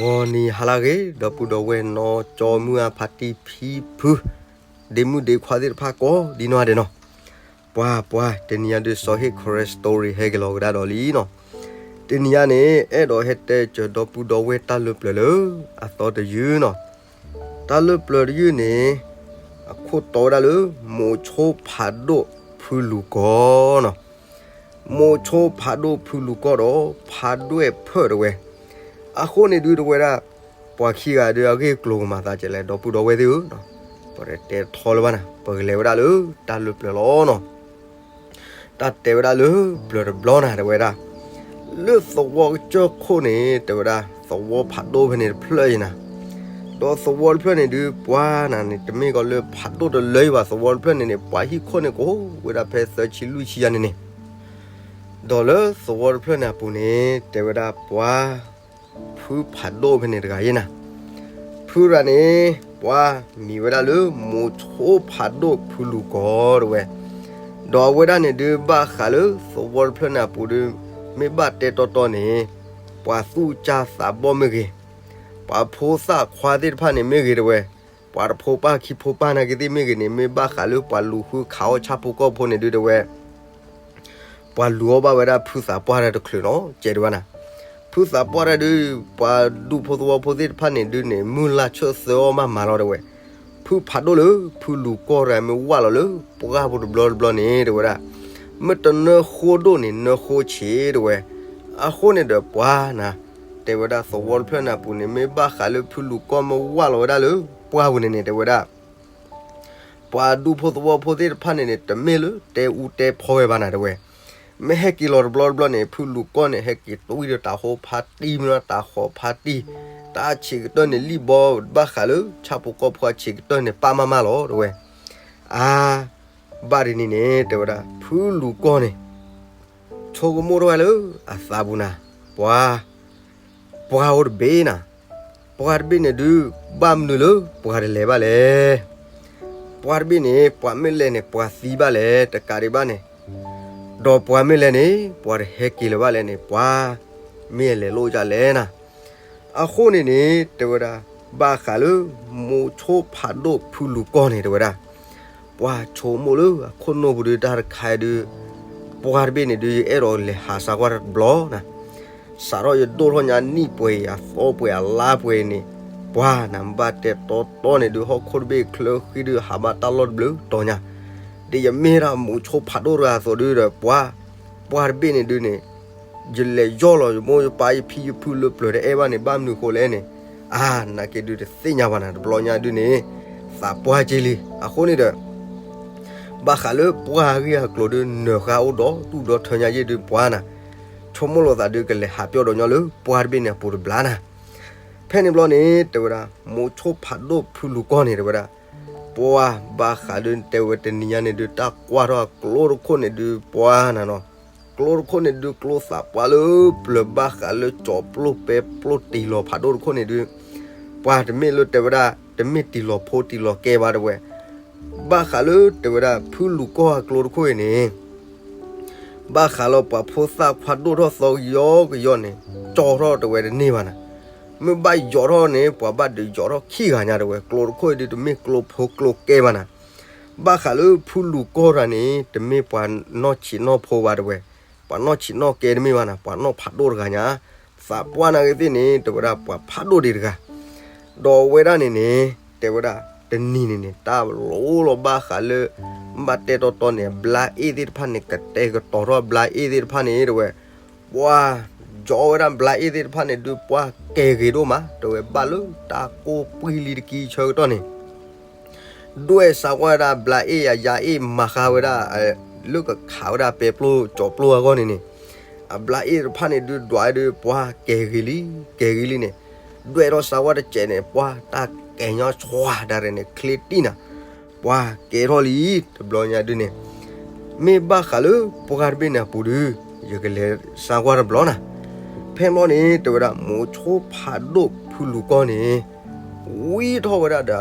ဂီၤနံၤဟါလၢအဂ့ၤ ဒီပုၢ်ဒီဝဲၢ်နီၢ်ကၠီမုၢ်အါဖါတံၢ်ဖံဖု ဒ့မုၣ်ဒ့ခွါသ့ၣ်တဖၣ်ကိးဒံနီၢ်ဂၤဒဲးနီၤ, ပှၤပှၤ တနံၤညါဒုး စီၤဟ့ၣ် Karen Story ဟဲက့ၤလီၤကဒါဒီးလံနီၤ, တနံၤညါန့ၣ် အဲၣ်ဒိးဟဲတဲစၢၤဒီပုၢ်ဒီဝဲၢ်တၢ်လၢပျၢၤလၢ အသီတယုၢ်နီၤ, တၢ်လၢပျၢၤတယုၢ်န့ၣ် အခိၣ်တီဝဲဒၣ်လၢ မိၤဆိဖးဒိၣ်ဖုလူၤကီၢ်နီၤ, မိၤဆိဖးဒိၣ်ဖုလူၤကီၢ်ဒီး ဖးဒိၣ်ဖၢၣ်တဝဲ, အဃိန့ၣ်ဒုးတဝဲဒၣ် ပှၤခံဂၤဒုးအဂ့ၢ်ကျိၤကမၤသးဒ်လဲၣ် ဒီပုၢ်ဒီဝဲၢ်သ့ၣ်ဧၢ, ပတဲထီလၢၤဘၣ်နၤ ပကလဲၤဝဲဒၣ်လၢတၢ်လၢပျၢၤလီၤနီၤ, တၢ်တဲဝဲဒၣ်လၢပျၢၤတဘျီနၤ တဲဝဲဒၣ်, လၢသဝီကစၢၢ်ခိၣ်န့ၣ် တဲဝဲဒၣ် သဝီဖးဒိၣ်ဖဲန့ၣ်တဖျၢၣ်အံၤနၤ, ဒီးသဝီတဖျၢၣ်န့ၣ်ဒုး ပှၤနၤန့ၣ် တမ့ၢ်ကီးလၢဖးဒိၣ်တလၢအံၤဘၣ် သဝီတဖျၢၣ်န့ၣ်န့ၣ် ပှၤဟံၣ်ခိၣ်န့ၣ်ကအိၣ်ဝဲဒၣ်ဖဲသၢဆံလွံၢ်ဆံယါန့ၣ်န့ၣ်, ဒီးလၢသဝီတဖျၢၣ်န့ၣ်အပူၤန့ၣ် တဲဝဲဒၣ်ပှၤ ဖုဖးဒိၣ်ဖဲန့ၣ်တဂၤယဲနၤ, ဖုရၤန့ၣ် ပှၤမံၤဝဲဒၣ်လၢ မိၤဆိဖးဒိၣ်ဖုလူၤကီၢ်တဝဲ, ဒီးအဝဲဒၣ်န့ၣ်ဒုးဘၣ်ဃးလၢသဝီတဖျၢၣ်န့ၣ်အပူၤဒုး မ့ၢ်ဘၣ်တဲတီတီန့ၣ် ပှၤသူၣ်ကၢ်သးဘီၣ်မ့ၢ်ဂ့ၤ, ပှၤဖိသၣ်ခွါသ့ၣ်တဖၣ်န့ၣ်မ့ၢ်ဂ့ၤတဝဲ, ပှၤတဖိပၢ်ခံဖိပၢ်နာ်က့သ့ၣ်မ့ၢ်ဂ့ၤန့ၣ် မ့ၢ်ဘၣ်ဃးလၢပှၤလူၤဃုခးအီၣ်ဆၣ်ဖိကီၢ်ဖိန့ၣ်ဒုးတဝဲ ပှၤလူၤအီၣ်ဘၣ်ဝဲဒၣ်ဖုသးပှၢ်တၢ်တချုးနီၤ ကဲဒံးဘၣ်နၤ, ဖုသးပှၢ်တၢ်ဒုး ပှၤဒူဖိသဝီဖိသ့ၣ်တဖၣ်န့ၣ်ဒုးန့ၣ် မုၢ်လၢ်ဆၢၣ်သၢအီၣ်မးမးလီၤတဝဲ, ဖုဖးဒိၣ်လၢ ဖုလူၤကီၢ်တဂၤမ့ၢ်ဝၢ်လီၤလၢ ပှၢ်ပူၤတဘျီတဘျီန့ၣ် တဝဲဒၣ်, မ့ၢ်တနၢဃိဒိၣ်န့ၣ် နၢဃိဆံးတဝဲ, အဃိန့ၣ်ဒီးပှၤနၤ, တဲဝဲဒၣ်သဝီတဖျၢၣ်န့ၣ်အပူၤန့ၣ် မ့ၢ်ဘၣ်ဃးလၢဖုလူၤကီၢ်မ့ၢ်ဝၢ်လီၤဝဲဒၣ်လၢ ပှၢ်ပူၤန့ၣ်န့ၣ် တဲဝဲဒၣ် ပှၤဒူဖိသဝီဖိသ့ၣ်တဖၣ်န့ၣ်န့ၣ် တမ့ၢ်လၢတဲအူတဲဖီဝဲဘၣ်နၤတဝဲ, မ့ၢ်ဟဲက့ၤလီၤတဘျီတဘျီန့ၣ် ဖုလူၤကီၢ်န့ၣ် ဟဲက့ၤတွံၢ်ဒီးတၤဟီဖါတံၢ်မ့ၢ်ဒီးတၤဃီၤဖါတံၢ်, တၢ်ဆံးကတၢၢ်န့ၣ်လံၣ်ဘီဘၣ်ဃးလၢ ဆၣ်ဖိကီၢ်ဖိအဆံးကတၢၢ်န့ၣ် ပၢ်မးမးလီၤတဝဲ, အါ, ဘၣ်ဒ်န့ၣ်န့ၣ် တဲဝဲဒၣ် ဖုလူၤကီၢ်န့ၣ် ဆိကမိၣ်ထီၣ်ဝဲလၢအသးပူၤနၤ, ပှၤ, ပှၢ်အိၣ်တဘ့ၣ်နၤ, ပှၢ်တဘ့ၣ်န့ၣ်ဒုး ဘၣ်မနုၤလၢပှၤတလဲၤဘၣ်လဲၣ်, ပှၢ်တဘ့ၣ်န့ၣ် ပှၤမ့ၢ်လဲၤန့ၣ် ပှၤသံဘၣ်လဲၣ် တကးဒံးဘၣ်န့ၣ်, ဒီးပှၤမ့ၢ်လဲၤန့ၣ် ပှၤတဟဲက့ၤလၢၤဘၣ်လဲၣ်န့ၣ် ပှၤမ့ၢ်အလဲၤလိၣ်ဒ်လဲၣ်နၤ, အဃိန့ၣ်န့ၣ် တဲဝဲဒၣ် ဘၣ်ဃးလၢ မိၤဆိဖးဒိၣ်ဖုလူၤကီၢ်န့ၣ် တဲဝဲဒၣ်, ပှၤဆိကမိၣ်လၢအခိၣ်နူာ်ပူၤဒုးတၢ်တခါအံၤဒုး, ပှၢ်တဘ့ၣ်န့ၣ်ဒုး ယအဲၣ်ဒိးလဲၤဟးစၢ်ကွၢ်တဘျီနၤ, စးထီၣ်ယဒိၣ်ထီၣ်ညါနံၣ်ပှဲၤအံၤ အသီပှဲၤအလါပှဲၤအံၤန့ၣ်, ပှၤနၤ ဘၣ်တဲတီတီန့ၣ်ဒုး ဟီၣ်ခိၣ်တဘ့ၣ်ချၢဃံဒုး ဟးဘၣ်တၢ်လီၢ်တဘျုးတီၤညါ, ဒီးယမ့ၢ်ဒၣ်မိၤဆိဖးဒိၣ်တဂၤအသိးဒုးဒီး ပှၤ, ပှၢ်တဘ့ၣ်န့ၣ်ဒုးန့ၣ် ယလဲၤယီၢ်လီၤ ယမိၢ်ယပၢ်ယဖံယဖုလၢပျၢၤတအဲၣ်ဘၣ်န့ၣ် ဘၣ်မနုၤဃိလဲၣ်န့ၣ်, အါ, နာ်က့ဒုးတသ့ၣ်ညါဘၣ်နၤ တဘျီညါဒုးန့ၣ်, သးပှၢ်က့လံ, အဃိန့ၣ်ဒီး ဘၣ်ဃးလၢပှၢ်အဂ့ၢ်အကျိၤဒုး နၢၤဃါအိၣ်ဒီးတူၢ်ဒီးထၢညါယ့ၢ်ဒုးပှၤနၤ, ဆိကမိၣ်လိာ်သးဒုးကလဲၤဟးပၠီၣ်ဒီးညီလၢပှၢ်တဘ့ၣ်န့ၣ်အပူၤတဘျီနၤ, ဖဲန့ၣ်ဘျီန့ၣ် တဲဝဲဒၣ် မိၤဆိဖးဒိၣ်ဖုလူၤကီၢ်န့ၣ် တဲဝဲဒၣ် ပှၤဘၣ်ဃးဒုးတဲဝဲတနံၤညါန့ၣ်ဒုး တၢ်ကွၢ်ထီၣ်အကျိတခိၣ်န့ၣ်ဒုးပှၤနၤနီၤ, ကျိတခိၣ်န့ၣ်ဒုးကျိသးပှၢ်လၢပျၢၤဘၣ်ဃးလၢ ကၠီၤပျိၢ်ပဲပျိၢ်တံၢ်လီၤဖးဒိၣ်တခိၣ်န့ၣ်ဒုး, ပှၤတမ့ၢ်လၢတဲဝဲဒၣ် တမ့ၢ်တံၢ်လီၤဖိတံၢ်လီၤကဲဘၣ်တဝဲ, ဘၣ်ဃးလၢတဲဝဲဒၣ် ဖုလူၤကီၢ်အကျိတခိၣ်အံၤန့ၣ် ဘၣ်ဃးလီၤပှၤဖိသၣ်ခွါဒိၣ်ထီၣ်သီကယီကယီန့ၣ်, ကၠီထီၣ်တဝဲတန့ၢ်ဘၣ်နၤ, မ့ၢ်ဘၣ်ယီၤထီၣ်န့ၣ် ပှၤဘၣ်ဒုးယီၤထီၣ်ခံဂၤညါတဝဲ, ကျိတခိၣ်အံၤဒုးတမ့ၢ်ကျိဖိကျိကဲဘၣ်နၤ, ဘၣ်ဃးလၢဖုလူၤကီၢ်တဂၤန့ၣ် တမ့ၢ်ပှၤနီၢ်ဆံးနီၢ်ဖိဘၣ်တဝဲ, ပှၤနီၢ်ဆံးနီၢ်ကဲတမ့ၢ်ဘၣ်နၤ, ပှၤနီၢ်ဖးဒိၣ်တဂၤညါ, သးပှၢ်နာ်က့သ့ၣ်န့ၣ် တဲဝဲဒၣ်ပှၤဖးဒိၣ်ဒံးတဂၤ ဒီးအဝဲဒၣ်န့ၣ်န့ၣ် တဲဝဲဒၣ် တနံၤန့ၣ်န့ၣ် တၢ်လိၣ်လီၤဘၣ်ဃးလၢ ဘၣ်တဲတီတီန့ၣ် အဘျါအ့ၣ်သ့ၣ်တဖၣ်န့ၣ် ကတဲာ်ကတီၤထီၣ်အဘျါအ့ၣ်သ့ၣ်တဖၣ်န့ၣ် တဲဝဲ, ပှၤ ယီၤဝဲဒၣ်ဘျါအ့ၣ်သ့ၣ်တဖၣ်န့ၣ်ဒုး ပှၤကဲၤဂ့ၤဒိၣ်မး တဲဝဲ ဘၣ်လၢတၢ်ကိၢ်ပှံၢ်လံတကံဆၢကတီၢ်န့ၣ် ဒွဲၣ်စးကွၢ်ဝဲဒၣ်ဘျါအ့ၣ် အယါအ့ၣ်မၤဃါဝဲဒၣ် လၢကခးဝဲဒၣ်ပဲပျိၢ်ကၠီၤပျိၢ်အဂီၢ်န့ၣ်န့ၣ်, အဘျါအ့ၣ်တဖၣ်န့ၣ်ဒုးဒွးဒုး ပှၤကဲၤဂ့ၤလံ ကဲၤဂ့ၤလံန့ၣ်, ဒွဲၣ်ထီၣ်စးကွၢ်တစဲးန့ၣ် ပှၤတၢ်ကဲၤညီဆွါဒၣ်ရဲၣ်န့ၣ် ချ့တံၢ်နၤ, ပှၤကဲၤထီၣ်လံ တဘျီညါဒုးန့ၣ် မ့ၢ်ဘၣ်ဃးလၢပှၢ်တဘ့ၣ်န့ၣ်အပူၤဒုး ယကလဲၤစးကွၢ်တဘျီနၤ, ဖဲမီၢ်န့ၣ် တဲဝဲဒၣ် မိၤဆိဖးဒိၣ်ဖုလူၤကီၢ်န့ၣ် ဝံထီၣ်ဝဲဒၣ်ဒီးအထၢၣ်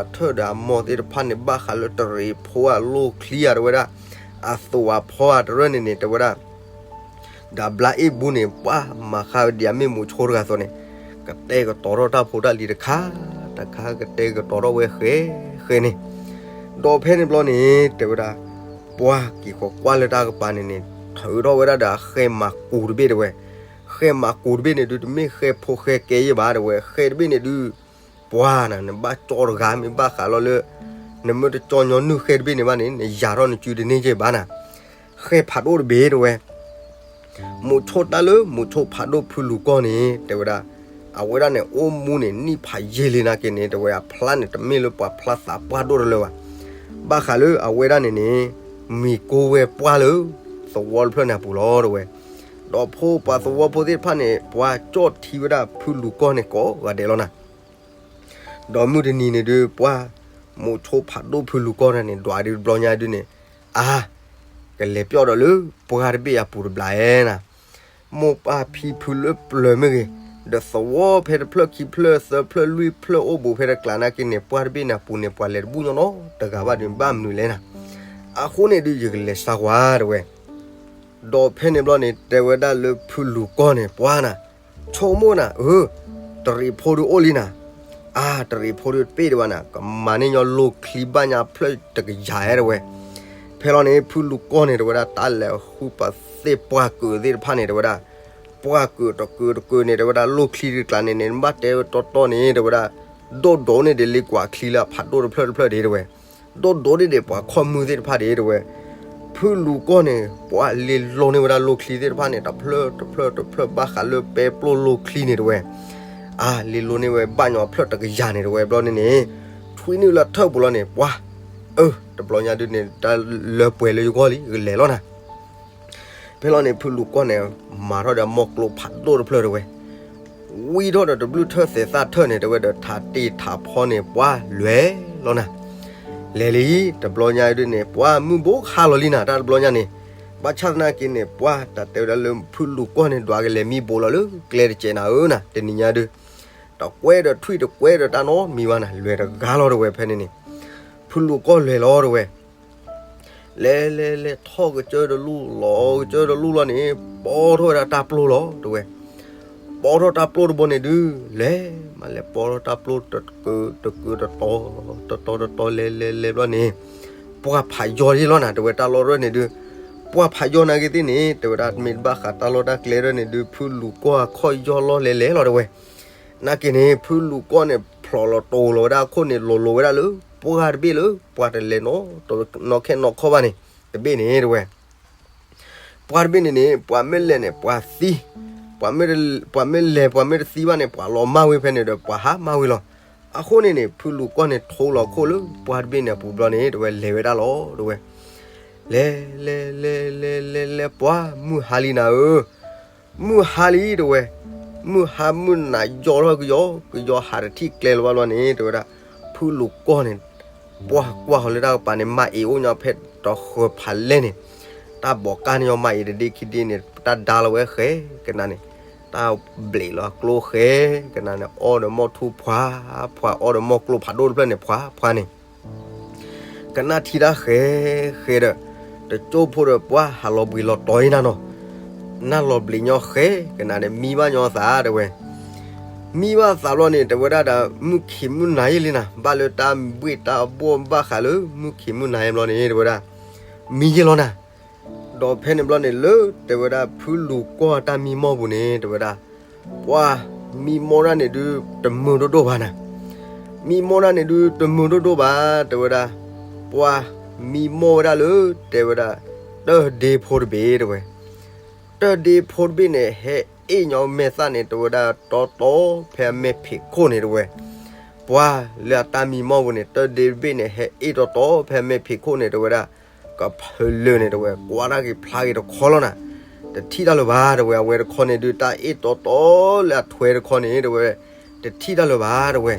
ဒီးအမိၢ်သ့ၣ်တဖၣ်န့ၣ် ဘၣ်ဃးလၢတရံးဖိအလိၣ်ချံဧါ တဲဝဲဒၣ် အသိးအဖီအတရၢၣ်န့ၣ်န့ၣ် တဲဝဲဒၣ် ဒီးဘျါအ့ၣ်ဘူးန့ၣ် ပှၤမၤဃါဝဲဒ်အမ့ၢ်မိၤဆိတဂၤအသိးန့ၣ်, က ကတဲာ်ကတီၤထီၣ်တၢ်ဖိတၢ်လံၤတခါတခါ ကတဲာ်ကတီၤထီၣ်ဝဲဃဲဃဲန့ၣ်, ဒီးဖဲန့ၣ်ဘျီန့ၣ် တဲဝဲဒၣ် ပှၤက့ၤဃီၤကွၢ်လၢတၢ်ကပၤန့ၣ်န့ၣ် ထုးထီၣ်ဝဲဒၣ်ဒီးဃဲမၤကူးတဘ့ၣ်တဲဝဲ, ဃဲမၤကူးတဘ့ၣ်န့ၣ်ဒုး တမ့ၢ်ဃဲဖိဃဲကဲယဲၢ်ဘၣ်တဲဝဲ, ဃဲတဘ့ၣ်န့ၣ်ဒုး ပှၤနၤ နဘၣ်ကၠီတဂၤမ့ၢ်ဘၣ်ဃးလီၤလၢ နမ့ၢ်တကၠီညီနုၢ်ဃဲတဘ့ၣ်န့ၣ်ဘၣ်န့ၣ် နယၤထီၣ်နစုတန့ၢ်က့ၤဘၣ်နၤ, ဃဲဖးဒိၣ်တဘ့ၣ်တဲဝဲ မိးဆိတၢ်လၢမိးဆိဖးဒိၣ်ဖုလူၤကီၢ်န့ၣ် တဲဝဲဒၣ်, အဝဲဒၣ်န့ၣ် အိၣ်မူန့ၣ် နံၣ်ဖးယံာ်လံနာ်က့န့ၣ် တဲဝဲ အဖျါန့ၣ် တမ့ၢ်လၢပှၤဖျါသးပှၢ်ဒိၣ်တလၢဘၣ်. ဘၣ်ဃးလၢအဝဲဒၣ်န့ၣ်န့ၣ် မံၤကိးဝဲပှၢ်လၢ သဝီတဖျၢၣ်န့ၣ်အပူၤလီၤ တဲဝဲ. ဒီးဖိပှၤသဝီဖိသ့ၣ်တဖၣ်န့ၣ် ပှၤကၠီၣ်ထံဝဲဒၣ်ဖုလူၤကီၢ်န့ၣ်ကိးဂၤဒဲးလီၤနၤ. ဒီးမုၢ်တနံၤန့ၣ်ဒုး ပှၢ် မိးဆိဖးဒိၣ်ဖုလူၤကီၢ်န့ၣ် ဒွးဒုးတဘျီညါဒုးန့ၣ်, အါ, ကလဲၤပျီၢ်ဒီးလၢပှၢ်တဘ့ၣ်အပူၤတဘျီဧါနၤ. မိၢ်ပၢ်ဖံဖုလၢပျၢၤမ့ၢ်ဂ့ၤ, ဒီးသဝီဖဲတဖျၢၣ်ခံဖျၢၣ်သၢဖျၢၣ်လွံၢ်ဖျၢၣ်အိၣ်ဘူးဖဲတကျးနာ်က့န့ၣ် ပှၢ်တဘ့ၣ်န့ၣ်အပူၤန့ၣ် ပှၤလဲၤတဘူၣ်ညီနီတဂၤဘၣ်ဒီး ဘၣ်မနုၤလဲၣ်နၤ. အဃိန့ၣ်ဒုး ယကလဲၤစါကွၢ်တဲဝဲ. ဒီးဖဲန့ၣ်ဘျီန့ၣ် တဲဝဲဒၣ်လၢဖုလူၤကီၢ်န့ၣ် ပှၢ်နၤ, ဆိကမိၣ်နၤ, အၢ, တရံးဖိဒုးအိၣ်လံနၤ. အါ, တရံးဖိဒုးတပ့ၢ်ဒံးဘၣ်နၤ, ကမၤန့ၢ်ညီလိၣ်ချံဘၣ်ညါဖျၢၣ်တကယၤဧါတဲဝဲ. ဖဲလီၤန့ၣ် ဖုလူၤကီၢ်န့ၣ် တဲဝဲဒၣ် တၢ်လဲၤဃုပှၤသ့ၣ်ပှၢ်ကုာ်သ့ၣ်တဖၣ်န့ၣ် တဲဝဲဒၣ်, ပှၢ်ကုာ်တကုာ်တကုာ်န့ၣ် တဲဝဲဒၣ် လိၣ်ချံတကျးန့ၣ်န့ၣ် နဘၣ်တဲတီတီန့ၣ် တဲဝဲဒၣ်, ဒိၣ်ဒိၣ်န့ၢ်ဒံးလံကွၢ်ချံလၢအဖးဒိၣ်တဖျၢၣ်တဖျၢၣ်ဒံးတဲဝဲ. ဒိၣ်ဒိၣ်ဒံးဒံးပှၤခီၣ်မုၢ်သ့ၣ်တဖၣ်ဒံးတဲဝဲ. ဖုလူၤကီၢ်န့ၣ် ပှၢ်လ့လိန့ၢ်ဝဲဒၣ်လိၣ်ချံသ့ၣ်တဖၣ်န့ၣ် တဖျၢၣ်တဖျၢၣ်တဖျၢၣ်ဘၣ်ဃးလၢပဲပျိၢ်လိၣ်ချံန့ၣ်တဲဝဲ. အါ, လ့လိန့ၢ်ဝဲဘၣ်ညီဖျၢၣ်တကယၤန့ၣ်တဲဝဲဘျီန့ၣ်န့ၣ်, ထွံနုာ်လၢထၢၣ်ပူၤလီၤန့ၣ် ပှၢ်, အၢ, တဘျီညါဒုးန့ၣ် တၢ်လၢပှဲၤလၢယဂီၢ်လံ ယကလဲၤလီၤနၤ. ဖဲလီၤန့ၣ် ဖုလူၤကီၢ်န့ၣ် မၤထီၣ်ဒီးအမိၢ်ကျိဖးဒိၣ်တဖျၢၣ်တဲဝဲ. ဝံထီၣ်ဒီးတဘျုးထၢၣ်သဲးသၣ်ထၢၣ်န့ၣ် တဲဝဲဒီးထးတ့ၢ်ထးဖီန့ၣ် ပှၢ်လဲၤလီၤနၤ. လဲၤလံ တဘျီညါဒုးန့ၣ် ပှၢ်မုၢ်ဘိဟါလီၤလံနၤ တၢ်တဘျီညါန့ၣ်. ဘၣ်ဆၣ်သနာ်က့န့ၣ် ပှၢ်တၢ်တဲဝဲဒၣ်လၢဖုလူၤကီၢ်န့ၣ် ဒွးကလဲၤမံဘိးလီၤလၢကျဲတစဲးနၤဧၢနၤ တနံၤညါဒုး တကွဲဒီးထွံၣ်တကွဲဒီးတၢ်နီတမံၤဘၣ်နၤ လဲၤတဂၤလီၤတဲဝဲဖဲန့ၣ်န့ၣ်. ဖုလူၤကီၢ်လဲၤလီၤတဲဝဲ လဲၤလဲၤလဲၤထီၣ်ကစၢၢ်တလူၢ်လီၤကစၢၢ်တလူၢ်လီၤန့ၣ် ပိာ်ထီၣ်ဝဲဒၣ်တၢ်ပျိၢ်လီၤတဲဝဲ. ပိာ်ထီၣ်တၢ်ပျိၢ်တဘိန့ၣ်ဒုး လဲၤမးလဲၤပိာ်ထီၣ်တၢ်ပျိၢ်တကုာ်တကုာ်တတီၤ တတီၤတတီၤလဲၤလဲၤလဲၤဘျီန့ၣ် ပှၢ်ဖးယီၤလံလီၤနၤ တဲဝဲတၢ်လီၢ်တဖျၢၣ်န့ၣ်ဒုး ပှၢ်ဖးယီၤနာ်က့သ့ၣ်န့ၣ် တဲဝဲဒၣ်မ့ၢ်တဘၣ်ဃးတၢ်လီၢ်တၢ်ကျဲတဖျၢၣ်န့ၣ်ဒုး ဖုလူၤကီၢ်အခီၣ်ယီၢ်လီၤလဲၤလဲၤလီၤတဲဝဲ. နာ်က့န့ၣ် ဖုလူၤကီၢ်န့ၣ် ဖျိးလီၤတိၤလီၤဝဲဒၣ်အခိၣ်န့ၣ် လိၤလိၤဝဲဒၣ်လၢ ပှၢ်တဘ့ၣ်လၢ ပှၢ်တလဲၤနီၤ နီၢ်ခဲနီၢ်ခီဘၣ်န့ၣ် တဘ့ၣ်န့ၣ်တဲဝဲ. ပှၢ်တဘ့ၣ်န့ၣ်န့ၣ် ပှၤမ့ၢ်လဲၤန့ၣ် ပှၤသံ, ပှၤမ့ၢ်လဲၤ ပှၤမ့ၢ်တသံဘၣ်န့ၣ် ပှၤလီၤမၢ်ဝဲဖဲန့ၣ်ဒီး ပှၤဟးမၢ်ဝဲလီၤ. အဃိန့ၣ်န့ၣ် ဖုလူၤကီၢ်န့ၣ် ထိလီၤခိၣ်လၢပှၢ်တဘ့ၣ်န့ၣ်အပူၤဘျီန့ၣ် တဲဝဲလဲၤဝဲဒၣ်လီၤ တဲဝဲ. လဲၤ လဲၤ လဲၤ လဲၤ လဲၤ လဲၤ ပှၢ်မုၢ်ဟါလံနၤဧၢ, မုၢ်ဟါလံ တဲဝဲ, မုၢ်ဟါမုၢ်နၤယီၤထီၣ်ကယီ ကယီဟးတထံၣ်ကျဲလၢၤဘၣ်လီၤန့ၣ် တဲဝဲဒၣ်, ဖုလူၤကီၢ်န့ၣ် ပှၢ်ကွၢ်ဃီၤလၢတၢ်ကပၤန့ၣ် မၤအ့ၤအိၣ်ညီဖဲတဃၢၤဖးလဲၢ်န့ၣ်, တၢ်ဘီးကၢ်န့ၣ်ညီမၤအ့ၤတဒ့ခံဒ့န့ၣ် တၢ်ဒါလီၤဝဲဃဲကနၤန့ၣ်, တၢ်ဘျံးလီၤကျိဃဲကနၤန့ၣ် အီၣ်ဒီးမီၢ်ထူၣ်ဖှါဖှါ အီၣ်ဒီးမီၢ်ကျိဖးဒိၣ်တဖျၢၣ်န့ၣ် ဖှါဖှါန့ၣ် ကနၣ်ထံတၢ်ဃဲဃဲဒီး တကၠိဖိဒီးပှၢ်ဟးလီၤဘှံးလီၤတီၤအံၤနၤနီၤ, နၢ်လီၤဘျံးညီဃဲကနၤန့ၣ် မံဘၣ်ညီသးတဲဝဲ, မံဘၣ်သးဘျီန့ၣ် တဲဝဲဒၣ်ဒီး မုၢ်ခံးမုၢ်နၤယဲၢ်လံနၤ ဘၣ်လၢတၢ်ဘှ့ၣ်တၢ်ဘှီၣ်ဘၣ်ဃးလၢ မုၢ်ခံးမုၢ်နၤယဲၢ်ဘျီန့ၣ် တဲဝဲဒၣ်, မံယဲၢ်လီၤနၤ ဒီးဖဲန့ၣ်ဘျီန့ၣ် လၢတဲဝဲဒၣ်ဖုလူၤကီၢ်တၢ်မံမီၢ်ပူၤန့ၣ် တဲဝဲဒၣ်, ပှၢ်မံမီၢ်ဒၣ်န့ၣ်ဒုးတမုာ်ဒိၣ်ဒိၣ်ဘၣ်နၤ, မံမီၢ်ဒၣ်န့ၣ်ဒုးတမုာ်ဒိၣ်ဒိၣ်ဘၣ် တဲဝဲဒၣ်, ပှၢ်မံမီၢ်ဝဲဒၣ်လၢ တဲဝဲဒၣ်, တၢၢ်ဒ့ဖိတဘ့ၣ်တဲဝဲ တၢၢ်ဒ့ဖိတဘ့ၣ်န့ၣ် ဟဲအ့ၣ်ညီမဲာ်သၣ်န့ၣ် တဲဝဲဒၣ်တီတီဖဲအမဲာ်ဖံးခိၣ်န့ၣ်တဲဝဲ, ပှၢ်လၢအတၢ်မံမီၢ်ပူၤန့ၣ် တၢၢ်ဒ့တဘ့ၣ်န့ၣ် ဟဲအ့ၣ်တီတီဖဲအမဲာ်ဖံးခိၣ်န့ၣ် တဲဝဲဒၣ်, ကဖၢလၢာ်န့ၣ်တဲဝဲ ကွၢ်တၢ်က့ၤဖျါက့ၤတခီလီၤနၤ, တထံၣ်တၢ်လၢၤဘၣ် တဲဝဲ အဝဲတခီန့ၣ်ဒုး တၢ်အ့ၣ်တီတီလၢအထွဲတခီန့ၣ် တဲဝဲ, တထံၣ်တၢ်လၢၤဘၣ် တဲဝဲ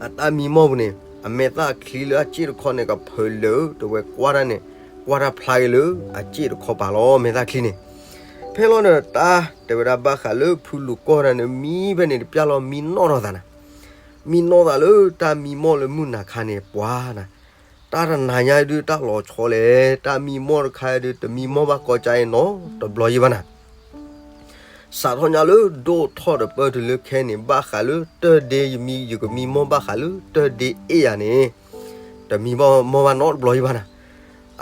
အတၢ်မံမီၢ်ပူၤန့ၣ် အမဲာ်သၣ်ချံလၢအစ့ၣ်တခီန့ၣ် ကဖၢလၢာ် တဲဝဲ ကွၢ်တၢ်န့ၣ် ကွၢ်တၢ်ဖျါက့ၤလၢအစ့ၣ်တခီပၤလီၤ မဲာ်သၣ်ချံန့ၣ်, ဖဲလီၤဒီးတၢ်တဲဝဲဒၣ်ဘၣ်ဃးလၢဖုလူၤကီၢ်တၢ်န့ၣ် မံဖဲန့ၣ်တပျၢ်လီၤ မံနီၣ်ထီၣ်သးနၤ, မံနီၣ်သးလၢတၢ်မံမီၢ်လၢမုၢ်နၤခါန့ၣ် ပှၤနၤ, တၢ်တနၤညါဒုးတၢ်လီၤဆီလဲၣ် တၢ်မံမီၢ်တခါဒုး တမံမီၢ်ဘၣ်ကီၢ်ကၠါအံၤနီတဘျီယံၤဘၣ်နၤ စးထီၣ်ညါလၢဒိၣ်ထီၣ်တပၢၢ်တုၤလၢခဲအံၤန့ၣ် ဘၣ်ဃးလၢတၢ်ဒ့ယမံ ယကမံမီၢ်ဘၣ်ဃးလၢတၢ်ဒ့အ့ၣ်ယၤန့ၣ် တမံဘၣ်မီၢ်ဘၣ်နီတဘျီယဘၣ်နၤ.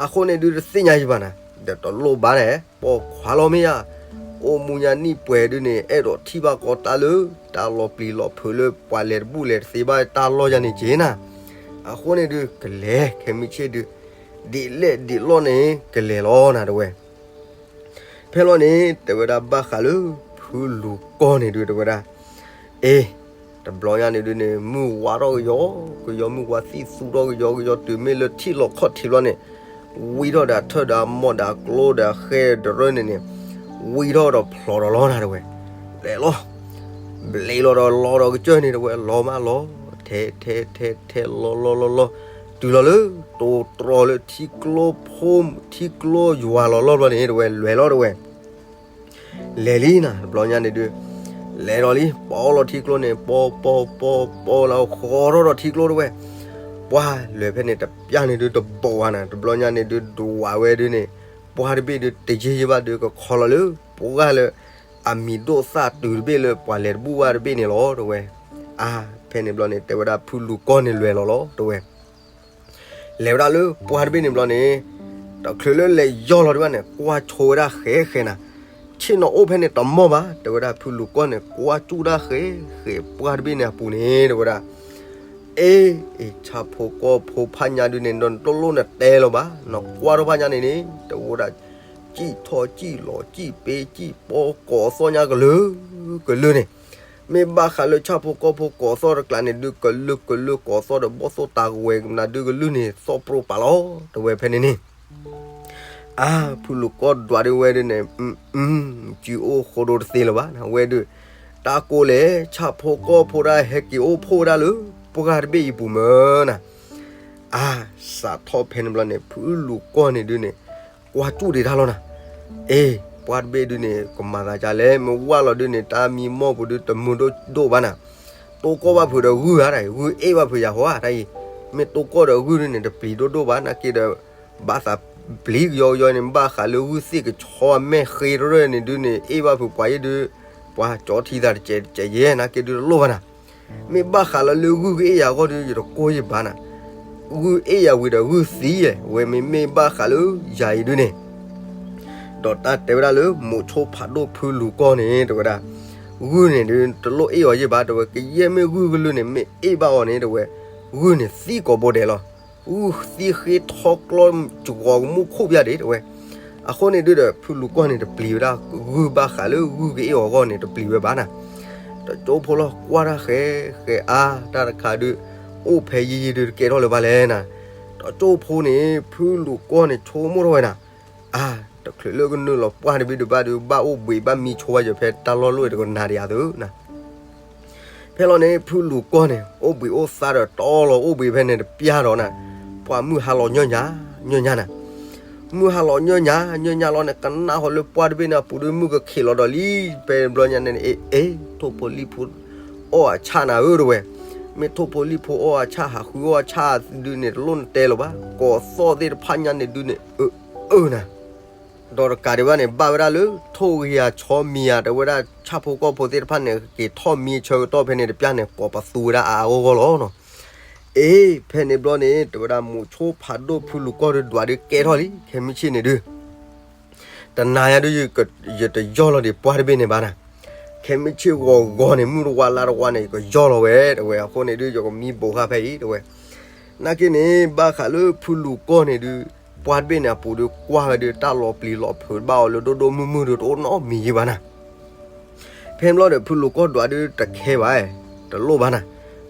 အဃိန့ၣ်ဒုးတသ့ၣ်ညါယဘၣ်နၤ, ဒီးတလိၣ်ဘၣ်န့ၣ် ပိာ်ခွါလီၤမ့ၢ်ဧါ. အိၣ်မူညါနံၣ်ပှဲၤဒုးန့ၣ် အဲၣ်ဒိးထံၣ်ဘၣ်ကီးတၢ်လၢ တၢ်လီၤပျံၤလီၤဖုးလၢပှၤလဲၤတဘူၣ်လဲၤတသ့ဘၣ်တၢ်လီၢ်ယၤန့ၣ်က့နၤ. အဃိန့ၣ်ဒုးကလဲၤခဲမုၢ်ဆ့ၣ်ဒုး ဒ်လဲၣ်ဒ်လဲၣ်န့ၣ် ကလဲၤလီၤနၤတဝဲ ဖဲလီၤန့ၣ် တဲဝဲဒၣ်ဘၣ်ဃးလၢ ဖုလူၤကီၢ်န့ၣ်ဒုးတဲဝဲဒၣ်, အ့, တဘျီညါန့ၣ်ဒုးန့ၣ် မုၢ်ဝါထီၣ်ကယီ, ကယီမုၢ်ဝါသံၣ်သူထီၣ်ကယီ, ကယီတုၤမ့ၢ်လၢထံၣ်လီၤခီၣ်ထံးဘျီန့ၣ်, ဝံထီၣ်ဒီးအထၢၣ်ဒီးအမိၢ်ဒီးအကျိဒီးအဃဲတရၢၢ်န့ၣ်န့ၣ်, ဝံထီၣ်ဒီးဖျိးဒီးလီၤနၤတဝဲ, လဲၤလီၤ, ဘျဲးလီၤဒီးလီၤဒီးကစၢၢ်န့ၣ်တဝဲ လီၤမးလီၤ, ထဲထဲထဲထဲလီၤလီၤလီၤလီၤ, တုၤလီၤလၢ တိတြီၤလၢထံကျိဖိ, ထံကျိယွၤလီၤလီၢ်ဘျီန့ၣ်တဝဲ လဲၤလီၤတဝဲ လဲၤလံနၤ တဘျီညါန့ၣ်ဒုး, လဲၤဒီးလံ ပီလီၤထံကျိန့ၣ် ပီပီပီပီလီၤ ဃီထီၣ်ဒီးထံကျိတဝဲ, ပှၢ်လဲၤဖဲန့ၣ်တပျၢ်န့ၣ်ဒုးတဘိးဘၣ်နၤ တဘျီညါန့ၣ်ဒုး ဒွးဝဲဒုးန့ၣ်, ပှၢ်တဘ့ၣ်ဒုး တယ့ၢ်ယဘၣ်ဒုး ကခီလီၤလၢ ပှၢ်လၢ အမံၤဒိၣ်သၣ်တုၤတဘ့ၣ်လၢပှၤလဲၤတဘူၣ်ဘၣ်တဘ့ၣ်န့ၣ်လီၤတဝဲ, အါ, ဖဲန့ၣ်ဘျီန့ၣ် တဲဝဲဒၣ်ဖုလူၤကီၢ်န့ၣ်လဲၤလီၤလီၤတဝဲ လဲၤဝဲဒၣ်လၢပှၢ်တဘ့ၣ်န့ၣ်ဘျီန့ၣ်, တချုးလၢလဲၤယီၢ်လီၤဒံးဘၣ်န့ၣ် ကွၢ်ဆိဝဲဒၣ်ဃဲဃဲနၤ, ဆ့ၣ်နီၤအိၣ်ဖဲန့ၣ်တမီၢ်ဘၣ် တဲဝဲဒၣ်ဖုလူၤကီၢ်န့ၣ် ကွၢ်စူၣ်ဒၣ်ဃဲဃဲပှၢ်တဘ့ၣ်န့ၣ်အပူၤန့ၣ် တဲဝဲဒၣ်, အ့, အ့, ဆၣ်ဖိကီၢ်ဖိဖးညါဒုးန့ၣ် နတလိၣ်နတဲလီၤဘၣ်, နကွၢ်ထီၣ်ဖးညါန့ၣ်န့ၣ် တဝဲဒၣ် စံၣ်ထီၣ်စံၣ်လီၤစံၣ်ပ့စံၣ်ပီကိးသီၣ်ညါကလုာ်ကလုာ်န့ၣ် မ့ၢ်ဘၣ်ဃးလၢဆၣ်ဖိကီၢ်ဖိကိးသီၣ်တကျးန့ၣ်ဒုး ကလုာ်ကလုာ်ကိးသီၣ်ဒီးဘီၣ်သိၣ်တၤကဝဲၤကနၤဒုးကလုာ်န့ၣ် သီၣ်ပြိပာ်လီၤ တဲဝဲဖဲန့ၣ်န့ၣ်, အါ, ဖုလူၤကီၢ်ဒွးဒုးဝဲဒုးန့ၣ်, စုအိၣ်ဃိဒိတသ့လၢၤဘၣ်နၤ ဝဲဒုး, တၢ်ကိးလဲၣ် ဆၣ်ဖိကီၢ်ဖိဒၣ်ဟဲက့ၤအိၣ်ဖှိၣ်ဝဲဒၣ်လၢ ပှၢ်တဘ့ၣ်အံၤပူၤမၢ်နၤ, အါ, စးထီၣ်ဖဲန့ၣ်ဘျီန့ၣ် ဖုလူၤကီၢ်န့ၣ်ဒုးန့ၣ် ကွၢ်စူၣ်ဒံးတၢ်လီၤနၤ, အ့, ပှၢ်တဘ့ၣ်ဒုးန့ၣ် ကမၤသးဒ်လဲၣ် မ့ၢ်ဝၢ်လီၤဒုးန့ၣ် တၢ်မံမီၢ်ပူၤဒုးတမုာ်ဒိၣ်ဒိၣ်ဘၣ်နၤ, တိၢ်ကီၢ်ဘၣ်ဖုးဒီးဂုၢ်ဧါ တၢ်အံၤ ဂုၢ်အ့ၣ်ဘၣ်ဖုးယၤဟီဧါ တၢ်အံၤ, မ့ၢ်တိၢ်ကီၢ်ဒီးဂုၢ်ဒုးန့ၣ် တပျံၤဒိၣ်ဒိၣ်ဘၣ် နာ်က့ဒီး ဘၣ်သးပျံၤကယီကယီန့ၣ် ဘၣ်ဃးလၢဂုၢ်သ့ၣ်ကဆီအမဲာ်ဃ့တရၢၢ်န့ၣ်ဒုးန့ၣ် အ့ၣ်ဘၣ်ဖုးပှၤအံၤဒုး, ပှၤကၠီထံသးတစဲးတစဲးယဲ နာ်က့ဒုးတလိၣ်ဘၣ်နၤ, မ့ၢ်ဘၣ်ဃးလၢလၢဂုၢ်ကအ့ၣ်ယၤအဂီၢ်ဒုး ယတကိၢ်ယဘၣ်နၤ, ဂုၢ်အ့ၣ်ယၤဝံၤဒီးဂုၢ်သံယဲ ဝဲမ့မ့ၢ်ဘၣ်ဃးလၢယၤအံၤဒုးန့ၣ် ဒီးတၢ်တဲဝဲဒၣ်လၢ မိးဆိဖးဒိၣ်ဖုလူၤကီၢ်န့ၣ် တဲဝဲဒၣ်, ဂုၢ်န့ၣ်ဒုး တလိၣ်အ့ၣ်အီၤယဲၢ်ဘၣ် တဲဝဲ ကယဲၢ်မ့ၢ်ဂုၢ်ကလုာ်န့ၣ် မ့ၢ်အ့ၣ်ဘၣ်အီၤန့ၣ် တဲဝဲ, ဂုၢ်န့ၣ်သံကိးဘိဒဲးလီၤ, ဂုၢ်သံဃ့ထီကျီစှီၤကမူၣ်ခိၣ်ပျၢ်ဒံး တဲဝဲ, အဃိန့ၣ်ဒုးဒီး ဖုလူၤကီၢ်န့ၣ် တပျံၤဝဲဒၣ်ဂုၢ်ဘၣ်ဃးလၢဂုၢ်ကအ့ၣ်အီၤအဂီၢ်န့ၣ် တပျံၤဝဲဘၣ်နၤ, တကၠိဖိလီၤကွၢ်တၢ်ဃဲဃဲအါ တၢ်တခါဒုး အိၣ်ဖဲယံၤယံၤဒုးတကဲထီၣ်လၢၤဘၣ်လဲၣ်နၤ, တကၠိဖိန့ၣ် ဖုလူၤကီၢ်န့ၣ် ဆိကမိၣ်ထီၣ်ဝဲနၤ, အါ, တချုးလၢကနုာ်လီၤပှၢ်တဘ့ၣ်ဒုးဘၣ်ဒုး ဘၣ်အိၣ်ဘှံးဘၣ်မံဆိဝဲယဖဲတၢ်လီၢ်လိၣ်တကနၤဒံးဧါသုနၤ ဖဲလီၤန့ၣ် ဖုလူၤကီၢ်န့ၣ် အိၣ်ဘှံးအိၣ်သါဒီးတီလီၤအိၣ်ဘှံးဖဲန့ၣ်တပျၢ်ဒီးနၤ, ပှၢ်မုၢ်ဟါလီၤညၢၢ်ညါ, ညၢၢ်ညါနၤ, မုၢ်ဟါလီၤညၢၢ်ညါ, ညၢၢ်ညါလီၤန့ၣ် ကနၣ်ဟီလၢပှၢ်တဘ့ၣ်န့ၣ်အပူၤဒုး မုၢ်ကခံးလီၤဒီးလံ, ဖဲဘျီညါန့ၣ် အ့ အ့ ထိၣ်ဖိလံၣ်ဖိ အီၣ်အဆၣ်နၤဧၢ တဲဝဲ, မ့ၢ်ထိၣ်ဖိလံၣ်ဖိအီၣ်အဆၣ် ဟးဃုအီၣ်အဆၣ်ဒုးန့ၣ် တလိၣ်နတဲလၢၤဘၣ်, ကိးသီၣ်သ့ၣ်တဖၣ်ညါန့ၣ်ဒုးန့ၣ် အၢ အၢနၤ ဒီးတကးဒံးဘၣ်န့ၣ် ဘၣ်ဝဲဒၣ်လၢ ထိၣ်ဂ့ၤယၤဆီမံၤယၤ တဲဝဲဒၣ် ဆၣ်ဖိကီၢ်ဖိသ့ၣ်တဖၣ်န့ၣ် က့ၤထီၣ်မံဆၢကတီၢ်ဖဲန့ၣ်တပျၢ်န့ၣ် ကိးပသူဝဲဒၣ်အါအါဂီၢ်ဂီၢ်လီၤနီၤ. အ့ ဖဲန့ၣ်ဘျီန့ၣ် တဲဝဲဒၣ် မိးဆိဖးဒိၣ်ဖုလူၤကီၢ်ဒုးဒွးဒုးကဲထီၣ်လံ ခဲမုၢ်ဆ့ၣ်န့ၣ်ဒုး တနၤယၤဒုး ယတယီၢ်လီၤဒံးပှၢ်တဘ့ၣ်န့ၣ်ဘၣ်နၤ, ခဲမုၢ်ဆ့ၣ်ဂီၤဂီၤန့ၣ် မုၢ်တဝါလါတဝါန့ၣ် ယကယီၢ်လီၤဝဲ တဲဝဲ, အဃိန့ၣ်ဒုး ယကမံဘိးဃာ်ဖဲအံၤ တဲဝဲ. နာ်က့န့ၣ် ဘၣ်ဃးလၢဖုလူၤကီၢ်န့ၣ်ဒုး ပှၢ်တဘ့ၣ်န့ၣ်အပူၤဒုး ကွၢ်ဝဲဒုး တၢ်လီၤပျံၤလီၤဖုးဘၣ်အီၤလၢဒိၣ်ဒိၣ်မုၢ်မုၢ်ဒုး တအိၣ်နီတမံၤယံၤဘၣ်နၤ. ဖဲဘျီဒီး ဖုလူၤကီၢ်ဒွးဒုးတခဲဘၣ်, တလိၣ်ဘၣ်နၤ.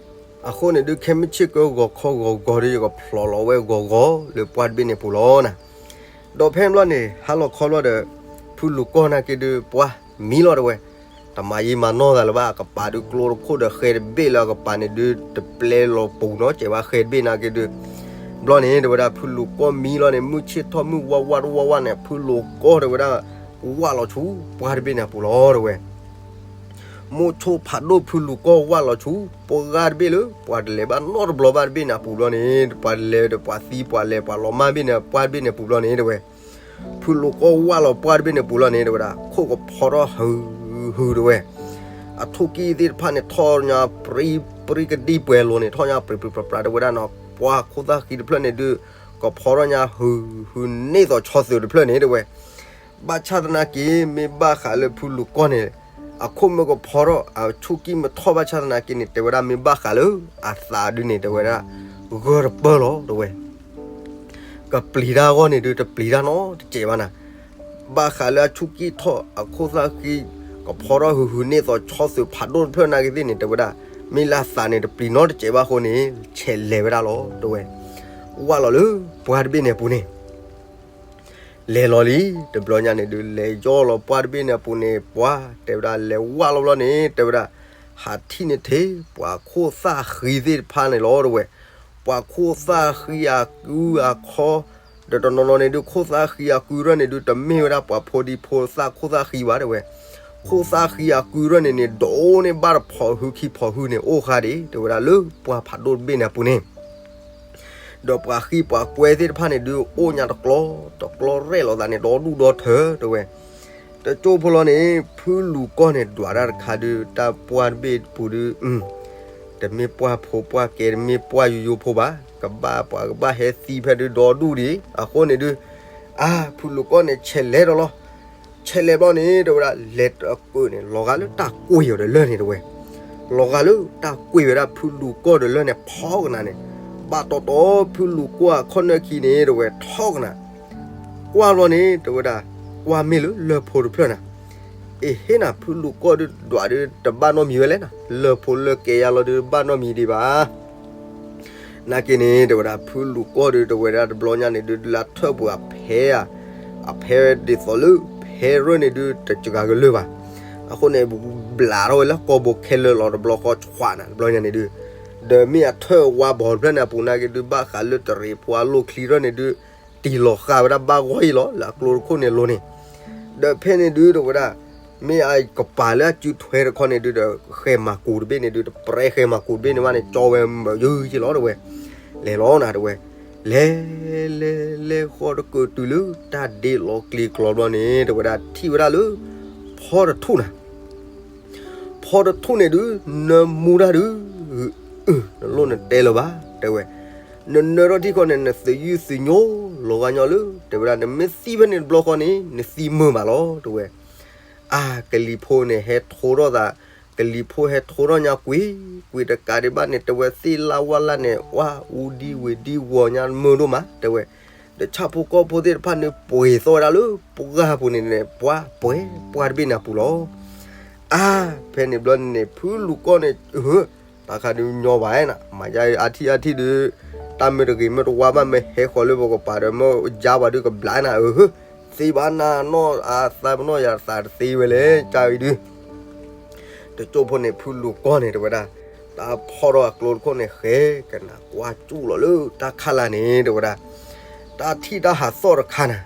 အဃိန့ၣ်ဒုး ခဲမုၢ်ဆ့ၣ်ကဂီၤခီဂီၤဂီၤဒုး ယကဖျိးလီၤဝဲဂီၤဂီၤလၢပှၢ်တဘ့ၣ်န့ၣ်ပူၤလီၤနၤ. ဒီးဖဲဘျီန့ၣ် ဟါလီၤခီဘျီဒီး ဖုလူၤကီၢ်နာ်က့ဒုး ပှၢ်မံလီၤတဲဝဲ, တမၤယံာ်မၤနီၢ်သးလၢၤဘၣ်, အကပၤဒုးကျိတခိၣ်ဒီးဃဲတဘ့ၣ်လၢအကပၤန့ၣ်ဒုး တပျဲလီၤပူၤနီတစဲးဘၣ် ဃဲတဘ့ၣ်နာ်က့ဒုး ဘျီန့ၣ် တဲဝဲဒၣ် ဖုလူၤကီၢ်မံလီၤန့ၣ် မုၢ်ဆ့ၣ်ထီၣ်မုၢ်ဝါဝါတဝါဝါန့ၣ် ဖုလူၤကီၢ်တဲဝဲဒၣ် ဝၢ်လီၤဆူ ပှၢ်တဘ့ၣ်န့ၣ်အပူၤလီၤတဲဝဲ. မိၢ်ဆိဖးဒိၣ်ဖုလူၤကီၢ်ဝၢ်လီၤဆူ ပှၢ်တဘ့ၣ်လၢ ပှၤတလဲၤဘၣ်နီတဘျီဘၣ်တဘ့ၣ်န့ၣ်အပူၤဘျီန့ၣ် ပှၤတလဲၤဒီးပှၤသံပှၤလဲၤပှၤလီၤမၢ်ဘ့ၣ်န့ၣ် ပှၢ်တဘ့ၣ်န့ၣ်အပူၤဘျီန့ၣ်တဲဝဲ. ဖုလူၤကီၢ်ဝၢ်လီၤပှၢ်တဘ့ၣ်န့ၣ်အပူၤလီၤန့ၣ် တဲဝဲဒၣ် ခိၣ်ကဖီထီၣ်ဟု ဟုၣ်ဟုၣ်တဝဲ, အထူၣ်ကံၢ်သ့ၣ်တဖၣ်န့ၣ် ထီၣ်ညါပြံပြံကဒံပှဲၤလိၤန့ၣ် ထီၣ်ညါပြံပြံပြးပြးတဝဲဒၣ်နီၤ, ပှၤခိၣ်သၣ်ဃံတဖျၢၣ်န့ၣ်ဒုး ကဖီထီၣ်ညါဟုၣ်ဟုၣ်န့ၢ်သိးဆီသုးတဖျၢၣ်န့ၣ်တဝဲ, ဘၣ်ဆၣ်သနာ်က့ မ့ၢ်ဘၣ်ဃးလၢဖုလူၤကီၢ်န့ၣ် အခိၣ်မ့ၢ်ကဖီထီၣ် အထူၣ်ကံၢ်မ့ၢ်ထီၣ်ဘၣ်ဆၣ်သနာ်က့န့ၣ် တဲဝဲဒၣ်မ့ၢ်ဘၣ်ဃးလၢ အသးဒုန့ၣ် တဲဝဲဒၣ် ဂၢၢ်တပၢၢ်လီၤတဝဲ ကပျံၤတၢ်အဂီၢ်န့ၣ်ဒုး တပျံၤတၢ်နီတစဲးဘၣ်နၤ, ဘၣ်ဃးလၢအထူၣ်ကံၢ်ထီၣ် အခိၣ်သၣ်ဃံ ကဖီထီၣ်ဟုၣ်ဟုၣ်န့ၢ်သိးဆီသုးဖးဒိၣ်တဖျၢၣ်နာ်က့သ့ၣ်န့ၣ် တဲဝဲဒၣ် မ့ၢ်လၢအသးန့ၣ် တပျံၤနီတစဲးဘၣ်အဃိန့ၣ် ဆဲးလဲၤဝဲဒၣ်လီၤတဝဲ, ဝၢ်လီၤလၢပှၢ်တဘ့ၣ်န့ၣ်အပူၤန့ၣ် လဲၤလီၤလံ, တဘျီညါန့ၣ်ဒုး လဲၤယီၢ်လီၤပှၢ်တဘ့ၣ်န့ၣ်အပူၤန့ၣ် ပှၤတဲဝဲဒၣ် လဲၤဝၢ်လီၤဘျီန့ၣ် တဲဝဲဒၣ် ဟးထံၣ်န့ၢ်ထဲ ပှၤခိၣ်သၣ်ဃံသ့ၣ်တဖၣ်န့ၣ်လီၤတဝဲ, ပှၤခိၣ်သၣ်ဃံအကုအခီ, ဒီးတနီၤနီၤန့ၣ်ဒုး ခိၣ်သၣ်ဃံအကုရၢၢ်န့ၣ်ဒုး တမ့ၢ်ဝဲဒၣ်ပှၤဖိဒံဖိသၣ်ခိၣ်သၣ်ဃံဘၣ်တဝဲ, ခိၣ်သၣ်ဃံအကုရၢၢ်န့ၣ်န့ၣ် ဒိးန့ၢ်ဘၣ်တဖီၣ်ဟုခံဖီၣ်ဟုန့ၣ် အိၣ်ဃါဒံး တဲဝဲဒၣ်လၢပှၢ်ဖးဒိၣ်တဘ့ၣ်န့ၣ်အပူၤန့ၣ် ဒီးပှၤဃံပှၤကွဲသ့ၣ်တဖၣ်န့ၣ်ဒုး အိၣ်ညါတကျီ, တကျီရဲၣ်လီၤသးန့ၣ် ဒီဒူၣ်ဒီထၢတဝဲ, တကၠိၢ်ဖိလီၤန့ၣ် ဖုလူၤကီၢ်န့ၣ် ဒွးတၢ်တခါဒုး တၢ်ပှၢ်တဘ့ၣ်ပူၤဒုး တမ့ၢ်ပှၢ်ဖိပှၢ်ကဲ တမ့ၢ်ပှၢ်ယိယိဖိဘၣ်, ကဘၣ်ပှၤကဘၣ်ဟဲသံဖဲဒုးဒီဒူၣ်ဒံး အဃိန့ၣ်ဒုး အါ ဖုလူၤကီၢ်န့ၣ် ဆဲးလဲၤဒီးလီၤ, ဆဲးလဲၤဘျီန့ၣ် တဲဝဲဒၣ် လဲၤတကုာ်န့ၣ် လီၤဂာ်လၢတၢ်ကွံာ်အီၤဒီးလၢၢ်န့ၣ်တဝဲ, လီၤဂာ်လၢတၢ်ကွံာ်ဝဲဒၣ်ဖုလူၤကီၢ်ဒီးလၢၢ်န့ၣ် ဖီကနၤန့ၣ်, ဘၣ်တီတီဖုလူၤကီၢ်အခီၣ်နၢၣ်ခံန့ၣ် တဝဲ ထီကနၤ ကွၢ်ဘျီန့ၣ် တဲဝဲဒၣ် ကွၢ်မ့ၢ်လၢလၢၢ်ဖိတဖျၢၣ်နၤ, အ့ဟ့နၤ ဖုလူၤကီၢ်ဒုးဒွးဒုး တဘၣ်နီတမံၤဝဲလဲၣ်နၤ, လၢၢ်ဖိလၢၢ်ကဲယါလီၤဒုး တဘၣ်နီတမံၤဒံးဘၣ် နာ်က့န့ၣ် တဲဝဲဒၣ် ဖုလူၤကီၢ်ဒုး တဲဝဲဒၣ်တဘျီညါန့ၣ်ဒုး လၢထၢၣ်ပူၤအဖဲဧါ, အဖဲဒ်သိးလၢ ဖဲရၢၢ်န့ၣ်ဒုး တစှၤကလုၢ်ဘၣ်. အဃိန့ၣ် ဘျးထီၣ်ဝဲလၢကီၢ်ဘိခဲလၢာ်လီၤ တဘျီဃီဆှးနၤ တဘျီညါန့ၣ်ဒုး, ဒီးမ့ၢ်အထၢၣ်ဝါဘီတဖျၢၣ်န့ၣ် အပူၤနာ်က့ဒုး ဘၣ်ဃးလၢတရံးဖိအလိၣ်ချံရၢၢ်န့ၣ်ဒုး တံၢ်လီၤဃာ်ဝဲဒၣ်ဘၣ်ဂီၢ်အံၤလီၤ လၢအကျိတခိၣ်န့ၣ်အလိၤန့ၣ်, ဒီးဖဲန့ၣ်ဒုး တဲဝဲဒၣ် မ့ၢ်အကပၤလၢအစုထွဲတခီန့ၣ်ဒုး ဒီးဃဲမၤကူးတဘ့ၣ်န့ၣ်ဒုး တပြဲဃဲမၤကူးတဘ့ၣ်န့ၣ်ဘၣ်န့ၣ် ကၠီဝဲမုာ်ယုၢ်ယုၢ်လီၤ တဲဝဲ, လဲၤလီၤနၤ တဲဝဲ, လဲၤ လဲၤ လဲၤဃီတကုာ်တုၤလၢတၢ်ဒ့လီၤကျံၤကျီၤဘျီန့ၣ် တဲဝဲဒၣ် ထံၣ်ဝဲဒၣ်လၢ ဖီတထူၣ်နၤ ဖီတထူၣ်န့ၣ်ဒုး နၢမူတၢ်ဒုး, နလိၣ်နတဲလၢၤဘၣ် တဲဝဲ, နနၢထီၣ်ထံၣ်ခီန့ၣ် နသုးယုၢ်သုးညိလီၤဂာ်ညီလၢ တဲဝဲဒၣ် နမ့ၢ်သံဖဲန့ၣ်တဘျီဃီန့ၣ် နသံမုာ်မးလီၤ တဲဝဲ, အါ ကလံၤဖိန့ၣ် ဟဲထိထီၣ်သး, ကလံၤဖိဟဲထိထီၣ်ညါကွံာ်, ကွံာ်တကးဒံးဘၣ်န့ၣ် တဲဝဲသ့ၣ်လၣ်ဝၣ်လၣ်န့ၣ် ဝါအူဒံဝ့ၤဒံဝီၤညါမုာ်ဒိၣ်မး တဲဝဲ, ဒီးဆၣ်ဖိကီၢ်ဖိသ့ၣ်တဖၣ်န့ၣ် ပှ့ၤသီၣ်ဝဲဒၣ်လၢပှၢ်ပူၤန့ၣ်န့ၣ် ပှၤပှဲၤပှၢ်တဘ့ၣ်န့ၣ်အပူၤလီၤ. အါ ဖဲန့ၣ်ဘျီန့ၣ် ဖုလူၤကီၢ်န့ၣ် တၢ်ခါဒုးညီဘၣ်နၤ မၤယါအါထံၣ်အါထံၣ်ဒုး, တၢ်မ့ၢ်တဂ့ၤမ့ၢ်တဝါဘၣ် မ့ၢ်ဟဲဃီၤလၢပကပၤဒီး မ့ၢ်ယါပှၤဒုးကဘျါနၤဧၢ, သ့ဘၣ်နၤနီၢ်အသးပနီၢ်ယၤသးတသ့ဝဲလဲၣ် ကၢ်အံၤဒုး တကၠိၢ်ဖိန့ၣ် ဖုလူၤကီၢ်န့ၣ် တဲဝဲဒၣ်, တၢ်ဖီထီၣ်အကျိတခိၣ်န့ၣ် ဃဲကနၤကွၢ်စူၣ်လီၤလၢတၢ်ခါလာ်န့ၣ် တဲဝဲဒၣ်, တၢ်ထံၣ်တၢ်ဟးသီၣ်တခါနၤ,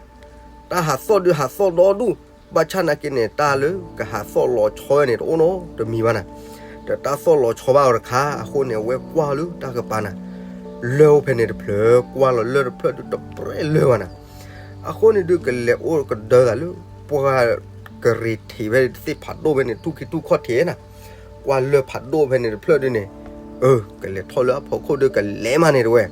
တၢ်ဟးသီၣ်ဒုးဟးသီၣ်ဒီဒူၣ်, ဘၣ်ဆၣ်နာ်က့န့ၣ် တၢ်လၢကဟးသီၣ်လီၤဆီဝဲန့ၣ် တအိၣ်နီတမံၤဘၣ်နၤ, ဒီးတၢ်သီၣ်လီၤဆီဘၣ်အီၤတခါ အဃိန့ၣ် အဝဲကွၢ်လၢတၢ်ကပၤနၤ, လၢၢ်အိၣ်ဖဲန့ၣ်တဖျၢၣ် ကွၢ်လီၤလၢၢ်တဖျၢၣ်ဒုးတပြဲလၢၢ်ဘၣ်နၤ အဃိန့ၣ်ဒုး ကလဲၤအိၣ်ကဒၢသးလၢ ပှၢ်ကရံၣ်ထံးဖဲန့ၣ် တသ့ၣ်ဖးဒိၣ်ဖဲန့ၣ် ထူၣ်ခံထူၣ်ခီၣ်ထံးနၤ, ကွၢ်လၢၢ်ဖးဒိၣ်ဖဲန့ၣ်တဖျၢၣ်ဒုးန့ၣ်, အၢ ကလဲၤထီၣ်လၢအဖီခိၣ်ဒုး ကလဲၤမးန့ၣ်တဝဲ.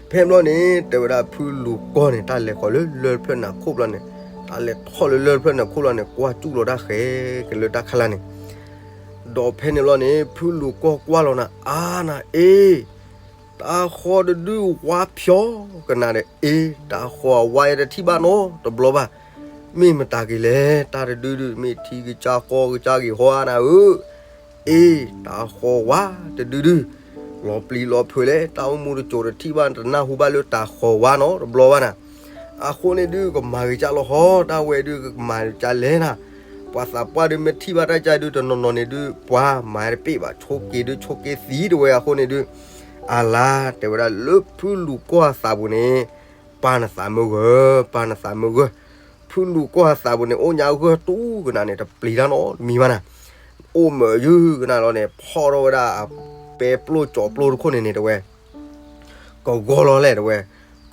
ဖဲဘျီန့ၣ် တဲဝဲဒၣ်ဖုလူၤကီၢ်န့ၣ် တၢ်လဲၤဃီၤလၢလၢၢ်တဖျၢၣ်နၤခိၣ်ဘျီန့ၣ်, တၢ်လဲၤထီၣ်လၢလၢၢ်တဖျၢၣ်နၤခိၣ်ဘျီန့ၣ် ကွၢ်စူၣ်လီၤတၢ်ဃဲကလၢတၢ်ခါလာ်န့ၣ် ဒီးဖဲန့ၣ်ဘျီန့ၣ် ဖုလူၤကီၢ်ကွၢ်လီၤနၤ အါနၤအ့ တၢ်ဃီတဒုဝါဖျီကနၤဒီး အ့ တၢ်ဃီဝါယဲတထံၣ်ဘၣ်နီတဘျီဘၣ်. မ့ၢ်မတၤက့ၤလဲၣ် တၢ်တဒုဒု မ့ၢ်ထံကစၢ်ဃီကစၢ်က့ၤဟီဧါနၤဧၢ. အ့ တၢ်ဃီဝါတဒုဒု လီၤပျံၤလီၤဖုးလဲၣ် တၢ်အိၣ်မူတစိၤတထံၣ်ဘၣ် တနၢ်ဟူဘၣ်လၢတၢ်ဃီဝါနီတဘျီဘၣ်နၤ. အဃိန့ၣ်ဒု ကမၤဂ့ၤကၢ်လီၤဟီ တၢ်ဝဲဒု ကမၤကၢ်လဲၣ်နၤ. ပှၤသးပှၢ်ဒု မ့ၢ်ထံၣ်ဘၣ်တၢ်ကၢ်ဒု တနီၤနီၤန့ၣ်ဒု ပှၤမၤတပ့ၢ်ဘၣ် ဆိးက့ၤဒု ဆိးက့ၤသံတဝဲအဃိန့ၣ်ဒု အလါ တဲဝဲဒၣ်လၢဖုလူၤကီၢ်အသးပူၤန့ၣ် ပာ်နသးမုၢ်ဂၢၢ် ပာ်နသးမုၢ်ဂၢၢ်. ဖုလူၤကီၢ်အသးပူၤန့ၣ် အိၣ်ညါဂၢၢ်တူၢ်ကနၤန့ၣ် တပျံၤတၢ်နီတမံၤဘၣ်နၤ. အိၣ်မုာ်ယုၢ်ကနၤလီၤန့ၣ် ဖီၣ်ထီၣ်ဝဲဒၣ် ပဲပျိၢ်ကၠီၤပျိၢ်တခိၣ်န့ၣ်န့ၣ်တဝဲ ကဂီၢ်လီၤလဲၣ်တဝဲ,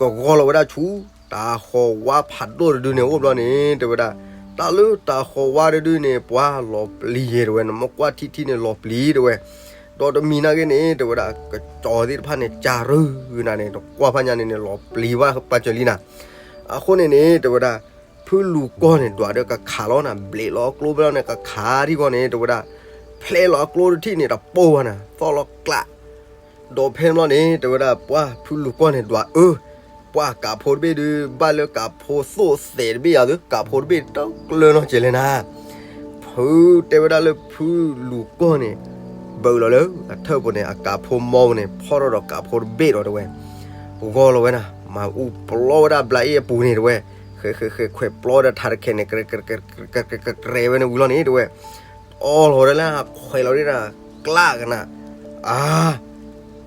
ကဂီၢ်လီၤဝဲဒၣ်ဆူ တၢ်ဃီဝါဖးဒိၣ်တဒုန့ၣ်အိၣ်ဘျီန့ၣ် တဲဝဲဒၣ် တၢ်လၢတၢ်ဃီၤဝါတဒုန့ၣ် ပှၤလီၤပျံၤယဲၢ်တဲဝဲ, နမ့ၢ်ကွၢ်ထံထံန့ၣ်လီၤပျံၤတဲဝဲ. ဒီးတမံၤနာ်က့န့ၣ် တဲဝဲဒၣ် ကစီၤသ့ၣ်တဖၣ်န့ၣ် ကၢ်ရၢနၤန့ၣ် နကွၢ်ဖးညါန့ၣ်န့ၣ် လီၤပျံၤဘၣ်ပာ်စၢၤလံနၤ. အဃိန့ၣ်န့ၣ် တဲဝဲဒၣ် ဖုလူၤကီၢ်န့ၣ် ဒွးဒီးကခးလီၤနၤ, ဘျဲးလီၤအကျိဖဲလီၤန့ၣ် ကခးထံဃီန့ၣ် တဲဝဲဒၣ် ဖျဲးလီၤအကျိတထံၣ်န့ၣ် တပိၢ်ဘၣ်နၤ, သီၣ်လီၤကျး ဒီးဖဲန့ၣ်ဘျီန့ၣ် တဲဝဲဒၣ် ပှၤဖုလူၤကီၢ်န့ၣ် ဒွးအၢ, ပှၤကးဖိတဘ့ၣ်ဒုး ဘၣ်လၢကးဖိသိၣ်သဲးတဘ့ၣ်ယၤသု, ကးဖိတဘ့ၣ်တကျၢၤနီတစဲးလဲၣ်နၤ. ဖုတဲဝဲဒၣ်လၢဖုလူၤကီၢ်န့ၣ် ဘၢးလီၤလၢအထၢၣ်ပူၤန့ၣ် အကးဖိမီပူၤန့ၣ် ဖီၣ်ထီၣ်ဒီးကးဖိတဘ့ၣ်ဒီးတဲဝဲ, ဂီၢ်လီၤဝဲနၤ, မၤအူပျီဝဲဒၣ်ဘျးအ့ၣ်အပူၤန့ၣ်တဲဝဲ, ဃဲးဃဲးဃဲးခွဲးပျီဝဲဒၣ်ထးတခဲန့ၣ် ကရဲးကရဲးဝဲန့ၣ်ဝံၤလီၤန့ၣ်တဲဝဲ အီလီၤဝဲဒၣ်လၢခွဲးလီၤဒၣ် ကျးကနၣ်, အါ,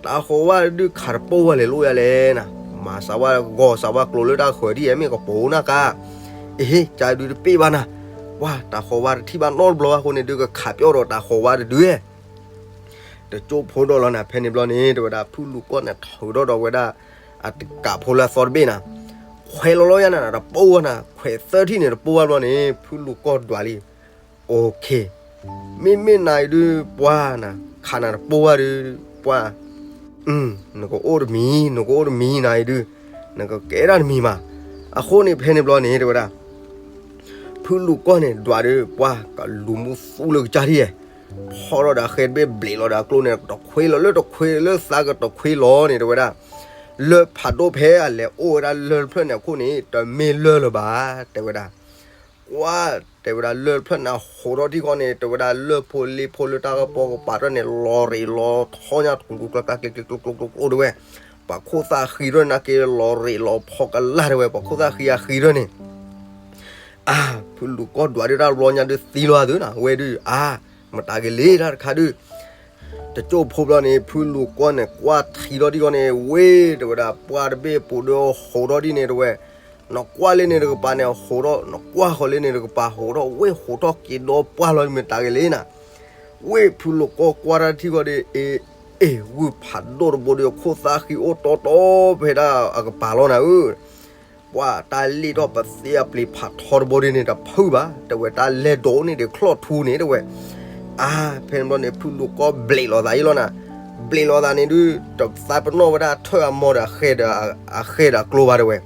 တၢ်ဃီၤဝါဒုးခးတပိၢ်ဘၣ်လဲၣ်လိၣ်ယၤလဲၣ်နၤ, မၤစးဝါဂီၤစးဝါကျိၤလၢတၢ်ဃၢၤဒ်အံၤ မ့ၢ်ကပိၤနၢ်ကါ, အ့ဟ့ၣ် ကၢ်ဒုးတပ့ၢ်ဘၣ်နၤ, ပှၤတၢ်ဃီၤဝါတထံၣ်ဘၣ်နီတဘျီဘၣ်အဃိန့ၣ်ဒုး ကခးပျီဒီးတၢ်ဃီၤဝါတဒု တကၠိဖိဒီးလီၤနၤ. ဖဲန့ၣ်ဘျီန့ၣ် တဲဝဲဒၣ် ဖုလူၤကီၢ်န့ၣ် ထုးထီၣ်ဒီးဝဲဒၣ် အကးဖိလၢအသီတဘ့ၣ်နၤ, ခွဲးလီၤလီၤယၤနၤ တပိၢ်ဘၣ်နၤ, ခွဲးသၢထံၣ်န့ၣ် တပိၢ်ဘၣ်ဘျီန့ၣ် ဖုလူၤကီၢ်ဒွးလံ, OK, မ့မ့ၢ်နၤအံၤဒုး ပှၤနၤ ခးနၤတပိၢ်ဘၣ်ဒုး ပှၤ နကအိၣ်တမံၤ နကအိၣ်တမံၤနၤအံၤဒုး နကကဲဒၣ်တမံၤမး. အဃိန့ၣ် ဖဲန့ၣ်ဘျီန့ၣ် တဲဝဲဒၣ် ဖုလူၤကီၢ်န့ၣ် ဒွးဒီးပှၤကလူၤမူသူလၢကစၢ်ထံၣ်, ဖီၣ်ထီၣ်ဒီးအဃဲတဘ့ၣ် ဘျဲးလီၤဒီးအကျိန့ၣ် တခွ့လီၤလၢတခွ့လၢသးကတခွ့လီၤန့ၣ် တဲဝဲဒၣ်, လၢၢ်ဖးဒိၣ်ဖဲအလဲၤအိၣ်ဝဲဒၣ်လၢၢ်တဖျၢၣ်န့ၣ်အခိၣ်န့ၣ် တမ့ၢ်လၢၢ်လၢၤဘၣ် တဲဝဲဒၣ် ကွၢ် တဲဝဲဒၣ်လၢၢ်တဖျၢၣ်န့ၣ် ဟိးထီၣ်ထံဃီန့ၣ် တဲဝဲဒၣ်လၢၢ်ဖိလ့ဖိလၢတၢ်ကပီၤကပၤတဖျၢၣ်န့ၣ် လီၤရ့းလီၤထီညါ ကျိကျိကျိကျိကျိကျိကျိကျိတဲဝဲ, ပှၤခိၣ်သၣ်ဃံထီၣ်န့ၣ်က့ လီၤရ့းလီၤဖီကလာ်တဲဝဲ ပှၤခိၣ်သၣ်ဃံအဃံထီၣ်န့ၣ် အါ ဖုလူၤကီၢ်ဒွးဒုးတၢ်တဘျီညါဒုးသံလီၤသုနၤ ဝဲဒုး အါ မတၤက့ၤလံတၢ်တခါဒုး တကၠိဖိဘျီန့ၣ် ဖုလူၤကီၢ်န့ၣ် ကွၢ်ထံထီၣ်ထံဃီန့ၣ် ဝ့ၢ် တဲဝဲဒၣ် ပှၢ်တဘ့ၣ်ပူၤဒီးဟိးထီၣ်ဒ်န့ၣ်တဲဝဲ, နကွၢ်လၢန့ၣ်တကပၤန့ၣ် ဟိးထီၣ် နကွၢ်ဃီလၢန့ၣ်တကပၤ ဟိးထီၣ် ဝ့ၢ်ဟိးထီၣ်က့ၤဒီးပှၢ်လီၤ မတၤက့ၤလံနၤ, ဝ့ၢ်ဖုလူၤကီၢ်ကွၢ်တၢ်ထံဃီဒီး အ့ အ့ၣ် ဂုၢ်ဖးဒိၣ်တဘိဒီး ခိၣ်သၣ်ဃံအိၣ်တီတီဖဲဒၣ်အကပၤလီၤနၤဧၢ ပှၤတၢ်လ့ၣ်ထီၣ်ပသ့အပျ့ၤဖးထီတဘိဒ်န့ၣ် တဖုၣ်ဘၣ် တဲဝဲ တၢ်လဲၤဒိးန့ၣ်ဒီးချီၣ်ထူန့ၣ်တဲဝဲ, အါ ဖဲန့ၣ်ဘျီန့ၣ် ဖုလူၤကီၢ်ဘျဲးလီၤသးအံၤလီၤနၤ, ဘျဲးလီၤသးန့ၣ်ဒုး တသးပနီၣ်ဝဲဒၣ်ထၢၣ်အမီၢ်ဒီး အဃဲဒီးအကျိဘၣ်တဲဝဲ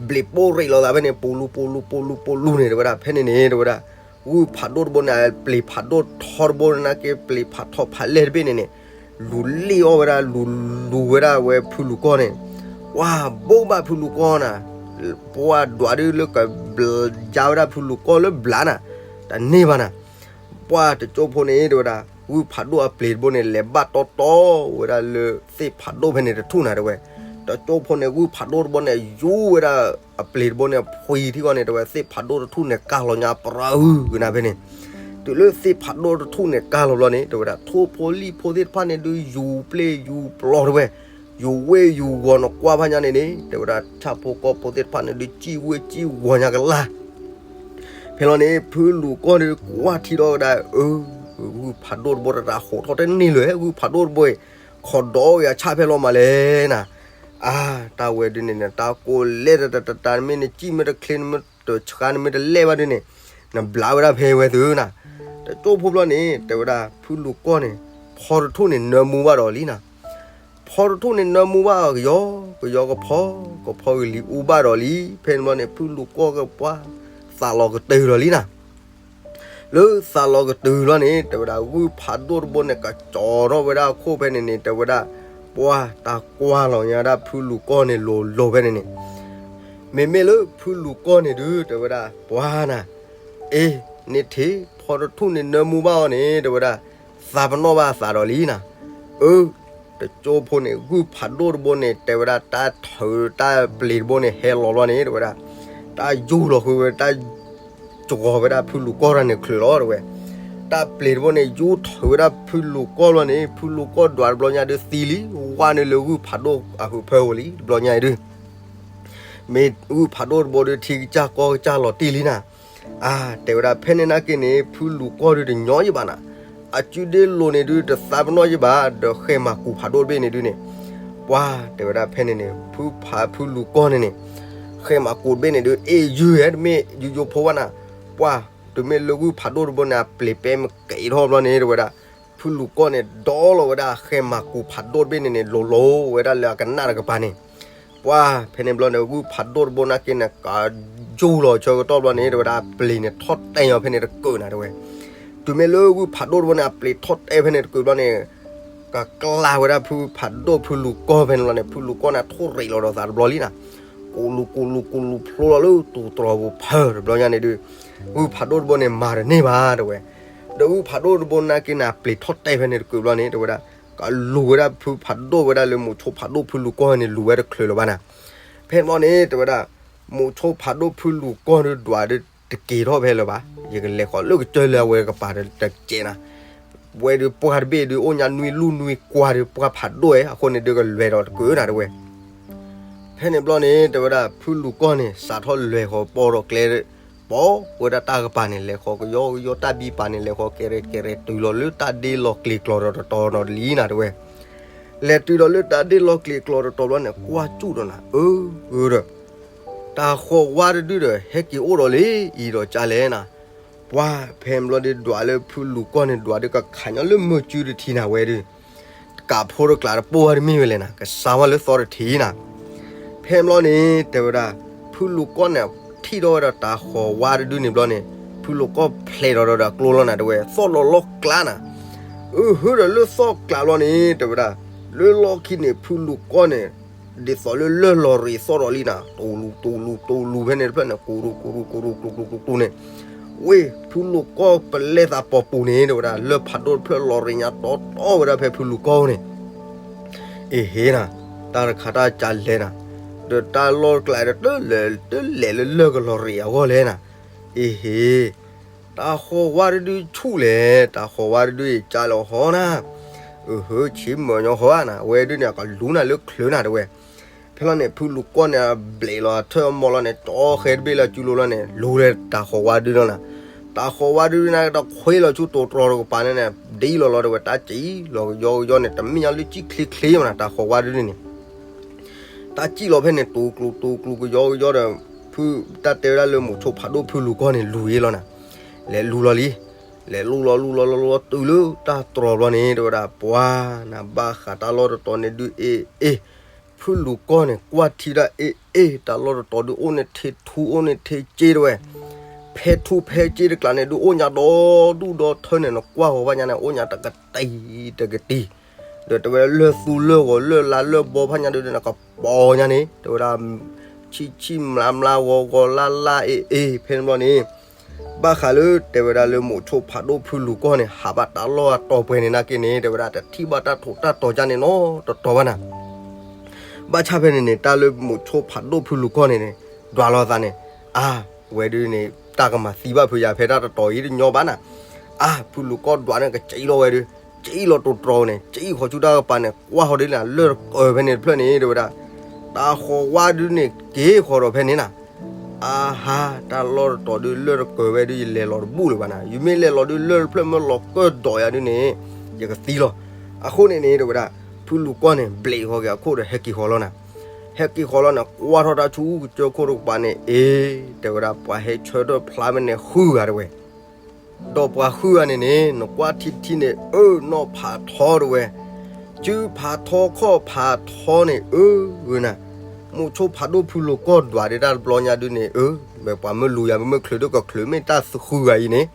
ဘျဲးပိၢ်ရ့းလီၤသးဖဲန့ၣ် ပူၤလူၤပူၤလူၤပူၤလူၤပူၤလူၤန့ၣ် တဲဝဲဒၣ် ဖဲန့ၣ်န့ၣ် တဲဝဲဒၣ် ဂုၢ်ဖးဒိၣ်တဘိန့ၣ် အပျ့ၤဖးဒိၣ်ထီတဘိန့ၣ် နာ်က့ပျ့ၤဖးထီဖးလဲၢ်တဘ့ၣ်န့ၣ်န့ၣ် လူၤလ့ၣ်အီၣ်ဝဲဒၣ် လူၤလူၤဝဲဒၣ်ဝဲဖုလူၤကီၢ်န့ၣ်, ပှၤဘိးဘၣ်ဖုလူၤကီၢ်နၤ, ပှၤဒွးဒုးလၢကဘျါဝဲဒၣ်ဖုလူၤကီၢ်လၢဘျါနၤ, တန့ၢ်ဘၣ်နၤ ပှၤတကၠိဖိန့ၣ် တဲဝဲဒၣ် ဂုၢ်ဖးဒိၣ်အပျ့ၤတဘိန့ၣ် လဲၤဘၣ်တီတီဝဲဒၣ်လၢသ့ၣ်ဖးဒိၣ်ဖဲန့ၣ်တထူၣ်နၤတဲဝဲ, တကၠိဖိန့ၣ် ဂုၢ်ဖးဒိၣ်တဘိန့ၣ် ယူဝဲဒၣ်အပျ့ၤတဘိန့ၣ် ဖှံထံဃီန့ၣ် တဲဝဲ သ့ၣ်ဖးဒိၣ်တထူၣ်န့ၣ် ကၢ်လီၤညါပြၢအုၣ်ကနၤဖဲန့ၣ်, တုၤလၢသ့ၣ်ဖးဒိၣ်တထူၣ်န့ၣ် ကၢ်လီၤဘျီန့ၣ် တဲဝဲဒၣ် ထိၣ်ဖိလံၣ်ဖိသ့ၣ်တဖၣ်န့ၣ် ဒုးယူၤပျ့ၤယူၤပျီတဲဝဲ, ယူၤဝ့ၢ်ယူၤဝီၤနကွၢ်ဖးညါန့ၣ်န့ၣ် တဲဝဲဒၣ် ဆၣ်ဖိကီၢ်ဖိသ့ၣ်တဖၣ်န့ၣ် ဒုးစံၣ်ဝ့ၢ်စံၣ်ဝီၤညါကလၢ် ဖဲလီၤန့ၣ် ဖုလူၤကီၢ်ဒီးကွၢ်ထံဒီးဝဲဒၣ် အၢ ဂုၢ်ဖးဒိၣ်တဘိတတးဟိးထီၣ်တန့ၢ်လၢၤ ဂုၢ်ဖးဒိၣ်တဘိ ခိးဒီးယၤဆၣ်ဖဲလီၤမးလဲၣ်နၤ, အါ တၢ်ဝဲဒုးန့ၣ် နတၢ်ကိးလဲၣ်တတတတ နမ့ၢ်နစံၣ်မ့ၢ်တချ့ နမ့ၢ်တဆှါ နမ့ၢ်တလဲၢ်ဘၣ်ဒုးန့ၣ် နဘျါဝဲဒၣ်ဖဲဝဲသုနၤ, တကၠိဖိဘျီန့ၣ် တဲဝဲဒၣ် ဖုလူၤကီၢ်န့ၣ် ဖီတထူၣ်န့ၣ် နၢမူဘၣ်ဒီးလံနၤ ဖီတထူၣ်န့ၣ် နၢမူဘၣ်ကယီကယီကဖီ ကဖီကလံၤအူဘၣ်ဒီးလံ, ဖဲန့ၣ်ဘျီန့ၣ် ဖုလူၤကီၢ်ကပှၢ် သးလီၤကတုၤဒီးလံနၤ, လၢသးလီၤကတုၤလီၤန့ၣ် တဲဝဲဒၣ် ဂုၢ်ဖးဒိၣ်တဘိန့ၣ် ကစီၤထီၣ်ဝဲဒၣ်အခိၣ်ဖဲန့ၣ်န့ၣ် တဲဝဲဒၣ် ပှၢ်တၢ်ကွၢ်လီၤညါဒၣ်ဖုလူၤကီၢ်န့ၣ် လိၤလိၤဖဲန့ၣ်န့ၣ်, မ့မ့ၢ်လၢဖုလူၤကီၢ်န့ၣ်ဒုး တဲဝဲဒၣ် ပှၢ်နၤ အ့ န့ၣ်ထံၣ် ဖီတထူၣ်န့ၣ် နၢမူဘၣ်အီၤန့ၣ် တဲဝဲဒၣ် သးပနီၣ်ဘၣ်အသးဒီးလံနၤ, အၢ တကၠိဖိန့ၣ် ဂုၢ်ဖးဒိၣ်တဘိန့ၣ် တဲဝဲဒၣ် တၢ်ထုးတၢ်ပျ့ၤတဘိန့ၣ် ဟဲလီၤလီၤန့ၣ် တဲဝဲဒၣ် တၢ်ယူၤလီၤဃုာ်ဝဲ တၢ်စှီၤဝဲဒၣ်ဖုလူၤကီၢ်တၢ်န့ၣ်ချုးလီၤတဲဝဲ, တၢ်ပျ့ၤတဘိန့ၣ် ယူၤထုးဝဲဒၣ်ဖုလူၤကီၢ်လီၤန့ၣ် ဖုလူၤကီၢ်ဒွးတဘျီညါဒုးသံလံ, ဝါန့ၣ်လၢဂုၢ်ဖးဒိၣ်အဟုးဖၢဝဲလံ တဘျီညါအံၤဒုး မ့ၢ်ဂုၢ်ဖးဒိၣ်တဘိဒုး ထံကစၢ်ကီၢ်ကစၢ်လီၤတံၢ်လံနၤ, အါ တဲဝဲဒၣ် ဖဲန့ၣ်နာ်က့န့ၣ် ဖုလူၤကီၢ်ဒုးတညီယဘၣ်နၤ, အစုဒ့လိၤန့ၣ်ဒုး တသးပနီၣ်ယဘၣ် ဒီးဃဲမၤကူးဖးဒိၣ်တဘ့ၣ်န့ၣ်ဒုးန့ၣ်, ပှၢ် တဲဝဲဒၣ်ဖဲန့ၣ်န့ၣ် ဖုဖးဖုလူၤကီၢ်န့ၣ်န့ၣ် ဃဲမၤကူးတဘ့ၣ်န့ၣ်ဒုး အ့ၣ်ယုၢ်ဧဲ တမ့ၢ်ယိယိဖိဘၣ်နၤ, ပှၢ် တုၤမ့ၢ်လၢဂုၢ်ဖးဒိၣ်တဘိန့ၣ် အပျ့ၤပဲမ့ၢ်ကဲထီၣ်ဘျီန့ၣ် တဲဝဲဒၣ်, ဖုလူၤကီၢ်န့ၣ် ဒီလီၤဝဲဒၣ်ဃဲမၤကူးဖးဒိၣ်တဘ့ၣ်န့ၣ်န့ၣ် လိၤလိၤဝဲဒၣ်လၢအကနၣ်တကပၤန့ၣ်, ပှၢ် ဖဲန့ၣ်ဘျီန့ၣ် ဂုၢ်ဖးဒိၣ်တဘိနာ်က့န့ၣ် ကယူၢ်လီၤဆၢကတီၢ်ဘျီန့ၣ် တဲဝဲဒၣ် အပျ့ၤန့ၣ်ထီၣ်တဲာ်အီၤဖဲန့ၣ်တကုာ်နၤတဲဝဲ, တုၤမ့ၢ်လၢဂုၢ်ဖးဒိၣ်တဘိန့ၣ် အပျ့ၤထီၣ်တဲာ်ဖဲန့ၣ်တကုာ်ဘျီန့ၣ် ကကျါဝဲဒၣ်ဖုဖးဒိၣ်ဖုလူၤကီၢ်ဖဲန့ၣ်ဘျီန့ၣ် ဖုလူၤကီၢ်န့ၣ် ထိၣ်ရ့းလီၤဒီးသးတဘျီလံနၤ, ကူလူၤကူလူၤကူလူၤဖျိလီၤလၢတူၢ်တြီၤပူၤဖၢတဘျီညါန့ၣ်ဒုး, ဂုၢ်ဖးဒိၣ်တဘိန့ၣ် မၤတန့ၢ်ဘၣ်တဲဝဲ, ဒီးဂုၢ်ဖးဒိၣ်တဘိနာ်က့န့ၣ် အပျ့ၤထီၣ်တဲာ်ဖဲန့ၣ်တကုာ်ဘျီန့ၣ် တဲဝဲဒၣ်, ကလူၤဝဲဒၣ်ဖုဖးဒိၣ်ဝဲဒၣ်လၢမိၤဆိဖးဒိၣ်ဖုလူၤကီၢ်န့ၣ် လူၤဝဲတချုးလၢၤဘၣ်နၤ, ဖဲန့ၣ်ဘျီန့ၣ် တဲဝဲဒၣ်, မိၤဆိဖးဒိၣ်ဖုလူၤကီၢ်ဒုးဒွးဒုးတက့ၤထီၣ်ဖဲလၢၤဘၣ်, ယကလဲၤဃီၤလၢကစၢၢ်လၢအဝဲကပၤတကဲးနၤ, ဝဲဒုးပှၢ်တဘ့ၣ်ဒုး အိၣ်ညါနွံလူၢ်နွံကွၢ်ဒုး ပှၢ်ဖးဒိၣ်ဝဲ အဃိန့ၣ်ဒုးကလွဲၤဒီးတကုာ်နၤတဲဝဲ ဖဲန့ၣ်ဘျီန့ၣ် တဲဝဲဒၣ် ဖုလူၤကီၢ်န့ၣ် စးထီၣ်လဲၤဃီၤပိာ်ဒီးကျဲ, ပိာ်ဝဲဒၣ်တၢ်ကပၤန့ၣ် လဲၤဃီၤကယီကယီတၢ်ဘံပၤန့ၣ် လဲၤဃီၤကဲရဲကဲရဲ တုၤလီၤလၢတၢ်ဒ့လီၤကျ့ၤကျီၤဒီးတတီၤနီၤတလံနၤတဲဝဲ, လဲၤတုၤဒီးလၢတၢ်ဒ့လီၤကျ့ၤကျီၤတတီၤဘျီန့ၣ် ကွၢ်စူၣ်ဒီးနၤ အၢ ဒီး တၢ်ဃီၤဝါတဒုဒီး ဟဲက့ၤအိၣ်ဒီးလံအံၤဒီးကၢ်လဲၣ်နၤ, ပှၢ်ဖဲန့ၣ်ဘျီဒုးဒွးလၢဖုလူၤကီၢ်န့ၣ် ဒွးဒုးကခးညီလၢမုၢ်စုတထံနၤဝဲဒုး တကးဖိတကျးတပိၢ်ဝဲတမ့ၢ်ဝဲလဲၣ်နၤ ကစါဝဲလၢသီတထံနၤ, ဖဲန့ၣ်ဘျီန့ၣ် တဲဝဲဒၣ်, ဖုလူၤကီၢ်န့ၣ် ထံၣ်ထီၣ်ဝဲဒီးတၢ်ဃီၤဝါတဒုန့ၣ်ဘျီန့ၣ် ဖုလူၤကီၢ်ဖျဲးဒီးဒီးကျိလီၤနၤတဲဝဲ သီၣ်လီၤလီၢ်ကျါနၤ, အဟၢဒီးလၢသီၣ်ကျါဘျီန့ၣ် တဲဝဲဒၣ်, လၢလီၢ်ခံန့ၣ် ဖုလူၤကီၢ်န့ၣ် ဒ်သိးလၢလၢၢ်လီၤရ့းသီၣ်ဒီးလံနၤ တူလူတူလူတူလူဖဲန့ၣ်တဖျၢၣ်န့ၣ် ကူၤရူကူၤရူကူၤရူကူၤရူကူၤရူန့ၣ်, ဝ့ၢ် ဖုလူၤကီၢ်ပလဲသးပိာ်ပူၤန့ၣ် တဲဝဲဒၣ် လၢၢ်ဖးဒိၣ်တဖျၢၣ်လီၤရ့းညါတီတီဝဲဒၣ်ဖဲဖုလူၤကီၢ်န့ၣ်, အ့ဟ့နၤ, တၢ်တခါတၢ်ကၢ်လဲၣ်နၤ, ဒီးတၢ်လီၢ်တကျါဒီး တလဲၤလၢလၢၢ်ကလီၤရ့းအဂီၢ်လဲၣ်နၤ, အ့ဟ့ တၢ်ဃီၤဝါတဒုဆူၣ်လဲၣ် တၢ်ဃီၤဝါတဒုအံၤကၢ်လီၤဟီနၤ, အဟၢ ဆံးမၢညီဃီဧါနၤ အဝဲဒုန့ၣ် အကလူၤနၤလၢချုးနၤတဲဝဲ, ဖဲလီၤန့ၣ် ဖုလူၤကီၢ်န့ၣ် အဘျဲးလီၤအထၢၣ်အမီၢ်လီၤန့ၣ် ကၠီဃဲတဘ့ၣ်လၢအစုလိၤလီၤန့ၣ် လူၤလၢတၢ်ဃီၤဝါဒုလီၤနၤ, တၢ်ဃီၤဝါဒုန့ၣ် တခွ့လီၤဆူတိၤတြီၤတကပၤန့ၣ်န့ၣ် ဒ်လီၤလီၤတဲဝဲ တၢ်စံၣ်လီၤကယီကယီန့ၣ် တမ့ၢ်ညါလၢစံၣ်ချ့ချ့မးနၤ တၢ်ဃီၤဝါဒုန့ၣ် တၢ်စံၣ်လီၤဖဲန့ၣ် တူၤကျူၤတူၤကျူၤကယီကယီဒီး ဖုတၢ်တဲဝဲဒၣ်လၢမိၤဆိဖးဒိၣ်ဖုလူၤကီၢ်န့ၣ် လူၤအ့လီၤနၤ, လဲၤလူၤလီၤလံ, လဲၤလူၤလီၤလူၤလီၤလူၤလီၤတုၤလၢတၢ်တြီၤဘျီန့ၣ် တဲဝဲဒၣ် ပှၤနဘၣ်ဃးတၢ်လီၢ်တတီၤန့ၣ်ဒုးအ့ၣ်အ့ၣ်, ဖုလူၤကီၢ်န့ၣ် ကွၢ်ထံဒၣ်အ့ၣ်အ့ၣ် တၢ်လီၢ်တတီၤဒုးအိၣ်န့ၣ်ထံထူအိၣ်န့ၣ်ထံစ့တဲဝဲ, ဖဲထူဖဲစ့တကျးန့ၣ်ဒုး အိၣ်ညါဒီဒူၣ်ဒီထၢန့ၣ် နကွၢ်ဃီၤဖးညါန့ၣ် အိၣ်ညါတကတံၤတကတံၤ, ဒီးတဲဝဲလၢၢ်သူလၢၢ်ဂီၤလၢၢ်လါလၢၢ်ဘီဖးညါဒုးန့ၣ် ကပီၤညါန့ၣ် တဲဝဲဒၣ် ဆံးဆံးမျါမျါဂီၤဂီၤလါလါအ့ၣ်အ့ၣ် ဖဲန့ၣ်ဘျီန့ၣ် ဘၣ်ဃးလၢတဲဝဲဒၣ်လၢမိၤဆိဖးဒိၣ်ဖုလူၤကီၢ်န့ၣ် ဟးဘၣ်တၢ်လီၢ်အတီၤပှဲၤန့ၣ်နာ်က့န့ၣ် တဲဝဲဒၣ် တထံၣ်ဘၣ်တၢ်ထူးတၢ်တီၤကၢ်န့ၣ်နီတတီၤဘၣ်နၤ, ဘၣ်ဆၣ်ဖဲန့ၣ်န့ၣ် တၢ်လၢမိၤဆိဖးဒိၣ်ဖုလူၤကီၢ်န့ၣ်န့ၣ် ဒွးလီၤသးန့ၣ်, အါ, ဝဲဒုန့ၣ် တၢ်ကမၤသံဘၣ်ဖုယၤ ဖဲတၢ်တတီၤအံၤတညီဘၣ်နၤ, အါ, ဖုလူၤကီၢ်ဒွးန့ၣ် ကစံၣ်လီၤဝဲဒုး, စံၣ်လီၤတိၤတြီၤန့ၣ် စံၣ်ဃီၤဆူတၢ်ကပၤန့ၣ် ကွၢ်ဃီၤဒ်လဲၣ် လၢၢ်တကၢၤဖဲန့ၣ်တဖျၢၣ်န့ၣ် တဲဝဲဒၣ်, တၢ်ဃီၤဝါဒုန့ၣ် က့ၤဃီၤဒီးဖဲန့ၣ်နၤ, အါဟါ, တၢ်လီၢ်တတီၤဒုး လၢၢ်တကၢၤဝဲဒုး ယလဲၤလီၤတဘူၣ်လၢၤဘၣ်နၤ, ယမ့ၢ်လဲၤလီၤဒုး လၢၢ်တဖျၢၣ်မ့ၢ်လီၤကၢၢ်ဒိးယၤဒုန့ၣ် ယကသံလီၤ, အဃိန့ၣ်န့ၣ် တဲဝဲဒၣ်, ဖုလူၤကီၢ်န့ၣ် ဘျဲးဃီၤက့ၤအခိၣ်ဒီး ဟဲက့ၤဃီၤလီၤနၤ, ဟဲက့ၤဃီၤလီၤန့ၣ် ကွၢ်ထီၣ်တၢ်ဆူကစၢၢ်ခိၣ်တကပၤန့ၣ် အ့, တဲဝဲဒၣ် ပှၤဟဲဆၢထၢၣ်ဖျါမ့ၢ်န့ၣ် ဃုဂၤတဲဝဲ ဒီးပှၤဃုဂၤန့ၣ်န့ၣ် နကွၢ်ထံထံန့ၣ် အၢ နီၢ်ဖးထီတဲဝဲ, စုဖးထီခီၣ်ဖးထီန့ၣ် အၢ ဂ့ၤနၤ, မိၤဆိဖးဒိၣ်ဖုလူၤကီၢ်ဒွးဒ်တၢ်တဘျီညါဒုန့ၣ် အၢ မ့ၢ်ပှၤမ့ၢ်လူၤယၤ မ့ၢ်မ့ၢ်ချုးဒုကချုး မ့ၢ်တၢ်ဃုဂၤအံၤန့ၣ်,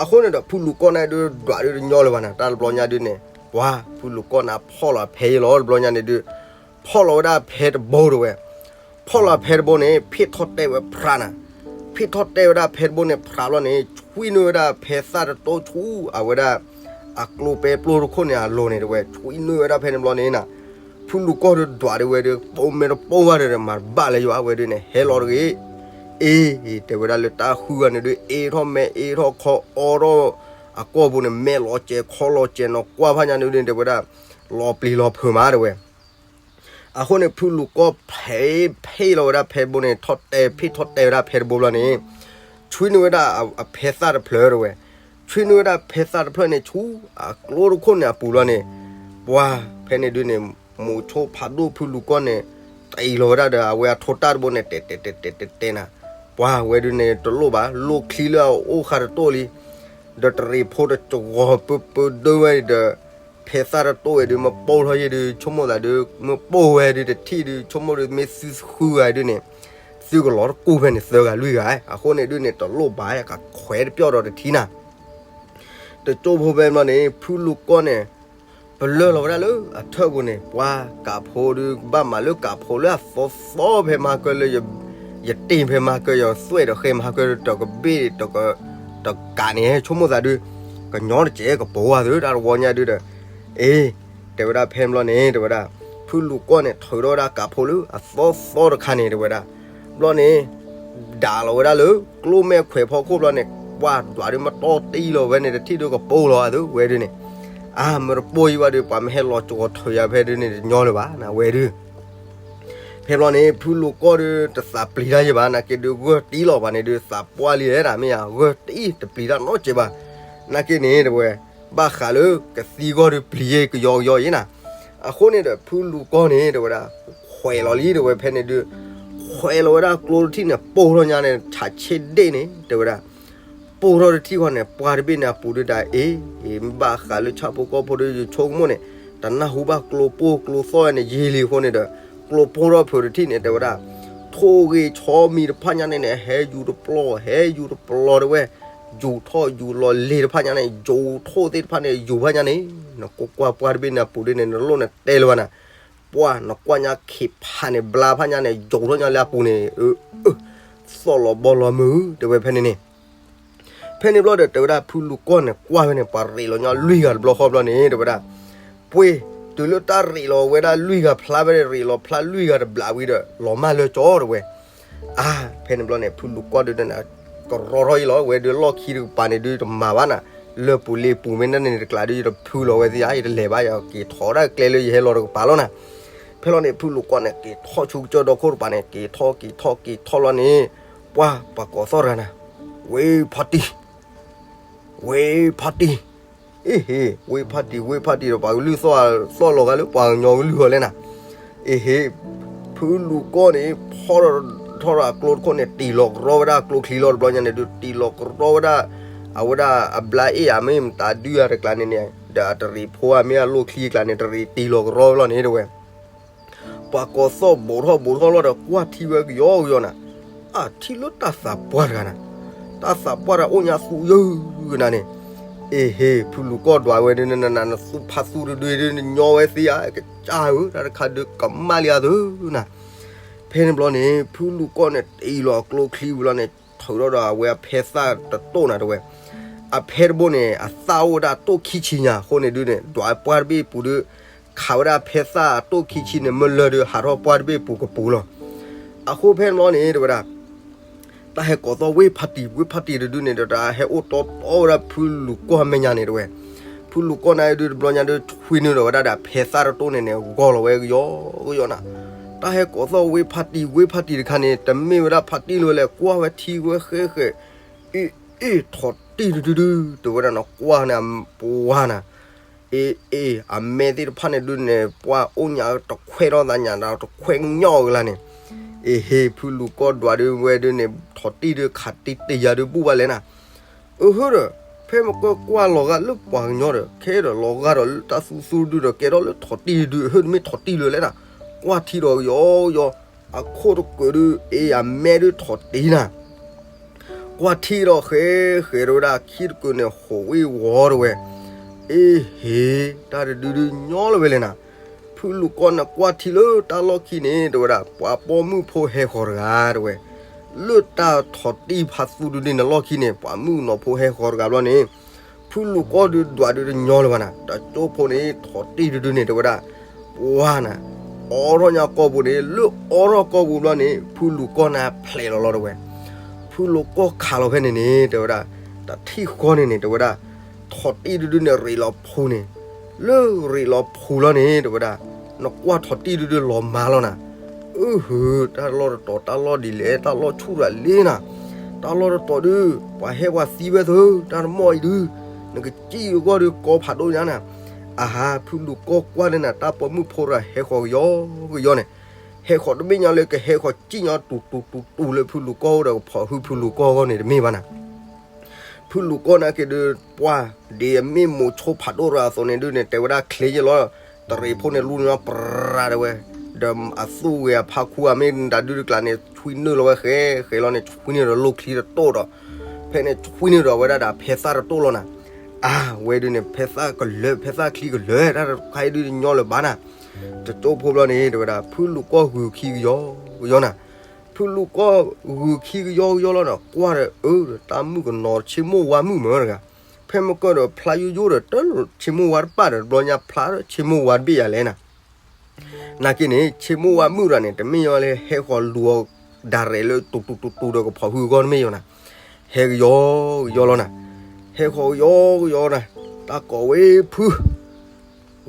အဃိန့ၣ်ဒီး ဖုလူၤကီၢ်န့ၣ်ဒုး ဒွးဒုးတညီလၢၤဘၣ်နၤ တၢ်တဘျီညါဒုန့ၣ်, ပှၤ ဖုလူၤကီၢ်န့ၣ် ဖီၣ်လီၤဖဲအံၤလီၤ တဘျီညါန့ၣ်ဒုး ဖီၣ်လီၤဝဲဒၣ်ဖဲတဘိတဲဝဲ, ဖီၣ်လီၤဖဲတဘိန့ၣ် ဖ့ၣ်ထီၣ်တဲာ်ဝဲဖြးနၤ, ဖ့ၣ်ထီၣ်တဲာ်ဝဲဒၣ်ဖဲတဘိန့ၣ် ဖြးဘျီန့ၣ် ဆွံနုာ်ဝဲဒၣ်ဖဲသၣ်တတိဆူ အဝဲဒၣ် အကျိပဲပျိတခိၣ်န့ၣ်အလိၤန့ၣ်တဲဝဲ ဆွံနုာ်ဝဲဒၣ်ဖဲန့ၣ်ဘျီန့ၣ်နၤ, ဖုလူၤကီၢ်ဒုးဒွးဒၣ်ဝဲဒုး ပိာ်မ့ၢ်တပိာ်ဘၣ်ဒီး မၤတဘၣ်လၢၤယွၤဝဲဒုးန့ၣ် ဟဲလီၤတဂ့ၤ, အ့ တဲဝဲဒၣ်လၢတၢ်ဃုဂၤန့ၣ်ဒုး အ့ထီၣ်မဲအ့ထီၣ်ခီအီထီၣ် အကီၢ်ပူၤန့ၣ် မဲာ်လီၤစဲၤခီလီၤစဲၤနီၤ ကွၢ်ဖးညါန့ၣ်ဒုး တဲဝဲဒၣ် လီၤပျံၤလီၤဖုးမးတဲဝဲ အဃိန့ၣ် ဖုလူၤကီၢ်ဖဲ ဖ့ၣ်လီၤဝဲဒၣ်ဖဲတဘိန့ၣ် ထီၣ်တဲာ် ဖ့ၣ်ထီၣ်တဲာ်ဝဲဒၣ်ဖဲတဘိဘျီန့ၣ် ဆွံနုာ်ဝဲဒၣ်အဖဲသၣ်တဖျၢၣ်တဲဝဲ, ဆွံနုာ်ဝဲဒၣ်ဖဲသၣ်တဖျၢၣ်န့ၣ် ဆူအကျိတခိၣ်န့ၣ်အပူၤဘျီန့ၣ်, ပှၤဖဲန့ၣ်ဒုးန့ၣ် မိၤဆိဖးဒိၣ်ဖုလူၤကီၢ်န့ၣ် တ့ၢ်လီၤဝဲဒၣ်ဒီး အဝဲအထိတၢ်တဘိန့ၣ် တဲတဲတဲတဲတဲတဲနၤ, ပှၤဝဲဒုန့ၣ်တလိၣ်ဘၣ်, လိၣ်ချံလၢအအိၣ်ဃာ်တတိၢ်လံ, ဒီးတရံးဖိတကဝီၤပၢပၢဒိဝဲဒီး ဖဲသၣ်တတိၢ်ဝဲဒု မ့ၢ်ပိၢ်ထီၣ်ယဲၢ်ဒု ဆိကမိၣ်သးဒု မ့ၢ်ပိၢ်ဝဲဒုတထံၣ်ဒု ဆိကမိၣ်ဒု မ့ၢ်သုဃုဂၤဒုန့ၣ် သုကလီၤတကူၢ်ဖဲန့ၣ် သၢဂၤလွံၢ်ဂၤ, အဃိန့ၣ်ဒုန့ၣ် တလိၣ်ဘၣ် ကခွဲးတပျီၢ်ဒီးတထံၣ်နၤ တကၠိဖိဖဲန့ၣ်ဘျီန့ၣ် ဖုလူၤကီၢ်န့ၣ် ပလၢၢ်လီၤဝဲဒၣ်လၢအထၢၣ်ပူၤန့ၣ် ပှၤကးဖိဒု ကဘၣ်မၤလၢကးဖိလၢအသီသီဖဲမၤကၢလၢ ယတ့ၢ်ဖဲမၤကၢ ယသွဲၣ်ဒီးဃဲမၤကၢ တကဘ့ၣ် တကးန့ၣ် ဆိကမိၣ်သးဒု ကညီတစဲးကပိာ်ဝဲသု တၢ်တဝီညါဒုဒီး အ့ တဲဝဲဒၣ်ဖဲန့ၣ်ဘျီန့ၣ် တဲဝဲဒၣ် ဖုလူၤကီၢ်န့ၣ် ထုးထီၣ်ဝဲဒၣ်ကးဖိလၢအသီသီတခါန့ၣ် တဲဝဲဒၣ် ဘျီန့ၣ် ဒၣ်လီၤဝဲဒၣ်လၢကျိမဲာ်ခွဲးဖီခိၣ်ဘျီန့ၣ် ပှၤဒွးဒုမတီၢ်တံၢ်လီၤဝဲန့ၣ် တထံၣ်ဒုကပိာ်လီၤအသု ဝဲဒုန့ၣ် အါ မ့ၢ်တပိာ်ယံၤဘၣ်ဒု ပှၤမ့ၢ်ဟဲလီၤကဝီၤထုးယၤဖဲဒုန့ၣ် တညီလၢၤဘၣ်နၤ ဝဲဒု ဖဲဘျီန့ၣ် ဖုလူၤကီၢ်ဒု တသးပျံၤတၢ်ယံၤဘၣ် နာ်က့ဒု ဂၢၢ်တံၢ်လီၤဘၣ်န့ၣ်ဒု သးပှၢ်လံလဲၣ်ဒၣ် မ့ၢ်ယါ ဂၢၢ်တံၢ် တပျံၤတၢ်နီတစဲးဘၣ် နာ်က့န့ၣ် တဲဝဲ ဘၣ်ဃးလၢကသံဂီၢ်ဒု ပျံၤယဲၢ်ကယီကယီအံၤနၤ အဃိန့ၣ်ဒီး ဖုလူၤကီၢ်န့ၣ် တဲဝဲဒၣ် ခွဲးလီၤလံ တဲဝဲဖဲန့ၣ်ဒု ခွဲးလီၤဝဲဒၣ်ကျိတထံၣ်န့ၣ် ပိၢ်ထီၣ်ညါန့ၣ် ဆးဆ့ဒ့ၣ်န့ၣ် တဲဝဲဒၣ် ပိၢ်ထီၣ်တထံၣ်ဃီန့ၣ် ပှၢ်တဘ့ၣ်န့ၣ်အပူၤဒုဒၣ်အ့ၣ် မ့ၢ်ဘၣ်ဃးလၢဆၣ်ဖိကီၢ်ဖိဒု ယဆိကမိၣ်န့ၣ် တနၢ်ဟူဘၣ်ကျိပိၢ်ကျိသီၣ်န့ၣ် ယံာ်လံအဃိန့ၣ်ဒီး ကျိပိၢ်ထီၣ်ဖုးတထံၣ်န့ၣ် တဲဝဲဒၣ် ထိၣ်ဂ့ၤဆီမံၤတဖၣ်ညါန့ၣ်န့ၣ် ဟဲယူၤတပျီ ဟဲယူၤတပျီတဲဝဲ ယူၤထီၣ်ယူၤလီၤလ့ၤတဖၣ်ညါန့ၣ် ယူၤထိၣ်သ့ၣ်တဖၣ်န့ၣ် ယူၤဖၣ်ညါန့ၣ် နကွၢ်ကွၢ်ပှၢ်တဘ့ၣ်န့ၣ်အပူၤဒုန့ၣ် နလိၣ်န့ၣ်တဲလၢၤဘၣ်နၤ ပှၢ်နကွၢ်ညါခံဖးန့ၣ် ဘျါဖၣ်ညါန့ၣ် ယူၤထီၣ်ညါလၢအပူၤန့ၣ် သီၣ်လီၤဘီလီၤမုၢ် တဲဝဲဖဲန့ၣ်န့ၣ် ဖဲန့ၣ်ဘျီဒီး တဲဝဲဒၣ်ဖုလူၤကီၢ်န့ၣ် ကွၢ်ဝဲန့ၣ် ပှၤရ့းလီၤညီလွံၢ်ဂၤတဘျီဃီဘျီန့ၣ် တဲဝဲဒၣ် ပှ့ၤ တုၤလၢတၢ်ရ့းလီၤဝဲဒၣ်လွံၢ်ဂၤဖျါဝဲန့ၣ် ရ့းလီၤဖျါလွံၢ်ဂၤတဘျီဝံၤဒီး လီၤမၢ်လၢကၠီတဲဝဲ အါ ဖဲန့ၣ်ဘျီန့ၣ် ဖုလူၤကီၢ်ဒုန့ၣ် ကရီထီၣ်အံၤလီၤ ဝဲဒုလီၢ်ခံတကပၤန့ၣ်ဒုတမၤဘၣ်နၤ လၢပူၤလ့ပူၤမ့ၢ်န့ၣ်တကျးဒု ယတဖုလီၤဝဲသ့ဧါ ယတလဲၤဘၣ် ယက့ၤထီၣ်ဒၣ်ကျဲလၢယဟဲလီၤတကပၤလီၤနၤ ဖဲလီၤန့ၣ် ဖုလူၤကီၢ်န့ၣ် က့ၤထီၣ်ဆူကစၢၢ်ဒီခိၣ်တကပၤန့ၣ် က့ၤထီၣ်က့ၤထီၣ်က့ၤထီၣ်လီၤန့ၣ် ပှၢ်ပှၤကိးသီၣ်တဂၤနၤ ဝ့ၢ်ဖါတံၢ် ဝ့ၢ်ဖါတံၢ် အ့ဟ့ ဝ့ၢ်ဖါတံၢ် ဝ့ၢ်ဖါတံၢ်ဒီး ပှၤကလုၢ်သီၣ်သီၣ်လီၤဂာ်လၢပှၤကညီကလုၢ်အီၤလဲၣ်နၤ အ့ဟ့ ဖုလူၤကီၢ်န့ၣ် ဖီၣ်ထီၣ်ထီၣ်ဒီးအကျိတခိၣ်န့ၣ် တံၢ်လီၤကရီဝဲဒၣ်အကျိချံလီၤတဘျီညါန့ၣ်ဒု တံၢ်လီၤကရီဝဲဒၣ် အဝဲဒၣ်အဘျါအ့ၣ်ဧါ မ့ၢ်မတၤဒုဧါတကျးန့ၣ်န့ၣ် ဒီးအတရံးဖိဧါ မ့ၢ်အလိၣ်ချံအကျးန့ၣ် တရံးတံၢ်လီၤကရီဝဲလီၤန့ၣ်တဲဝဲ ပှၤကိးသီၣ်ဘူးထီၣ်ဘူးထီၣ်လီၤဒီး ကွၢ်ထံဝဲကယီကယီနၤ, အထံၣ်လၢတၢ်သးပှၢ်တဂၤနၤ, တၢ်သးပှၢ်တဂၤအိၣ်ညါသူယုၢ်နၤန့ၣ်, အ့ဟ့ ဖုလူၤကီၢ်ဒွးဝဲဒုးနနၤ နသူဖးသူတဒုဒုး နညီဝဲသ့ဧါ, ကစၢ်ဧၢ တၢ်တခါဒုးကမၣ်လံအသိးနၤ. ဖဲန့ၣ်ဘျီန့ၣ် ဖုလူၤကီၢ်န့ၣ် တ့ၢ်လီၤအကျိချံဝံၤလီၤန့ၣ် ထုးထီၣ်ဒီးအဝဲအဖဲသၣ်တတိၢ်နၤတဝဲ, အဖဲတဘိန့ၣ် အသၣ်အိၣ်ဝဲဒၣ်တိၢ်ခံဆံညါအဃိန့ၣ်ဒုးန့ၣ် ဒွးပှၢ်တဘ့ၣ်ပူၤဒုး ခးဝဲဒၣ်ဖဲသၣ်တိၢ်ခံဆံန့ၣ် မ့ၢ်လၢဒုး ဟးထီၣ်ပှၢ်တဘ့ၣ်ပူၤကပူၤလီၤ. အဃိဖဲန့ၣ်ဘျီန့ၣ် တဲဝဲဒၣ် တၢ်ဟဲကိးသီၣ်ဝ့ၢ်ဖါတံၢ် ဝ့ၢ်ဖါတံၢ်တဒုးန့ၣ်ဒီး တၢ်ဟဲအိၣ်တီတီဝဲဒၣ်ဖုလူၤကီၢ်မဲာ်ညါန့ၣ်တဝဲ, ဖုလူၤကီၢ်န့ၣ်ဒုးတဘျီညါဒုး ဆွံနုာ်ဒီးဝဲဒၣ်ဒီးဖဲသၣ်တတိၢ်န့ၣ်န့ၣ် ဂီၢ်လီၤဝဲကယီကယီနၤ, တၢ်ဟဲကိးသီၣ်ဝ့ၢ်ဖါတံၢ် ဝ့ၢ်ဖါတံၢ်တခါန့ၣ် တမ့ၢ်ဝဲဒၣ်ဖါတံၢ်လၢၤလဲၣ် ကွၢ်ဝဲထံဝဲဃဲဃဲ အ့ၣ်အ့ၣ် ထိးတံၢ်တဒုဒုး တဲဝဲဒၣ်နကွၢ်န့ၣ် ပဝါနၤ အ့ၣ်အ့ၣ် အမဲသ့ၣ်တဖၣ်န့ၣ်ဒုးန့ၣ် ပှၢ်အိၣ်ညါတခွဲထီၣ်သးညါဒီးတခွဲကညီကလါန့ၣ်, အ့ဟ့ ဖုလူၤကီၢ်ဒွးဒုးဝဲဒုးန့ၣ် ထိးတံၢ်ဒုး ခးတံၢ်တယၤဒုးဘူၣ်ဘၣ်လဲၣ်နၤ, အဟၢဒီး ဖဲမကကွၢ်လီၤဂာ်လၢပှၤကညီဒီး ခဲဒီးလီၤဂာ်ဒီးလၢတၢ်သူသူဒုးဒီး ကဲထီၣ်လၢထိးတံၢ်တဒုး အဟၢတမ့ၢ်ထိးတံၢ်လၢၤလဲၣ်နၤ, ကွၢ်ထံဒီးကယီကယီ အခိၣ်တကုးဒုး အ့ၣ်အမဲဒုးထိးတံၢ်နၤ ကွၢ်ထံဒီးဃဲဃဲတဲဝဲဒၣ် ခံတကုးန့ၣ် ဟိးဝ့ၢ်ဝီၤတဝဲ, အ့ဟ့ တၢ်တဒုဒုးညီလၢၤဝဲလဲၣ်နၤ, ဖုလူၤကီၢ်န့ၣ်ကွၢ်ထံလၢတၢ်လီၢ်ခံန့ၣ် တဲဝဲဒၣ် ပှၤပိာ်မုၣ်ဖိဟဲဃီၤတဂၤတဝဲ, လၢတၢ်ထိးတံၢ်ဖးသူတဒုန့ၣ်လီၢ်ခံန့ၣ် ပှၤမုၣ်ကနီၤဖိဟဲဃီၤတဂၤဘျီန့ၣ် ဖုလူၤကီၢ်ဒုးဒွးဒုးတညီလၢၤဘၣ်နၤ, တကၠိဖိန့ၣ် ထိးတံၢ်တဒုန့ၣ် တဲဝဲဒၣ် ပှၢ်နၤ အိးထီၣ်ညါကီၢ်ပူၤန့ၣ် လၢအိးထီၣ်ကီၢ်ပူၤဘျီန့ၣ် ဖုလူၤကီၢ်န့ၣ်ဖျဲးလီၤလီၤတဝဲ, ဖုလူၤကီၢ်ခးလီၤဖဲန့ၣ်န့ၣ် တဲဝဲဒၣ် တထံၣ်ဃီန့ၣ်န့ၣ် တဲဝဲဒၣ် ထိးတံၢ်တဒုန့ၣ် ရ့းလီၤဖူးန့ၣ်, လၢရ့းလီၤဖူးလီၤန့ၣ် တဲဝဲဒၣ် နကွၢ်ထိးတံၢ်တဒုလီၤမၢ်လီၤနၤ, အဟၢ တၢ်လီၢ်တတီၤ တၢ်လီၢ်ဒ်လဲၣ် တၢ်လီၢ်ဆူၣ်ရၤလံနၤ, တၢ်လီၢ်တတီၤဒု ပှၤဟဲပှၤသံဝဲသၢ တၢ်တမီၢ်အံၤဒု နကစံၣ်တဂီၢ်ဒု ကီဖးဒိၣ်ညါနၤ, အဟါ ဖုလူၤကီၢ်ကွၢ်န့ၣ်နၤ တၢ်ပိာ်မုၣ်ဖိတဂၤဟဲဃီၤကယီကယီန့ၣ်, ဟဲဃီၤတဘ့ၣ်ညါလၢကဟဲဃီၤစံၣ်ညီၣ်တူၤတူၤတူၤတူၤလၢဖုလူၤကီၢ်အိၣ်ဒီးကဖီၣ်ဟုဖုလူၤကီၢ်အဂီၢ်န့ၣ်တမ့ၢ်ဘၣ်နၤ. ဖုလူၤကီၢ်နာ်က့ဒုး ပှၢ် ဒ်အမ့ၢ်မိၤဆိဖးဒိၣ်တဂၤအသိးန့ၣ်ဒုးန့ၣ် တဲဝဲဒၣ်ချ့ယဲၢ်လီၤ, တရံးဖိန့ၣ်လူန့ၣ်ပရၤတဲဝဲ, ဒီးအသူၣ်ဂ့ၤအဖါခူအမ့ၢ်တၢ်ဒုးတကျးန့ၣ် ဆွံနုာ်လီၤဝဲဃဲဃဲလီၤန့ၣ် ဆွံနုာ်ဒီးလိၣ်ချံတတိၢ်ဒီး ဖဲန့ၣ်ဆွံနုာ်ဒီးဝဲဒၣ်ဒီးဖဲသၣ်တတိၢ်လီၤနၤ. အါ ဝဲဒုးန့ၣ် ဖဲသၣ်ကလၢာ် ဖဲသၣ်ချံကလၢာ် တၢ်တခါအံၤဒုးညီလၢၤဘၣ်နၤ. တကၠိဖိဘျီန့ၣ် တဲဝဲဒၣ် ဖုလူၤကီၢ်ဂုာ်ခံကယီကယီနၤ. ဖုလူၤကီၢ်ဂုာ်ခံကယီကယီလီၤဒီး ကွၢ်ဒီးအၢ တၢ်မုၣ်ကနီၤဆ့မိၢ်ဝါမုၣ်မၢတဂၤ, ဖဲမကၢၢ်ဒီးဖျါယိယိဒီး တၢ်ဆ့မိၢ်ဝါတပၣ်ဒီး တဘျီညါဖျါဒီးဆ့မိၢ်ဝါတဘ့ၣ်ယၤလဲၣ်နၤ. နာ်က့န့ၣ် ဆ့မိၢ်ဝါမုၣ်တဂၤန့ၣ် တမ့ၢ်ယီၤလၢဟဲဃီၤလူၤအီၤ ဒၣ်ရဲၣ်လၢတူၤတူၤတူၤတူၤဒီးကဖီၣ်ဟုအဂီၢ်တမ့ၢ်ယီၤနၤ. ဟဲကယီကယီလီၤနၤ. ဟဲဃီၤကယီကယီနၤ. တၢ်ကိးဝဲဖု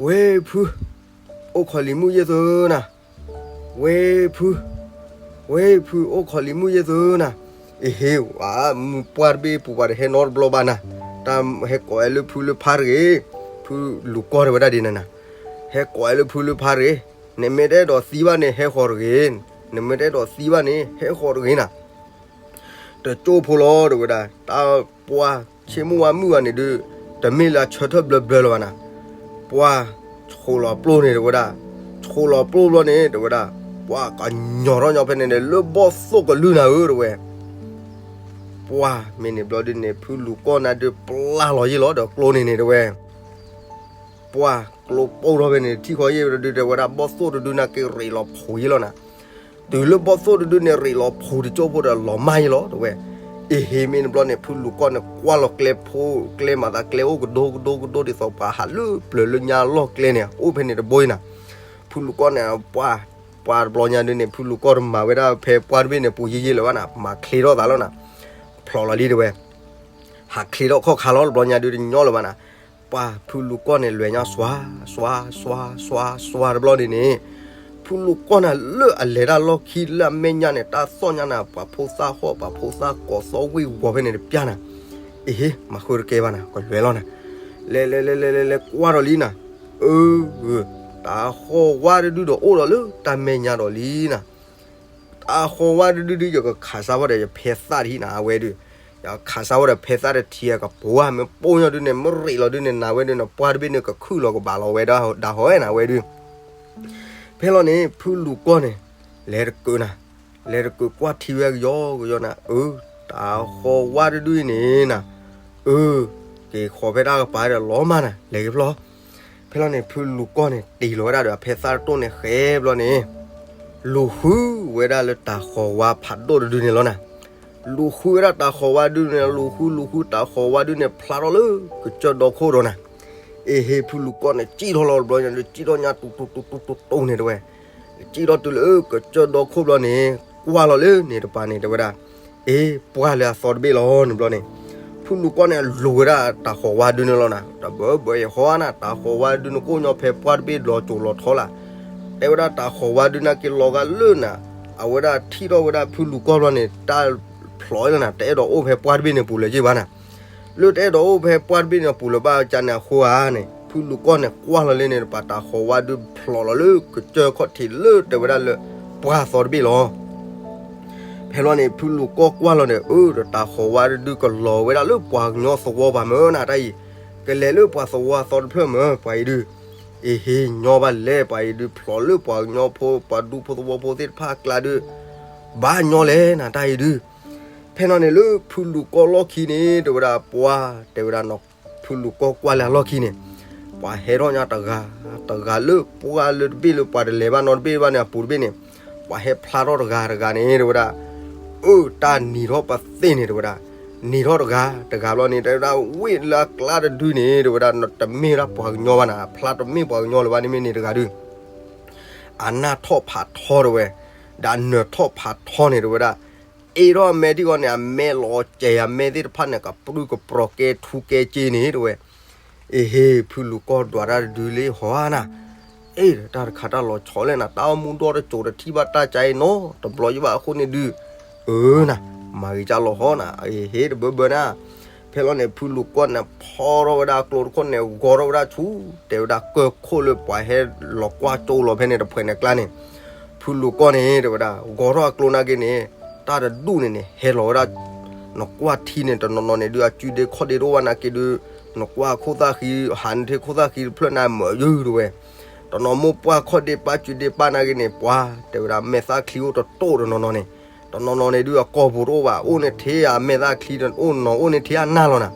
ဝဲဖု အိၣ်ခိးလံၤမုၣ်ယဲၢ်သုနၤ. ဝဲဖု ဝဲဖု အိၣ်ခိးလံၤမုၣ်ယဲၢ်သုနၤ. အ့ဟ့ ဝဲမုၢ်ပှၢ်တဘ့ၣ်ပူၤပှၤတဟဲနီတဘျီဘၣ်နၤ. တၢ်ဟဲကိးဝဲလၢဖုလၢဖါတဂ့ၤ, ဖုလူၤကီၢ်တဲဝဲဒၣ်ဒ်န့ၣ်နၤ. ဟဲကိးဝဲလၢဖုလၢဖါတဂ့ၤ, နမ့ၢ်တအဲၣ်ဒိးသံဘၣ်န့ၣ် ဟဲဃီၤတဂ့ၤ, နမ့ၢ်တအဲၣ်ဒိးသံဘၣ်န့ၣ် ဟဲဃီၤတဂ့ၤနၤ. တကၠိဖိလီၤ တဲဝဲဒၣ် တၢ်ပှၢ် ဆ့မိၢ်ဝါမုၣ်ဂၤန့ၣ်ဒုး တမ့ၢ်လၢအဆၢထၢၣ်ဘျၢဘျၢလၢၤဘၣ်နၤ. ပှၢ် ဆှိးလီၤပျိၢ်န့ၣ်တဲဝဲဒၣ်, ဆှိးလီၤပျိၢ်ဘျီန့ၣ် တဲဝဲဒၣ် ပှၢ်ကညီထီၣ်ညီဖဲန့ၣ်န့ၣ် လၢဘီၣ်သိၣ်ကလုၢ်နၤဧၢ တဲဝဲ. ပှၢ် မ့ၢ်န့ၣ်ဘျီဒုးန့ၣ် ဖုလူၤကီၢ်နၤဒုးပျၢ်လီၤယ့ၢ်လီၤဒီးကျိန့ၣ်န့ၣ်တဲဝဲ. ပှၢ် ကျိပိၢ်ထီၣ်ဖဲန့ၣ် ထံၣ်ဃီယ့ၢ်ဒုး တဲဝဲဒၣ် ဘီၣ်သိၣ်တဒုန့ၣ်က့ၤရ့းလီၤဖှိးယ့ၢ်လီၤနၤ. တုၤလၢဘီၣ်သိၣ်တဒုန့ၣ် ရ့းလီၤဖှိးတကၠိဖိဒီးလီၤမၢ်ယ့ၢ်လီၤ တဲဝဲ. အ့ဟ့ မ့ၢ်န့ၣ်ဘျီန့ၣ် ဖုလူၤကီၢ်န့ၣ် ကွၢ်လီၤကျဲဖိ ကျဲမၤသးကျဲအိၣ်ကဒိကဒိကဒိဒ်သိးပှၤဟးလၢပျၢၤလၢညါလီၢ်ကျဲန့ၣ် အိၣ်ဖဲန့ၣ်တဘိအံၤနၤ. ဖုလူၤကီၢ်န့ၣ် ပှၢ် ပှၢ်တဘျီညါဒုးန့ၣ် ဖုလူၤကီၢ်တမၤဝဲဒၣ်ဖဲပှၢ်တဘ့ၣ်န့ၣ် ပူၤယ့ၢ်ယ့ၢ်လၢၤဘၣ်နၤ မၤချ့ထီၣ်သးလီၤနၤ. ဖျိးလီၤလံတဲဝဲ. ဟးချ့ထီၣ်ခီၣ်ခါလီၤ တဘျီညါဒုးတညီလၢၤဘၣ်နၤ. ပှၢ်ဖုလူၤကီၢ်န့ၣ် လဲၤညါစွါ စွါ စွါ စွါ စွါတဘျီန့ၣ်န့ၣ် ဖုလူၤကီၢ်န့ၣ် လၢအလဲၤတၢ်လီၢ်ခံလၢအမဲာ်ညါန့ၣ် တၢ်သီၣ်ညါန့ၣ် ပှၤဖိသၣ်ဟီၣ် ပှၤဖိသၣ်ကိးသီၣ်ဝ့ၢ်ဝီၤဖဲန့ၣ်တပျၢ်နၤ. အ့ဟ့ မၤဃုတကဲဘၣ်နၤ ကလဲၤလီၤနၤ. လဲၤလဲၤလဲၤလဲၤလဲၤလဲၤကွၢ်ဒီးလံနၤ. အၢ တၢ်ဃီဝါတဒုဒီးအိၣ်ဒီးလၢတၢ်မဲာ်ညါဒီးလံနၤ. တၢ်ဃီဝါတဒုဒုး ယကခးစၢ်ဝဲဒီးယဖဲသၣ်တဟံၣ်နၤ အဝဲဒုး ယကခးစၢ်ဝဲဒီးဖဲသၣ်တထံၣ်အကပၤ မ့ၢ်ပိၢ်ညီဒုးန့ၣ် မ့ၢ်ရ့းလီၤဒုးန့ၣ် နၤဝဲဒုးန့ၣ် ပှၢ်တဘ့ၣ်န့ၣ် ကခုၣ်လီၤကဘၣ်လီၤဝဲဒၣ်ဟီနၤဝဲဒုး. ဖဲလီၤန့ၣ် ဖုလူၤကီၢ်န့ၣ် လဲၤတကုးနၤ, လဲၤတကုးကွၢ်ထံဝဲကယီကယီနၤ. အၢ တၢ်ဃီဝါတဒုအံၤန့ၣ်နၤ, အၢ က့ၤဃီၤဖဲတၢ်ကပၤဒီးလီၤမၢ်နၤ လဲၤက့ၤဖျီ ဖဲလီၤန့ၣ် ဖုလူၤကီၢ်န့ၣ် တ့ၢ်လီၤဝဲဒၣ်ဒီးအဖဲသၣ်တတိၢ်န့ၣ်ဃဲဘျီန့ၣ်, လူၤဃုဝဲဒၣ်လၢတၢ်ဃီၤဝါဖးဒိၣ်တဒုန့ၣ်လီၤနၤ. လူၤဃုဝဲဒၣ်တၢ်ဃီၤဝါဒုန့ၣ် လူၤဃုလူၤဃုတၢ်ဃီၤဝါဒုန့ၣ် ဖျါထီၣ်လၢကစၢၢ်ဒီခိၣ်ဒီးနၤ. အ့ဟ့ ဖုလူၤကီၢ်န့ၣ် စံၣ်ထီၣ်လီၤတဘျီညါ စံၣ်ထီၣ်ညါတူတူတူတူတူန့ၣ်တဲဝဲ, စံၣ်ထီၣ်တုၤလၢကစၢၢ်ဒီခိၣ်ဘျီန့ၣ် ကွၢ်လီၤလၢန့ၣ်တပၤန့ၣ် တဲဝဲဒၣ်, အ့ ပှၢ်လၢအသီတဘ့ၣ်လီၤန့ၣ်ဘျီန့ၣ်, ဖုလူၤကီၢ်န့ၣ် လူၤဝဲဒၣ်တၢ်ဃီၤဝါဒုန့ၣ်လီၤနၤ. တဘၢဘၢယဟီနၤ တၢ်ဃီၤဝါဒုန့ၣ် ကအိၣ်ညီဖဲပှၢ်တဘ့ၣ်လီၤစိၤလီၤထီလၢ်. တဲဝဲဒၣ်တၢ်ဃီၤဝါဒုန့ၣ်က့ၤလီၤဂာ်လၢနၤ, အဝဲဒၣ်ထံၣ်ထီၣ်ဝဲဒၣ်ဖုလူၤကီၢ်ဘျီန့ၣ် တၢ်ဖျိးလီၤနၤ တအဲၣ်ဒိးအိၣ်ဖဲပှၢ်တဘ့ၣ်န့ၣ်ပူၤလၢၤယ့ၢ်ဘၣ်နၤ. လၢတအဲၣ်ဒိးအိၣ်ဖဲပှၢ်တဘ့ၣ်န့ၣ်ပူၤလၢၤဘၣ်ကန့ၣ် အဃိဧါန့ၣ် ဖုလူၤကီၢ်န့ၣ် ကွၢ်လီၤလၢန့ၣ်တပၤ တၢ်ဃီၤဝါဒုဖျိးလီၤလၢကစၢၢ်ခီၣ်ထံးလၢတဲဝဲဒၣ်လၢပှၢ်သီတဘ့ၣ်လီၤ. ဖဲလီၤန့ၣ် ဖုလူၤကီၢ်ကွၢ်လီၤန့ၣ် အၢ ဒီးတၢ်ဃီၤဝါဒုကလီၤဝဲဒၣ်လၢပှၤကညီသဝီပၤမၢ်နၤတၢ်အံၤ, ကလဲၤလၢပှၤသဝီအသီတဖျၢၣ်မၢ် ပှၤအံၤဒုး, အ့ဟ့ ညီဘၣ်လဲၣ် ပှၤအံၤဒုး ဖျိးလၢပှၤကညီဖိ ပှၤဒူဖိသဝီဖိသ့ၣ်တဖၣ်အကျါဒုး, ဘၣ်ညီလဲၣ်နၤတၢ်အံၤဒုး. ဖဲလီၤန့ၣ်လၢဖုလူၤကီၢ်လီၢ်ခံန့ၣ် တဲဝဲဒၣ်ပှၢ် တဲဝဲဒၣ်နီၤ, ဖုလူၤကီၢ်ကွၢ်လၢအလီၢ်ခံန့ၣ်, ပှၤဟဲထီၣ်ညါတဂၤ တဂၤလၢပှၢ်လၢတဘ့ၣ်လၢပှၤတလဲၤဘၣ်နီတဘ့ၣ်ဘၣ်န့ၣ် အပူၤတဘ့ၣ်န့ၣ်, ပှၤဟဲဖျါထီၣ်တဂၤတဂၤန့ၣ် တဲဝဲဒၣ်, အၢ တၢ်နံၤထီၣ်ပသ့ၣ်န့ၣ် တဲဝဲဒၣ်, နံၤထီၣ်တဂၤ တဂၤဘျီန့ၣ် တဲဝဲဒၣ် ဝ့ၢ်လၢအကျါတဒုန့ၣ် တဲဝဲဒၣ် တမ့ၢ်ဒၣ်ပှၤကညီဘၣ်နၤ ဖျါတမ့ၢ်ပှၤကညီလၢၤဘၣ်န့ၣ်မ့ၢ်န့ၣ်တဂၤဒုး, အနၢ်ထီၣ်ဖးထီတဲဝဲ, ဒီးအနၢၤထီၣ်ဖးထီန့ၣ် တဲဝဲဒၣ်, အ့ထီၣ်အမဲာ်ထံၣ်ဂီၢ်န့ၣ် အမဲာ်လီၤစဲး အမဲာ်သ့ၣ်တဖၣ်န့ၣ် ကပြုၢ်ကပြီၤကဲထူကဲစ့န့ၣ် တဲဝဲ. အ့ဟ့ ဖုလူၤကီၢ်ဒွးတၢ်တဒုလၢဟီဧါနၤ, အ့ တၢ်တခါတၢ်လီၤဆီလဲၣ်နၤ တၢ်အိၣ်မူဒီတစိၤတထံၣ်ဘၣ်တၢ်ကါအံၤနီတဘျီယဘၣ်အဃိန့ၣ်ဒုး, အၢနၤ, မၤဂ့ၤကၢ်လီၤဟီနၤ အ့ဟ့ တဘၢဘၢနၤ. ဖဲလီၤန့ၣ် ဖုလူၤကီၢ်န့ၣ် ဖီထီၣ်ဝဲဒၣ်ကျိတခိၣ်န့ၣ် ဂီၤထီၣ်ဝဲဒၣ်ဆူ တဲဝဲဒၣ်ကၢၢ်ခိၣ်လၢပှၤဟဲလီၤကွၢ်ကၠိလီၤဖဲန့ၣ်တဖှဲးန့ၣ်အကျါန့ၣ်, ဖု ဖုလူၤကီၢ်န့ၣ် တဲဝဲဒၣ် ဂီၤထီၣ်အကျိနာ်က့န့ၣ် တၢ်တဒူၣ်န့ၣ်န့ၣ် ဟဲလီၤဝဲဒၣ်, နကွၢ်ထံန့ၣ် တနီၤနီၤန့ၣ်ဒုး အစုဒ့ခီၣ်ဒ့တအိၣ်ဘၣ်နာ်က့ဒုး, နကွၢ်ခိၣ်သၣ်ဃံ ဟးန့ၢ်ထံခိၣ်သၣ်ဃံတဖျၢၣ်န့ၣ် မၢယုၢ်တဲဝဲ, တနီၤမိၢ်ပှၢ်ခီၣ်ဒ့ပၢ်စုဒ့ပၢ်နာ်က့န့ၣ် ပှၤတဲဝဲဒၣ် မဲာ်သၣ်ချံအိၣ်တတိၢ်တနီၤနီၤန့ၣ်, တနီၤနီၤန့ၣ်ဒုး အကိာ်ပူၤတအိၣ်ဘၣ် အိၣ်န့ၢ်ထဲအမဲာ်သၣ်ချံတအိၣ်နီၤ အိၣ်န့ၢ်ထဲအနၢ်လီၤနၤ.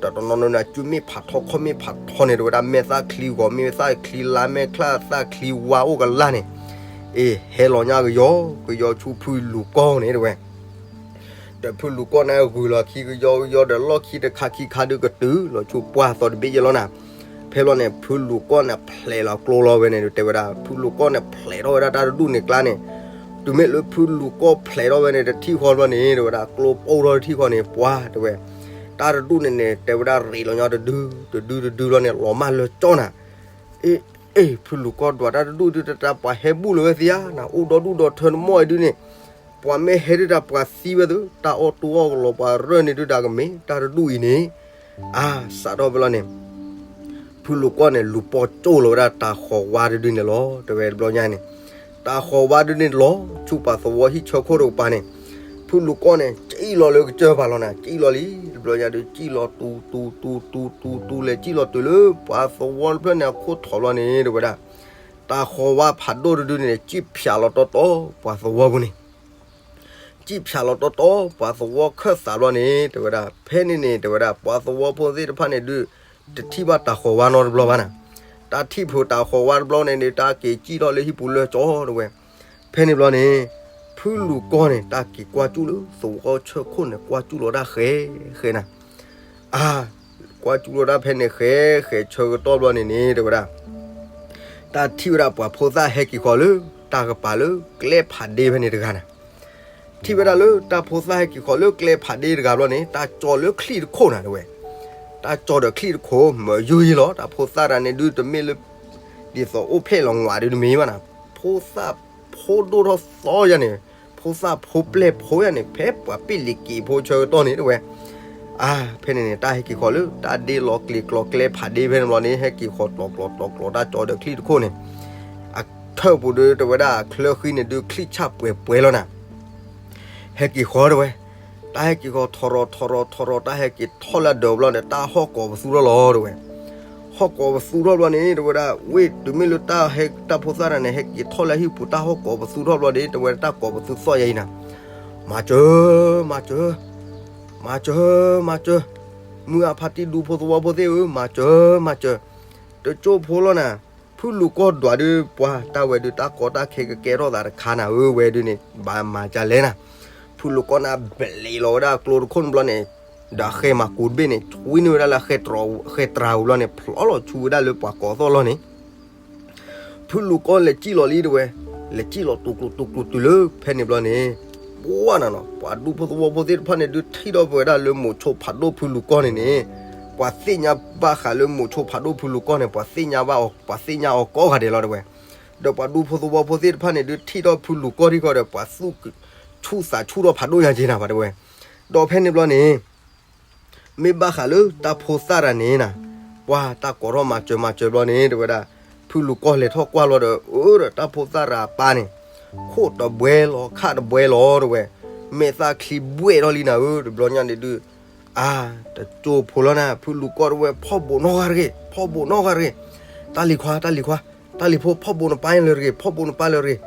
ဒီးတနီၤနီၤန့ၣ် အစုမ့ၢ်ဖးထီခီၣ်မ့ၢ်ဖးထီန့ၣ် တဲဝဲဒၣ် မဲာ်သၣ်ချံဂီၤ မဲာ်သၣ်ချံလါ မဲာ်သၣ်ချံဝါအိၣ်ကလၢ်န့ၣ်, အ့ ဟဲလီၤညါကယီကယီဆူဖုလူၤကီၢ်န့ၣ်တဲဝဲ. ဒီးဖုလူၤကီၢ်န့ၣ် ဂုာ်လီၤခံကယီကယီဒီး လီၢ်ခံတခါခံခါဒုးကတုၤလီၤဆူပှၢ်သီတဘ့ၣ်ယဲလီၤနၤ. ဖဲဘျီန့ၣ် ဖုလူၤကီၢ်န့ၣ် ဖျဲးလီၤကျိလီၤဝဲန့ၣ် တဲဝဲဒၣ် ဖုလူၤကီၢ်န့ၣ် ဖျဲးထီၣ်ဝဲဒၣ်တၢ်တဒူၣ်န့ၣ်ကျါန့ၣ်, တုၤမ့ၢ်လၢဖုလူၤကီၢ်ဖျဲးထီၣ်ဝဲန့ၣ် တထံၣ်ဃီဘျီန့ၣ် တဲဝဲဒၣ် ကျိပိၢ်ထီၣ်တထံၣ်ဃီန့ၣ် ပှၤတဲဝဲ, တၢ်တဒူၣ်န့ၣ်န့ၣ် တဲဝဲဒၣ် ရ့းလီၤညီတဒု တဒုတဒုဘျီန့ၣ် လီၤမၢ်လၢကၠီနၤ. အ့ အ့ ဖုလူၤကီၢ်ဒွးတၢ်တဒူၣ်ဒုး တၢ်ပှၤဟဲဘူၣ်လၢၤဝဲသ့ဧါနၤ, အိၣ်ဒီဒူၣ်ဒီထၢနမီၢ်အံၤဒုးန့ၣ်, ပှၤမ့ၢ်ဟဲဒုးတၢ်ပှၤသံဝဲသု တၢ်အီၣ်တူၢ်အီၣ်ကလီၤပှၤရၢၢ်န့ၣ်ဒုး တၢ်ကမ့ၢ်တၢ်တဒူၣ်အံၤန့ၣ်, အါ စးထီၣ်ဖဲလီၤန့ၣ် ဖုလူၤကီၢ်န့ၣ် လူၤပိာ်ကၠိၣ်လီၤဝဲဒၣ်တၢ်ဃီၤဝါတဒုန့ၣ်လီၤ တဲဝဲတဘျီညါန့ၣ်, တၢ်ဃီၤဝါဒုန့ၣ်လီၤ ဆူပှၤသဝီဟံၣ်ဆၢခိၣ်တကပၤန့ၣ်, ဖုလူၤကီၢ်န့ၣ် ကၠံၣ်လီၤလၢကစၢၢ်ပၤလီၤနၤ, ကၠံၣ်လီၤလံ တဘျီညါဒုး ကၠံၣ်လီၤတူတူတူတူတူလဲၤကၠံၣ်လီၤတုၤလၢပှၤသဝီတဖျၢၣ်န့ၣ် အခိၣ်ထီၣ်ဘျီန့ၣ် တဲဝဲဒၣ်, တၢ်ဃီၤဝါဖးဒိၣ်တဒုန့ၣ် ကၠံၣ်ဖၠးလီၤတီတီပှၤသဝီပူၤန့ၣ် ကၠံၣ်ဖၠးလီၤတီတီ ပှၤသဝီခၢၣ်သးဘျီန့ၣ် တဲဝဲဒၣ် ဖဲန့ၣ်န့ၣ် တဲဝဲဒၣ် ပှၤသဝီဖိသ့ၣ်တဖၣ်န့ၣ်ဒုး တထံၣ်ဘၣ်တၢ်ဃီၤဝါနီတဘျီဘၣ်နၤ, တၢ်ထံၣ်ဖုးတၢ်ဃီၤဝါတဘျီန့ၣ်န့ၣ် တၢ်က့ၤကၠံၣ်ထီၣ်လၢဟံၣ်ပူၤလၢကၠီတဲဝဲ, ဖဲန့ၣ်ဘျီန့ၣ် ဖုလူၤကီၢ်န့ၣ် တၢ်က့ၤကွၢ်ကၠူၣ်လၢသဝီဆၢခိၣ်န့ၣ် ကွၢ်ကၠူၣ်လီၤတၢ်ဃဲဃဲနၤ, အါ ကွၢ်ကၠူၣ်လီၤတၢ်ဖဲန့ၣ်ဃဲဃဲဆၢကတီၢ်ဘျီန့ၣ်န့ၣ် တဲဝဲဒၣ် တၢ်ထံၣ်ဝဲဒၣ်ပှၤဖိသၣ်ဟဲက့ၤဃီၤလၢ တၢ်ကပၤလၢကျဲဖးဒ့ဖဲန့ၣ်တဂၤနၤ, ထံၣ်ဝဲဒၣ်လၢတၢ်ဖိသၣ်ဟဲက့ၤဃီၤလၢကျဲဖးဒ့တဂၤဘျီန့ၣ် တၢ်ကၠီလၢချံၣ်တခိၣ်နၤတဲဝဲ, တၢ်ကၠီဒီးချံၣ်တခိၣ် မၢယိယ့လီၤ တၢ်ဖိသၣ်တဂၤန့ၣ်ဒုး တမ့ၢ်လၢ ဒ်သိးအိၣ်ဖျဲၣ်လီၤငွးဒုးတမ့ၢ်ဘၣ်နၤ, ဖိသၣ်ဖိဒိၣ်ထီၣ်သီယၤန့ၣ်, ဖိသၣ်ဖိပျဲၢ်ဖိယၤန့ၣ် ဖဲပှၤပ့ၣ်လံၤက့ၤဖိဆၢကတီၢ်န့ၣ်တဲဝဲ, အါ ဖဲန့ၣ်န့ၣ် တၢ်ဟဲက့ၤဃီၤလၢ တၢ်ဒ့လီၤကျဲၤကျီၤကျဲဖးဒ့ဖဲန့ၣ်ဘျီန့ၣ် ဟဲက့ၤဃီၤတီၤကျီၤတီၤကျီၤတၢ်ကၠီဒီးချံၣ်တခိၣ်န့ၣ်, အထၢၣ်ပူၤဒုးတဲဝဲဒၣ် အချၢဃံန့ၣ်ဒုး ချံၣ်ဆၣ်ပှဲၤပှဲၤလီၤနၤ ဟဲက့ၤဃီၤတဲဝဲ, တၢ်ဟဲက့ၤဃီၤထီရီၤထီရီၤထီရီၤ တၢ်ဟဲက့ၤထီၣ်လၢဒၢးဘျီန့ၣ် တၢ်ဟီၣ်ကိးပသူထီၣ်လီၤတဲဝဲ, ဟီၣ်ကိးပသူထီၣ်ဘျီန့ၣ် တဲဝဲဒၣ် ဝ့ၢ်တုၤမ့ၢ်လၢတၢ်ဟဲတၢ်ဖိသၣ်တဂၤန့ၣ် ဟဲက့ၤထီၣ်လၢဟံၣ်ပူၤ တၢ်ဟီၣ်ကိးပသူထီၣ်ဘျီန့ၣ် တဲဝဲဒၣ် တၢ်ကိးပသူသီၣ်ယၤအံၤနၤ, မၤစၢၤ မၤစၢၤ မၤစၢၤ မၤစၢၤ, မုၢ်အဖါတံၢ်ဒူဖိသဝီဖိသ့ၣ်ဧၢ မၤစၢၤ မၤစၢၤ, တကၠိဖိလီၤနၤ, ဖုလူၤကီၢ်ဒွးဒုး ပှၤတၢ်ဝဲဒုးတၢ်ကီတၢ်ခဲကကဲထီၣ်သးတခါနၤဧၢ ဝဲဒုးန့ၣ် ဘၣ်မၤဒ်လဲၣ်နၤ, ဖုလူၤကီၢ်န့ၣ် ဘျံးလီၤဝဲဒၣ်ကျိတခိၣ်န့ၣ်ဘျီန့ၣ်, ဒီးဃဲမၤကူးတဘ့ၣ်န့ၣ် ဆွံန့ၢ်ဝဲဒၣ်လၢဃဲတြီၤပူၤဘျီန့ၣ် ဖျီလီၤဆူဝဲဒၣ်လၢပှၤကိးသီၣ်လီၤန့ၣ် ဖုလူၤကီၢ်လဲၤကံၣ်လီၤလံတဲဝဲ, လဲၤကံၣ်လီၤတူၤကျိၤတူၤကျိၤတုၤလၢဖဲန့ၣ်ဘျီန့ၣ်, ပှၤနၤနီၤ ပှၤဒူဖိသဝီဖိသ့ၣ်တဖၣ်န့ၣ်ဒုးထံၣ်ထီၣ်ပဝဲဒၣ်လၢမိၤဆိဖးဒိၣ်ဖုလူၤကီၢ်န့ၣ်န့ၣ်, ပှၤသ့ၣ်ညါဘၣ်ဃးလၢမိၤဆိဖးဒိၣ်ဖုလူၤကီၢ်န့ၣ် ပှၤသ့ၣ်ညါဘၣ်အီၤ ပှၤသ့ၣ်ညါအီၤကိးဂၤဒဲးလီၤတဲဝဲ, ဒီးပှၤဒူဖိသဝီဖိသ့ၣ်တဖၣ်န့ၣ်ဒုးထံၣ်ထီၣ်ဖုလူၤကီၢ်ထံၣ်ဃီဒီး ပှၤသူၣ်ဆူၣ်သးဆူၣ်ထီၣ်ဖးဒိၣ်ညါက့နၤဘၣ်တဲဝဲ, ဒီးဖဲန့ၣ်ဘျီန့ၣ် မ့ၢ်ဘၣ်ဃးလၢတၢ်ဖိသၣ်တဂၤန့ၣ်နၤ, ပှၤတၢ်ကိးထီၣ်မၤစၢၤမၤစၢၤဘျီန့ၣ် တဲဝဲဒၣ်, ဖုလူၤကီၢ်လဲၤထီၣ်ကွၢ်လီၤဒီး အၢ ဒီးတၢ်ဖိသၣ်တဂၤအပၢ်န့ၣ်, ခိၣ်တဘှဲလီၤ ခၣ်တဘှဲလီၤတဲဝဲ, မဲာ်သၣ်ချံဘှဲၣ်ထီၣ်လံနၤဧၢ တဘျီညါန့ၣ်ဒုး, အါ, တကၠိဖိလီၤနၤ ဖုလူၤကီၢ်တဲဝဲ ဖီၣ်ဘိးနီၢ်ဂၤတဂ့ၤ ဖီၣ်ဘိးနီၢ်ဂၤတဂ့ၤ, တၢ်လံၤခွါ တၢ်လံၤခွါ, တၢ်လံၤဖိ ဖီၣ်ဘိးနပၢ်လၢတဂ့ၤ ဖီၣ်ဘိးနပၢ်လၢတဂ့ၤ,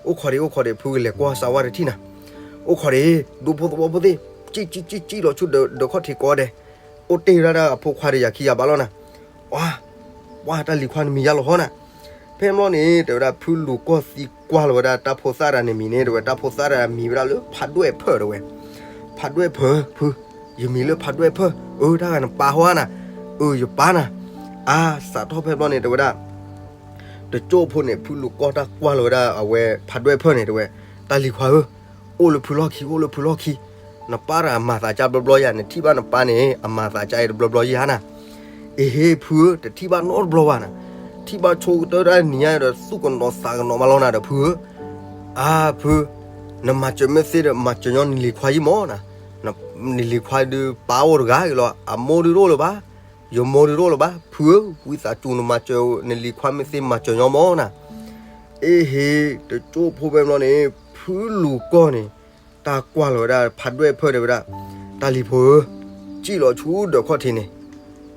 အိၣ်ခိးဒံး အိၣ်ခိးဒံး ဖုကလဲၤကွၢ်စးဝါတထံၣ်နၤ, အိၣ်ခိးဒံး ဒူဖိသဝီဖိသ့ၣ်, ကံၣ်ကံၣ်ကံၣ်ကံၣ်လီၤဆူဒၢးခီၣ်ထံးကိးဂၤဒဲး, အိၣ်တ့ၢ်ဝဲဒၣ်အဖိခွါဒီးယၤခံဂၤဘၣ်လီၤနၤ, ပှၤတၢ်လံၤခွါနမံၤယါလီၤဟီနၤ, ဖဲန့ၣ်ဘျီန့ၣ် တဲဝဲဒၣ်ဖုလူၤကီၢ်သံကွၢ်လီၤဝဲဒၣ်တၢ်ဖိသၣ်တဂၤန့ၣ်မံၤန့ၣ် တဲဝဲတၢ်ဖိသၣ်တဂၤမံၤဝဲဒၣ်လၢဖးဒွဲၣ်ဖၢၣ်တဲဝဲ, ဖးဒွဲၣ်ဖၢၣ် ဖု, ယမံၤလၢဖးဒွဲၣ်ဖၢၣ်, အၢ တၢ်ဂၤနပၢ်ဟီဧါနၤ, အၢ ယပၢ်နၤ, အါ စးထီၣ်ဖဲဘျီန့ၣ် တဲဝဲဒၣ် တကၠိဖိန့ၣ် ဖုလူၤကီၢ်တၢ်ကွၢ်လီၤဝဲဒၣ်အဝဲဖးဒွဲၣ်ဖၢၣ်န့ၣ် တဲဝဲ, တၢ်လံၤခွါဧၢ, အိၣ်လၢဖုလီၢ်ခံ အိၣ်လၢဖုလီၢ်ခံ, နပၢ်တဂၤမၤသးကါဘျီဘျီယၤ နထံၣ်ဘၣ်နပၢ်န့ၣ် အမၤသးကါအံၤတဘျီဘျီယၤဧါနၤ, အ့ဟ့ ဖုဧၢ တထံၣ်ဘၣ်နီတဘျီဘၣ်နၤ, ထံၣ်ဘၣ်ဆိကတၢၢ်တၢ်နံၤညါဒီး သူၣ်ကနီၤသးကနီၤမးလီၤနၤဒီးဖုဧၢ, အါဖု, နမၤစၢၤမ့ၢ်သ့ဒီး မၤစၢၤညီနလံၤခွါယံမၢ်နၤ, နလံၤခွါဒုးပၢ်အိၣ်တဂၤအံၤလီၤ အမိၢ်ဒုးတအိၣ်လၢၤဘၣ်, ယမိၢ်ဒုးတအိၣ်လၢၤဘၣ်, ဖုဧၢ, ဝံသးစူၤနမၤစၢၤ နလံၤခွါမ့ၢ်သ့မၤစၢၤညီမၢ်နၤ, အ့ဟ့ တကၠိဖိဖဲဘျီန့ၣ် ဖုလူၤကီၢ်န့ၣ် တၢ်ကွၢ်လီၤဝဲဒၣ်ဖးဒွဲၣ်ဖၢၣ်တဲဝဲဒၣ်, တၢ်လံၤဖိဧၢ, စံၣ်လီၤဆူဒၢးခီၣ်ထံးန့ၣ်,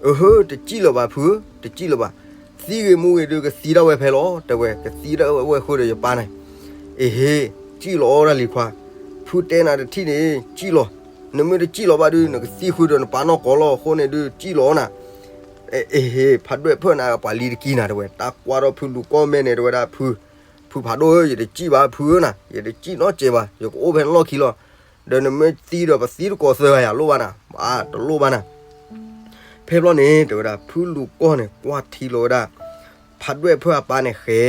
အဟၢ တစံၣ်လၢၤဘၣ်ဖုဧၢ, တစံၣ်လၢၤဘၣ်, သံဂ့ၤမူဂ့ၤဒုး ကသံဒၣ်ဝဲဖဲလီၤ တဲဝဲ, ကသံဒၣ်ဝဲဃုာ်ဒီးယပၢ်န့ၣ်, အ့ဟ့ စံၣ်လီၤအီၤတၢ်လံၤခွါ, ဖုတဲနၤတထံၣ်န့ၣ် စံၣ်လီၤ, နမ့ၢ်တစံၣ်လီၤဘၣ်ဒုး နကသံဃုာ်ဒီးနပၢ်နီၢ်ကီၢ်လီၤအဃိန့ၣ်ဒုး စံၣ်လီၤနၤ အ့ဟ့ ဖးဒွဲၣ်ဖၢၣ်န့ၣ် ပှၤလံၤတကံနၤတဲဝဲ, တၢ်ကွၢ်ဒီးဖုလူၤကီၢ်မဲာ်န့ၣ် တဲဝဲဒၣ် ဖု, ဖုဖးဒိၣ်ဧၢ, ယတစံၣ်ဘၣ်ဖုဧၢနၤ, ယတစံၣ်နီတစဲးဘၣ်, ယကအိၣ်ဖဲနလီၢ်ခံလီၤ, ဒီးနမ့ၢ်သံဒီးပသံတကိးသၢဂၤယၤလိၣ်ဘၣ်နၤ, တလိၣ်ဘၣ်နၤ, ဖဲဘျီန့ၣ် တဲဝဲဒၣ် ဖုလူၤကီၢ်န့ၣ် ကွၢ်ထံလီၤဝဲဒၣ် ဖးဒွဲၣ်ဖၢၣ်အပၢ်န့ၣ် ဃဲ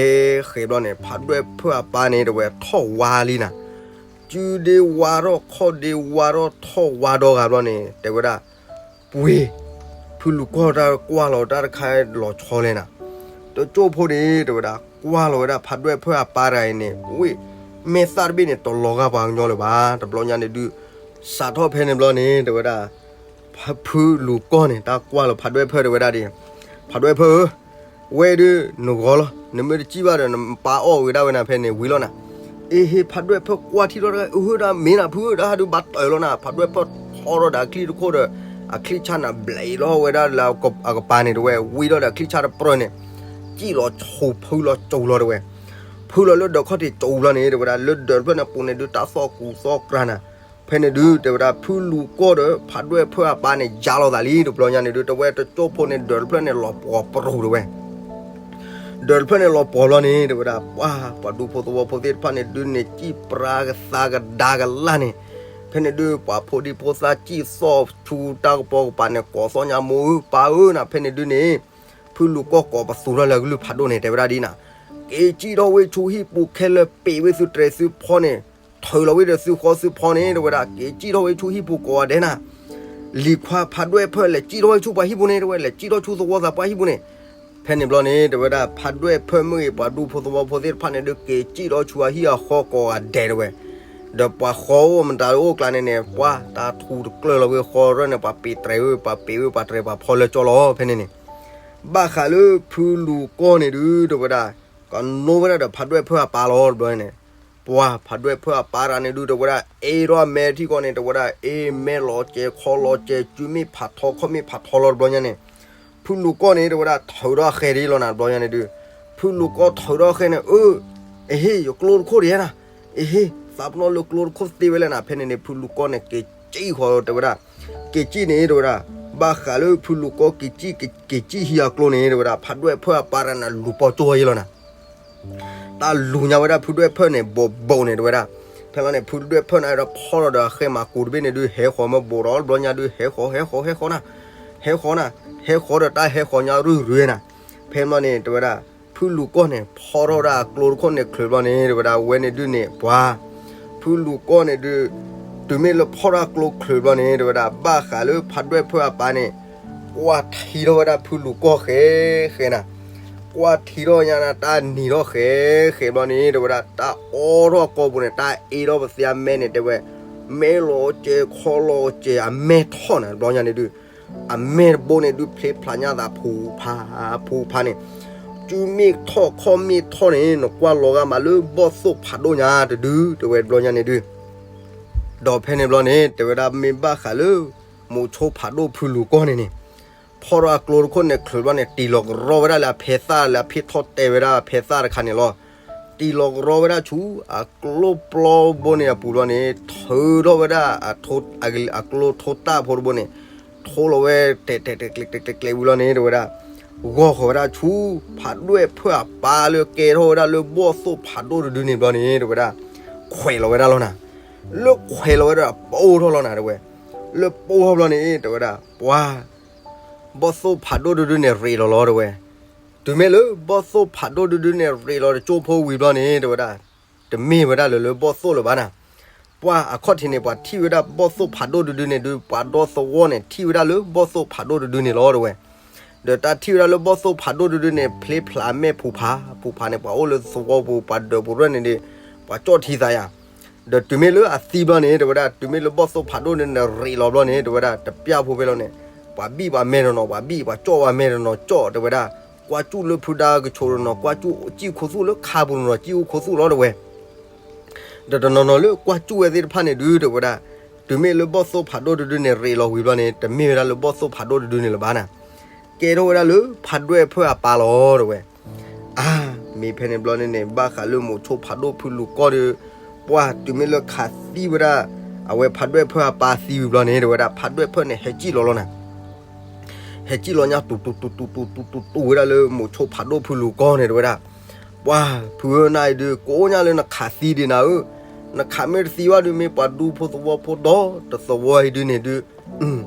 ဃဲဘျီန့ၣ် ဖးဒွဲၣ်ဖၢၣ်အပၢ်န့ၣ် တဲဝဲထီၣ်ဝါလံနၤ, စုဒ့ဝါထီၣ်ခီၣ်ဒ့ဝါထီၣ်ထီၣ်ဝါဒီဂၤဘျီန့ၣ် တဲဝဲဒၣ် ပှ့ၤ, ဖုလူၤကီၢ်တၢ်ကွၢ်လီၤတၢ်တခါလီၤဆီလဲၣ်နၤ, တကၠိဖိန့ၣ် တဲဝဲဒၣ် ကွၢ်လီၤဝဲဒၣ်ဖးဒွဲၣ်ဖၢၣ်အပၢ်တဂၤအံၤန့ၣ် ဝ့ၢ်, မဲာ်သၣ်တဘ့ၣ်န့ၣ် တလီၤဂာ်ပှၤကညီလၢၤဘၣ်, တဘျီညါန့ၣ်ဒုး စးထီၣ်ဖဲန့ၣ်ဘျီန့ၣ် တဲဝဲဒၣ် ဖုလူၤကီၢ်န့ၣ် တၢ်ကွၢ်လီၤဖးဒွဲၣ်ဖၢၣ်တဲဝဲဒၣ်ဒ်, ဖးဒွဲၣ်ဖၢၣ်ဧၢ, ဝဲဒုးနဂီၤလီၤ, နမ့ၢ်တစံၣ်ဘၣ်ဒီး နပၢ်အီၣ်ဝဲဒၣ်ဝဲနၤဖဲန့ၣ်ဝံၤလီၤနၤ, အ့ဟ့ ဖးဒွဲၣ်ဖၢၣ်ကွၢ်ထံထီၣ်တဂၤ အဟၢဒၣ်မ့ၢ်နၤဖုဧၢ, တၢ်ဟးဒုးဘၣ်တၢၢ်လီၤနၤ, ဖးဒွဲၣ်ဖၢၣ်ထီထီၣ်ဒီးအချံၣ်တခိၣ်ဒီး အချံၣ်ဆၣ်န့ၣ် ဘျဲးလီၤဝဲဒၣ်လၢအကပၤန့ၣ်တဲဝဲ, ဝံၤဒီးအချံၣ်ဆၣ်တပြၢၢ်န့ၣ် စံၣ်လီၤဆူဖုလီၤစူၤလီၤတဲဝဲ, ဖုလီၤလၢဒၢးခီၣ်ထံးစူၤဘျီန့ၣ် တဲဝဲဒၣ် လၢဒၢးတဖျၢၣ်န့ၣ်ပူၤန့ၣ်ဒုး တၢ်သီၣ်ကူသီၣ်ကြၤနၤ, ဖဲန့ၣ်ဒုး တဲဝဲဒၣ် ဖုလူၤကီၢ်ဒီး ဖးဒွဲၣ်ဖၢၣ်အပၢ်န့ၣ် ယါလီၤသးလံ တဘျီညါန့ၣ်ဒုး တဲဝဲတကၠိဖိန့ၣ် ဒၢးတဖျၢၣ်န့ၣ် လီၤပှီၤပရူၤတဲဝဲ ဒၢးတဖျၢၣ်န့ၣ်လီၤပှီၤဘျီန့ၣ် တဲဝဲဒၣ် ပှၤ ပှၤဒူဖိသဝီဖိသ့ၣ်တဖၣ်န့ၣ်ဒုးန့ၣ် စံၣ်ပြါကသါကဒါကလၢ်န့ၣ်, ဖဲန့ၣ်ဒုး ပှၤဖိဒံဖိသၣ်စံၣ်သီၣ်ဆူတၢ်ကပီၤကပၤန့ၣ် ကိးသီၣ်ညါမိၢ်ဧၢပၢ်ဧၢနၤ, ဖဲန့ၣ်ဒုးန့ၣ် ဖုလူၤကီၢ်ကိးပသူထီၣ်လၢအကလုၢ်ဖးဒိၣ်န့ၣ် တဲဝဲဒၣ်ဒ်နၤ, က့ၤစံၣ်ထီၣ်ဝဲဆူဟံၣ်ပူၤခဲလၢာ် ပ့ၤဝဲသုတြဲၤသုဖီန့ၣ်, ထုးလီၤဝဲဒီးသုဃီသုဖီန့ၣ် တဲဝဲဒၣ် က့ၤစံၣ်ထီၣ်ဝဲဆူဟံၣ်ပူၤကိးဂၤဒဲးနၤ လံၤခွါဖးဒွဲၣ်ဖၢၣ် လဲၤစံၣ်ထီၣ်ဝဲဆူပှၤဟံၣ်ပူၤန့ၣ် တဲဝဲ လဲၤစံၣ်ထီၣ်ဆူသဝီသးပှၢ်ဟံၣ်ပူၤန့ၣ်, ဖဲန့ၣ်ဘျီန့ၣ် တဲဝဲဒၣ် ဖးဒွဲၣ်ဖၢၣ်မ့ၢ်ဂ့ၤ ပှၤဒူဖိသဝီဖိသ့ၣ်တဖၣ်န့ၣ်ဒုး က့ၤစံၣ်ထီၣ်ဆူအဟံၣ်အဃီကိးဂၤဒဲးတဲဝဲ, ဒီးပှၤဃီအိၣ်မတၤအိၣ်ကျါန့ၣ်န့ၣ် ပှၤတၢ်ထူတကျၢၢ်လီၤဝဲဃီရၢၢ်န့ၣ် ပှၤပ့ၤတြဲၤဝဲ ပှၤပ့ၤဝဲပှၤတြဲၤပှၤဖီလၢကၠီလီၤ ဖဲန့ၣ်န့ၣ်, ဘၣ်ဃးလၢဖုလူၤကီၢ်န့ၣ်ဒုး တဲဝဲဒၣ် ကနိဝဲဒၣ်ဒီးဖးဒွဲၣ်ဖၢၣ်အပၢ်လီၤ တဘျီန့ၣ်, ပှၤဖးဒွဲၣ်ဖၢၣ်အပၢ်တဂၤန့ၣ်ဒုး တဲဝဲဒၣ် အ့ၣ်ထီၣ်အမဲထံကီၢ်န့ၣ် တဲဝဲဒၣ် အ့ၣ်မဲလီၤစဲးခီလီၤစဲး စုမ့ၣ်ဖးထီခီၣ်မ့ၣ်ဖးထီလီၤ တဘျီညါန့ၣ်, ဖုလူၤကီၢ်န့ၣ် တဲဝဲဒၣ် ထုးထီၣ်အဃဲဒ်လီၤနၤ တဘျီညါန့ၣ်ဒုး, ဖုလူၤကီၢ်ထုးထီၣ်အဃဲန့ၣ် အ့ၣ်, အ့ၣ်ဟ့ၣ် ယကျိတခိၣ်ဒံးနၤ, အ့ၣ်ဟ့ၣ် သးပနီၣ်လၢကျိတခိၣ်သ့ဝဲလဲၣ်နၤ ဖဲန့ၣ်န့ၣ် ဖုလူၤကီၢ်န့ၣ် က့ၤစံၣ်ဃီ တဲဝဲဒၣ်, က့ၤစံၣ်န့ၣ် တဲဝဲဒၣ်, ဘၣ်ဃးလၢဖုလူၤကီၢ်က့ၤစံၣ် က့ၤစံၣ်ဟံးအကျိန့ၣ် တဲဝဲဒၣ် ဖးဒွဲၣ်ဖၢၣ်အပၢ်တဂၤန့ၣ် လူၤပီၢ်ကၠိဝဲယလီၤနၤ တၢ်လူၤညါဝဲဒၣ်ဖုဒွဲၣ်ဖၢၣ်န့ၣ် ဘိးဘိးန့ၣ် တဲဝဲဒၣ်, ဖဲလီၤန့ၣ် ဖုဒွဲၣ်ဖၢၣ်န့ၣ်ဒီးဖီၣ်လီၤဒီးအဃဲမၤကူးတဘ့ၣ်န့ၣ်ဒုး ဟဲဃီၤမ့ၢ်ဘိးဒီး တဘျီညါဒုး ဟဲဃီၤ ဟဲဃီၤ ဟဲဃီၤနၤ, ဟဲဃီၤနၤ, ဟဲဃီၤဒီးတၢ်ဟဲဃီၤညါရုၢ်ရုၢ်နၤ, ဖဲလီၤန့ၣ် တဲဝဲဒၣ် ဖုလူၤကီၢ်န့ၣ် ဖီၣ်ထီၣ်ဝဲဒၣ်အကျိတခိၣ်န့ၣ်ချုးဘျီန့ၣ် တဲဝဲဒၣ် ဝဲန့ၣ်ဒုးန့ၣ် ပှၤ ဖုလူၤကီၢ်န့ၣ်ဒုး တုၤမ့ၢ်လၢဖီၣ်ထီၣ်အကျိချုးဘျီန့ၣ် တဲဝဲဒၣ် ဘၣ်ဃးလၢဖးဒွဲၣ်ဖၢၣ်အပၢ်န့ၣ် ကွၢ်ထံထီၣ်ဝဲဒၣ်ဖုလူၤကီၢ်ဃဲဃဲနၤ, ကွၢ်ထံထီၣ်ညါနၤ တၢ်နံၤထီၣ်ဃဲဃဲဘျီန့ၣ် တဲဝဲဒၣ် တၢ်အီထီၣ်အကီၢ်ပူၤန့ၣ် တၢ်အ့ၣ်ထီၣ်ပသ့အမဲန့ၣ် တဲဝဲ မဲလီၤစဲးခီလီၤစဲး အမဲထီၣ်နၤ တဘျီညါန့ၣ်ဒုး အမဲတဘိန့ၣ်ဒုး ဖျ့ဖျါညါသးဖူဖး ဖူဖးန့ၣ်, စုမ့ၣ်ထီၣ်ခီၣ်မ့ၣ်ထီၣ်န့ၣ် နကွၢ်လီၤဂာ်မးလၢဘီၣ်သိၣ်ဖးဒိၣ်ညါတဒု တဲဝဲတဘျီညါန့ၣ်ဒုး, ဒီးဖဲန့ၣ်ဘျီန့ၣ် တဲဝဲဒၣ်မ့ၢ်ဘၣ်ဃးလၢ မိၤဆိဖးဒိၣ်ဖုလူၤကီၢ်န့ၣ်န့ၣ်, ဖီၣ်ထီၣ်အကျိတခိၣ်န့ၣ်ချုးဘျီန့ၣ် တံၤလီၤကရီဝဲဒၣ်လၢအဖဲသၣ်လၢအဖ့ၣ်ထီၣ်တဲဝဲဒၣ်အဖဲသၣ်တခါန့ၣ်လီၤ. တံၤလီၤကရီဝဲဒၣ်ဆူ အကျိပျီဘိန့ၣ်အပူၤဘျီန့ၣ် ထုးထီၣ်ဝဲဒၣ် အကျိထိတၢ်ဖိတဘိန့ၣ် ထိလီၤဝဲ တဲာ်တဲာ်ကျဲၤကျဲၤကျဲၤကျဲၤဝံၤလီၤန့ၣ် တဲဝဲဒၣ် ဂီၢ်ဃီၤဝဲဒၣ်ဆူ ဖးဒွဲၣ်ဖၢၣ်အပၢ်လၢကဲထီၣ်ဝဲဒၣ်လၢဘီၣ်သိၣ်ဖးဒိၣ်တဒုန့ၣ်ဘျီန့ၣ် တဲဝဲဒၣ် ခွဲးလီၤဝဲဒၣ်လီၤနၤ. လၢခွဲးလီၤဝဲဒၣ်ပိၢ်ထီၣ်လီၤနၤ တဲဝဲ. လၢပိၢ်ထီၣ်ဘျီန့ၣ် တဲဝဲဒၣ် ပှၤ ဘီၣ်သိၣ်ဖးဒိၣ်တဒုန့ၣ်ရ့းလီၤလီၤ တဲဝဲ. တုၤမ့ၢ်လၢဘီၣ်သိၣ်ဖးဒိၣ်တဒုန့ၣ် ရ့းလီၤတကၠိဖိဝံၤဘျီန့ၣ် တဲဝဲဒၣ် တမ့ၢ်ဝဲဒၣ်လၢလၢဘီၣ်သိၣ်လၢၤဘၣ်နၤ. ပှၤအခီၣ်ထံးန့ၣ် ပှၤထံၣ်ဝဲဒၣ်ဘီၣ်သိၣ်ဖးဒိၣ်တဒုန့ၣ်ဒုး ပှၤဒီသဝီန့ၣ် ထံၣ်ဝဲဒၣ်လၢဘီၣ်သိၣ်ဖးဒိၣ်တဒုန့ၣ်လီၤ တဲဝဲ. ဒီးတၢ်ထံၣ်ဝဲဒၣ်လၢဘီၣ်သိၣ်ဖးဒိၣ်တဒုန့ၣ် ဖျ့ဖျါမဲာ်ဖူးဖး ဖူးဖးန့ၣ် ပှၤအိၣ်လၢသဝီပူၤ ပှၤဒၢးပူၤရဲၣ်န့ၣ်ဒီး ပှၤကၠီၣ်ထံသးယၤ ဒီးတုၤမ့ၢ်လၢအသံဘျီန့ၣ် တဲဝဲဒၣ် တုၤမ့ၢ်လၢဘီၣ်သိၣ်ဖးဒိၣ်န့ၣ် ရ့းလီၤဘျီန့ၣ် တဲဝဲဒၣ် တပျၢ်ဖိဖဲလီၤန့ၣ် ပှၤဘံၣ်ပှၤမဲာ်တနီၤ ပှၤဘံၣ် ပှၤကၠီၣ်ပှၤမဲာ်တနီၤ ကၠီၣ် တဲဝဲဒၣ် ကွၢ်စူၣ်လၢဖုဒါကဆိးတနီၤ, ကွၢ်စူၣ်စံၣ်ခိၣ်သူၣ်လၢခါပူၤတနီၤ, စံၣ်အူခိၣ်သူၣ်လီၤတဲဝဲ. ဒီးတနီၤနီၤလၢကွၢ်စူၣ်ဝဲသ့ၣ်တဖၣ်န့ၣ်ဒုး တဲဝဲဒၣ်, တုၤမ့ၢ်လၢဘီၣ်သိၣ်ဖးဒိၣ်တဒုန့ၣ် ရ့းလီၤဝံၤဘျီန့ၣ် တမ့ၢ်ဝဲဒၣ်လၢဘီၣ်သိၣ်ဖးဒိၣ်တဒုန့ၣ်လၢၤဘၣ်နၤ, ကဲထီၣ်ဝဲဒၣ်လၢဖးဒွဲၣ်ဖၢၣ်အပၢ်လီၤတဲဝဲ. အါ, မ့ၢ်ဖဲန့ၣ်ဘျီန့ၣ်န့ၣ် ဘၣ်ဃးလၢမိၤဆိဖးဒိၣ်ဖုလူၤကီၢ်ဒီး, ပှၢ်တုၤမ့ၢ်လၢခးသံဝဲဒၣ်, အဝဲဖးဒွဲၣ်ဖၢၣ်အပၢ်သံဝံၤဘျီန့ၣ် တဲဝဲဒၣ် ဖးဒွဲၣ်ဖၢၣ်န့ၣ် ဟဲစံၣ်လီၤလီၤနၤ ဟဲစံၣ်လီၤညါ တူတူတူတူတူတူဝဲဒၣ်လၢမိၤဆိဖးဒိၣ်ဖုလူၤကီၢ်န့ၣ် တဲဝဲဒၣ်. ပှၢ်ဖုဧၢ နၤအံၤဒုး ကိးညါလၢနခးသံဒံးနၤဧၢ, နခးမ့ၢ်တသံဘၣ်ဒုး မ့ၢ်ပှၤဒူဖိသဝီဖိဒီတသဝီအံၤဒုးန့ၣ်ဒုး,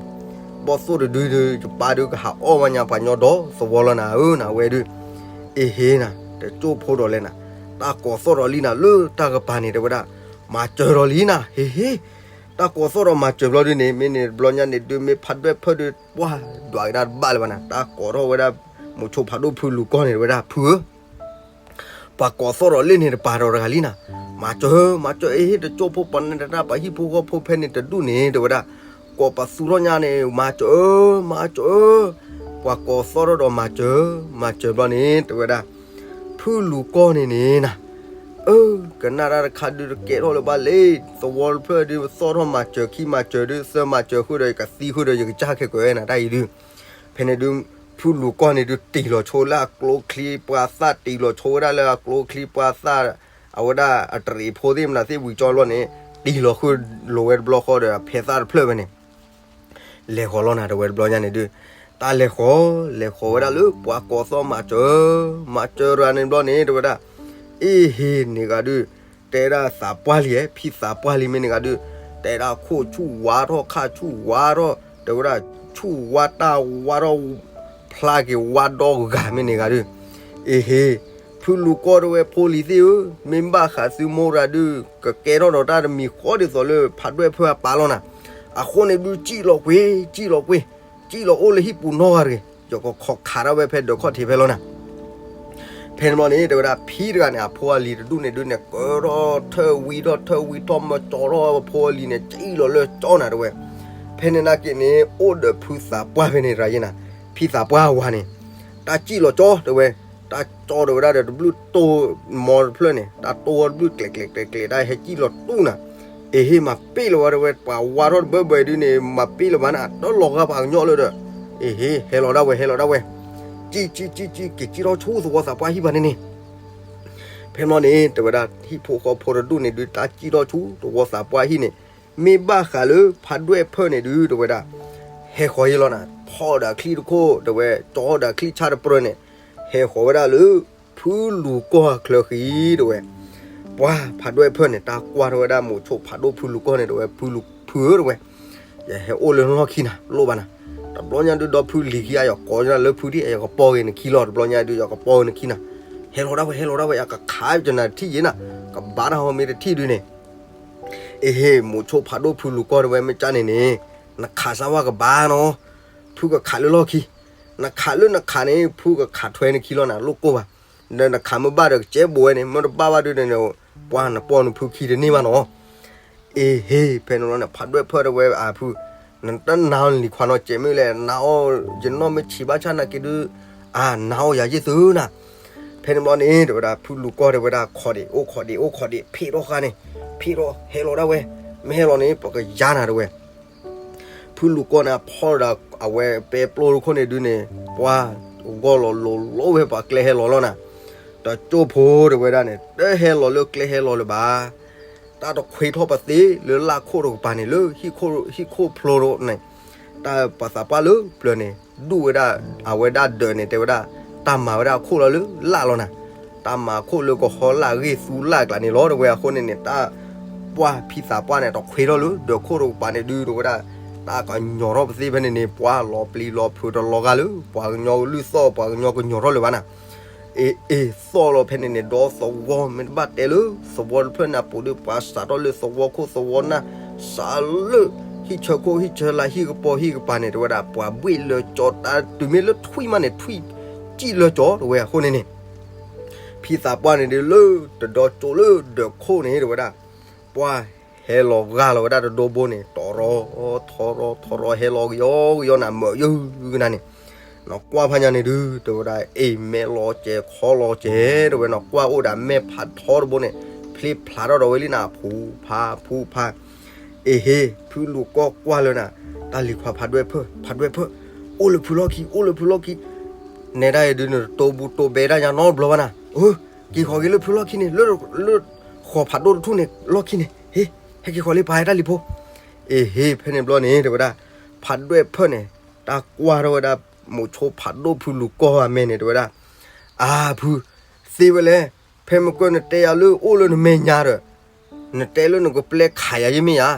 ဘီၣ်သိၣ်တဒုဒုး ယပၢ်ဒုးကဟးအီၣ်ဝဲညါပှၤညီဒီသဝီလီၤနၤဧၢ နဝဲဒုး. အ့ဟ့နၤ, တကၠိၢ်ဖိဒီးလဲၣ်နၤ, တၢ်ကိးသီၣ်ဒီးလံနၤလၢတၢ်ကပၤန့ၣ် တဲဝဲဒၣ်, မၤစၢၤဒီးလံနၤ ဟ့ဟ့ တၢ်ကိးသီၣ်ဒီးမၤစၢၤဘျီဒုးန့ၣ် မ့ၢ်န့ၣ်တဘျီညါန့ၣ်ဒုး မ့ၢ်ဖးဒွဲၣ်ဖၢၣ်ဒုး ပှၢ်ဒွးကဒါတဘၣ်လၢၤဘၣ်နၤ, တၢ်ကိးထီၣ်ဝဲဒၣ်မိၤဆိဖးဒိၣ်ဖုလူၤကီၢ်န့ၣ် တဲဝဲဒၣ် ဖုဧၢ ပှၤကိးသီၣ်ဒီးလံန့ၣ်တပၤဒီးတဂၤလံနၤ, မၤစၢၤ မၤစၢၤ အ့ဟ့ တကၠိၢ်ဖိပှၤန့ၣ်တၢ်ပှၤဟံၣ်ဖိဃီဖိဖဲန့ၣ်တဒူၣ်န့ၣ် တဲဝဲဒၣ်, ကိးပသူထီၣ်ညါန့ၣ် မၤစၢၤ မၤစၢၤ, ပှၤကိးသီၣ်ထီၣ်ဒီးမၤစၢၤ မၤစၢၤဘျီန့ၣ် တဲဝဲဒၣ်, ဖုလူၤကီၢ်န့ၣ်န့ၣ်နၤ အၢ ကနၣ်တၢ်တခါဒုးတကဲထီၣ်လၢၤဘၣ်လံ, သဝီတဖျၢၣ်ဒုး သီၣ်ထီၣ်မၤစၢၤခံမၤစၢၤဒုး သၢမၤစၢၤဃုာ်ဒီး ယကသံဃုာ်ဒီး ယကစၢ်ခဲကိးဝဲနၤတၢ်အံၤဒုး, ဖဲန့ၣ်ဒုး ဖုလူၤကီၢ်န့ၣ်ဒုးတ့ၢ်လီၤဆိလၢအကျိချံပှၤသၣ် တ့ၢ်လီၤဆိဝဲဒၣ်လၢအကျိချံပှၤသၣ်, အဝဲဒၣ်အတရံးဖိသ့ၣ်မနုၤသ့ၣ်ဝံၤကၠီဘျီန့ၣ် တ့ၢ်လီၤဃုာ်လိာ်ဝဲတဘျီဃီဒီး အဖဲသၣ်တဖျၢၣ်ဝဲန့ၣ် လဲၤဃီၤလီၤနၤ တဲဝဲတဘျီညါန့ၣ်ဒုး, တၢ်လဲၤဃီၤ လဲၤဃီၤဝဲဒၣ်လၢပှၤကိးသီၣ်မၤစၢၤ, မၤစၢၤတဂၤန့ၣ်ဘျီန့ၣ် တဲဝဲဒၣ်, အ့ဟ့န့ၣ်ဂၤဒုး, တဲဒၣ်သးပှၢ်လံ ဖံသးပှၢ်လံမ့ၢ်န့ၣ်ဂၤဒုး, တဲဒၣ်ခိၣ်ဆူၣ်ဝါထီၣ် ခါဆူၣ်ဝါထီၣ် တဲဝဲဒၣ်, ဆူၣ်ဝါတၢ်ဝါထီၣ်, ဖျါက့ၤဝါဒီဂၤမ့ၢ်န့ၣ်ဂၤဒုး, အ့ဟ့ ဖုလူၤကီၢ်တဲဝဲဖိလံၤသ့ၣ်ဧၢ, မ့ၢ်ဘၣ်ဃးသုမိၢ်ရၤဒုး ကကဲထီၣ်ဒီးတၢ်တမံၤဃီဒ်သိးလၢဖးဒွဲၣ်ဖၢၣ်အပၢ်လီၤနၤ, အဃိန့ၣ်ဒုး စံၣ်လီၤကွ့ၢ် စံၣ်လီၤကွ့ၢ်, စံၣ်လီၤအိၣ်လၢဟံၣ်ပူၤနီတဂၤတဂ့ၤ, ယကခိးခးဒၣ်ဝဲဖဲဒၢးခီၣ်ထံးဖဲလီၤနၤ ဖဲန့ၣ်ဘျီန့ၣ် တဲဝဲဒၣ်ဖံတဂၤန့ၣ် အဖိအလံၤတဒူၣ်န့ၣ်ဒုးန့ၣ် ကၢထီၣ်ထၢၣ်ဝံထီၣ် ထၢၣ်ဝံထီၣ် မၢကၠီထီၣ် အဖိအလံၤန့ၣ် စံၣ်လီၤလၢကၠီနၤတဲဝဲ, ဖဲန့ၣ်နာ်က့န့ၣ် အိၣ်ဒီးဖုသးပှၢ်ဖဲန့ၣ်တဂၤယဲနၤ, ဖံသးပှၢ်အဝၤန့ၣ် တၢ်စံၣ်လီၤကၠီတဲဝဲ, တၢ်ကၠီတဲဝဲဒၣ်ဒီးတဘျုးတိၢ်မီတဖျၢၣ်န့ၣ် တၢ်တိၢ်ဝဲတဘျုးကျဲးကျဲးကျဲးကျဲး တၢ်ဟဲစံၣ်လီၤတူၢ်နၤ, အ့ဟ့ မၤပ့ၢ်လီၤဝဲတဲဝဲ ပှၤဝါထီၣ်တဘၢဘၢအံၤဒုးန့ၣ် မၤပ့ၢ်လီၤဘၣ်နၤ တလီၤဂာ်ပှၤကညီလၢဒီး, အ့ဟ့ ဟဲလီၤဒၣ်ဝဲ ဟဲလီၤဒၣ်ဝဲ, စံၣ်စံၣ်စံၣ်စံၣ် က့ၤစံၣ်ထီၣ်ဆူသဝီသးပှၢ်ဟံၣ်ဘၣ်န့ၣ်န့ၣ် ဖဲန့ၣ်ဘျီန့ၣ် တဲဝဲဒၣ် ဟံၣ်ဖိဃီဖိတဒူၣ်န့ၣ်ဒုး တၢ်စံၣ်ထီၣ်ဆူသဝီသးပှၢ်ဟံၣ်န့ၣ်, မ့ၢ်ဘၣ်ဃးလၢဖးဒွဲၣ်ဖၢၣ်န့ၣ်ဒုး တဲဝဲဒၣ်, ဟဲဃီၤယဲလီၤနၤ ဖီၣ်ဒီးချံတခိၣ် တဲဝဲ ကၠီဒီးချံဆၣ်တပြၢန့ၣ်, ဟဲဃီၤဝဲဒၣ်လၢ ဖုလူၤကီၢ်အချၢဃံ တဲဝဲ, ပှၤဖးဒွဲၣ်ဖၢၣ်န့ၣ် တၢ်ကွၢ်ထီၣ်ဝဲဒၣ်မိၤဆိဖးဒိၣ်ဖုလူၤကီၢ်န့ၣ် တဲဝဲ ဖုလူၤဖုဧၢ တဲဝဲ ယဟဲအိၣ်လၢလီၢ်ခံနၤ လိၣ်ဘၣ်နၤ, တဘျီညါဒုးဒီဖုလံၤခံ အယကကိးနၤလၢဖုဒံၣ် အယကပီၤဂ့ၤနခံလီၤ တဘျီညါဒုး ယကပီၤဂ့ၤနခံနၤ, ဟဲလီၤဒၣ်ဝဲ ဟဲလီၤဒၣ်ဝဲ ယကခးကနၤတထံၣ်ယဲနၤ, ကဘၣ်တၢ်ဟီမ့ၢ်တထံၣ်ဒုးန့ၣ် အ့ဟ့ မိၤဆိဖးဒိၣ်ဖုလူၤကီၢ်တဲဝဲ မ့ၢ်ကၢ်န့ၣ်န့ၣ်, နခးစၢ်ဝဲကဘၣ်နီၤ, ဖုကခးလၢလီၢ်ခံ, နခးလၢနခးန့ၣ် ဖုကခးထွဲနခံလီၤနၤ လိၣ်ကိၢ်ဘၣ်, ဒီးနခးမ့ၢ်ဘၣ်ဒီးကစဲဘူးဝဲန့ၣ် မ့ၢ်တဘၣ်ဘၣ်ဒုးန့ၣ်, ပှၤနပီၢ်နဖုခံတန့ၢ်ဘၣ်နီၤ အ့ဟ့ ဖဲန့ၣ်လီၤန့ၣ် ဖးဒွဲၣ်ဖၢၣ်တဲဝဲအဖု, နတနာ်အီၤနလံၤခွါနီၤ ကဲမ့ၢ်လဲၣ် နာ်အီၤ ယနီၢ်မ့ၢ်ဆံးဘၣ်ဆၣ်နာ်က့ဒုး, အါ နာ်အီၤယၤယ့ၢ်သုနၤ, ဖဲန့ၣ်ဘျီန့ၣ် တဲဝဲဒၣ် ဖုလူၤကီၢ်တဲဝဲဒၣ် ခိးဒံး အိၣ်ခိးဒံး အိၣ်ခိးဒံး ဖ့ၣ်ထီၣ်ဃာ်န့ၣ်, ဖ့ၣ်ထီၣ် ဟဲလီၤဒၣ်ဝဲ, မ့ၢ်ဟဲလီၤန့ၣ် ပကယါနၤတဲဝဲ ဖုလူၤကီၢ်န့ၣ် ဖီၣ်ဒီးအဝဲပဲပျိတခိၣ်န့ၣ်ဒုးန့ၣ်, ပှၤဂီၢ်လီၤလိၤလိၤဝဲပှၤကျဲဟဲလီၤလီၤနၤ, တကၠိၢ်ဖိတဲဝဲဒၣ်န့ၣ် တဟဲလီၤလၢကျဲဟဲလီၤလၢၤဘၣ်, တၢ်တခွ့ထီၣ်ပသ့လၢလၢ်ခိၣ်တကပၤန့ၣ် လၢဟံၣ်ခိၣ်ဖိဖျိတန့ၣ်, တၢ်ပှၤသးပှၢ်လၢပျၢၤန့ၣ် ဒူၣ်ဝဲဒၣ် အဝဲဒၣ်ဒၢးန့ၣ် တဲဝဲဒၣ်, တၢ်မၤဝဲဒၣ်အခိၣ်လီၤလၢလၢ်လီၤနၤ, တၢ်မၤအခိၣ်လၢကဟီလၢ်ဂ့ၢ်သူလၢ်ကျးန့ၣ်လီၤတဲဝဲအဃိန့ၣ်န့ၣ် တၢ် ပှၤဖံသးပှၢ်န့ၣ် တခွ့ထီၣ်လၢဒၢးခိၣ်တကပၤန့ၣ်ဒုး တဲဝဲဒၣ်, တၢ်ကညီၤထီၣ်ပသ့ဖဲန့ၣ်န့ၣ် ပှၤလီၤပျံၤလီၤဖုးတလီၤဂာ်လၢ ပှၤကညီကလုၢ်သီၣ် ပှၤကညီကညီၤထီၣ်လၢၤဘၣ်နၤ, အ့ အ့ သီၣ်လီၤဖဲန့ၣ်န့ၣ် ဒီသဝီမ့ၢ်တဘၣ်တဲလၢ သဝီတဖျၢၣ်န့ၣ်အပူၤဒီး ပှၤစးထီၣ်လၢသဝီခိၣ်သဝီနၢ်, စးလၢ ဟံၣ်ဆၢခိၣ်ဟံၣ်ဆၢလာ်ဟံၣ်ကပီၤဟံၣ်ကပၤန့ၣ် တဲဝဲဒၣ် ပှၤဘှ့ၣ်လၢကၠီတၢ်တုၤမ့ၢ်လၢထွံၣ်မးန့ၣ် ထွံၣ်စံၣ်လၢကၠီတဲဝဲအဃိန့ၣ်န့ၣ် ဖံသးပှၢ်န့ၣ်ဒုးလၢတဒီကၠိလၢဒၢးခိၣ်န့ၣ် တဲဝဲဒၣ်, ပှၤဟဲလီၤဂာ်လီၤဝဲဒၣ်တဒိဘိန့ၣ် တီၤရီ ထီရီ ထီရီ ဟဲလီၤကယီကယီနၤ မၢယုၢ်ကနၤန့ၣ်, နီၢ်ကွၢ်ဖးညါန့ၣ်ဒုး တဲဝဲဒၣ် အ့ၣ် မဲာ်လီၤစဲၤခီလီၤစဲၤ တဲဝဲ နီၢ်ကွၢ်အိၣ်ဒီးမဲာ်ဖးထီတဘိန့ၣ် ဖျ့ဖျးထီၣ်ဒီးဝဲလံနၤ ဖူဖးဖူဖး အ့ၣ်ဟ့ ဖုလူၤကီၢ်ကွၢ်လၢနၤ တၢ်လံၤခွါဖးဒွဲၣ်ဖၢၣ် ဖးဒွဲၣ်ဖၢၣ် အိၣ်လၢဖုလီၢ်ခံ အိၣ်လၢဖုလီၢ်ခံ နဲဒၣ်အံၤဒုး နတတိၢ်ဘူးတိၢ်ဘဲဒၣ်ညါနီတဘျီဘၣ်နၤ အၢ က့ၤဃီၤက့ၤလၢဖုလီၢ်ခံန့ၣ် လၢ လၢ ဃီၤဖးဒိၣ်တထူၣ်န့ၣ် လီၢ်ခံန့ၣ် ဟ့ ဟဲက့ၤဃီၤလံပၢ်တၢ်လံၤဖိ အ့ၣ်ဟ့ ဖဲန့ၣ်ဘျီန့ၣ် တဲဝဲဒၣ် ဖးဒွဲၣ်ဖၢၣ်န့ၣ် တၢ်ကွၢ်ထီၣ်ဝဲဒၣ် မိၤဆိဖးဒိၣ်ဖုလူၤကီၢ်အမဲာ်န့ၣ် တဲဝဲဒၣ် အၢ ဖု သ့ဝဲလဲၣ် ဖဲမ့ၢ်ကွၢ်နတဲယၤလၢအိၣ်လၢနမဲာ်ညါဒီး နတဲလၢနကပျဲခးယၤယမ့ၢ်ဧါ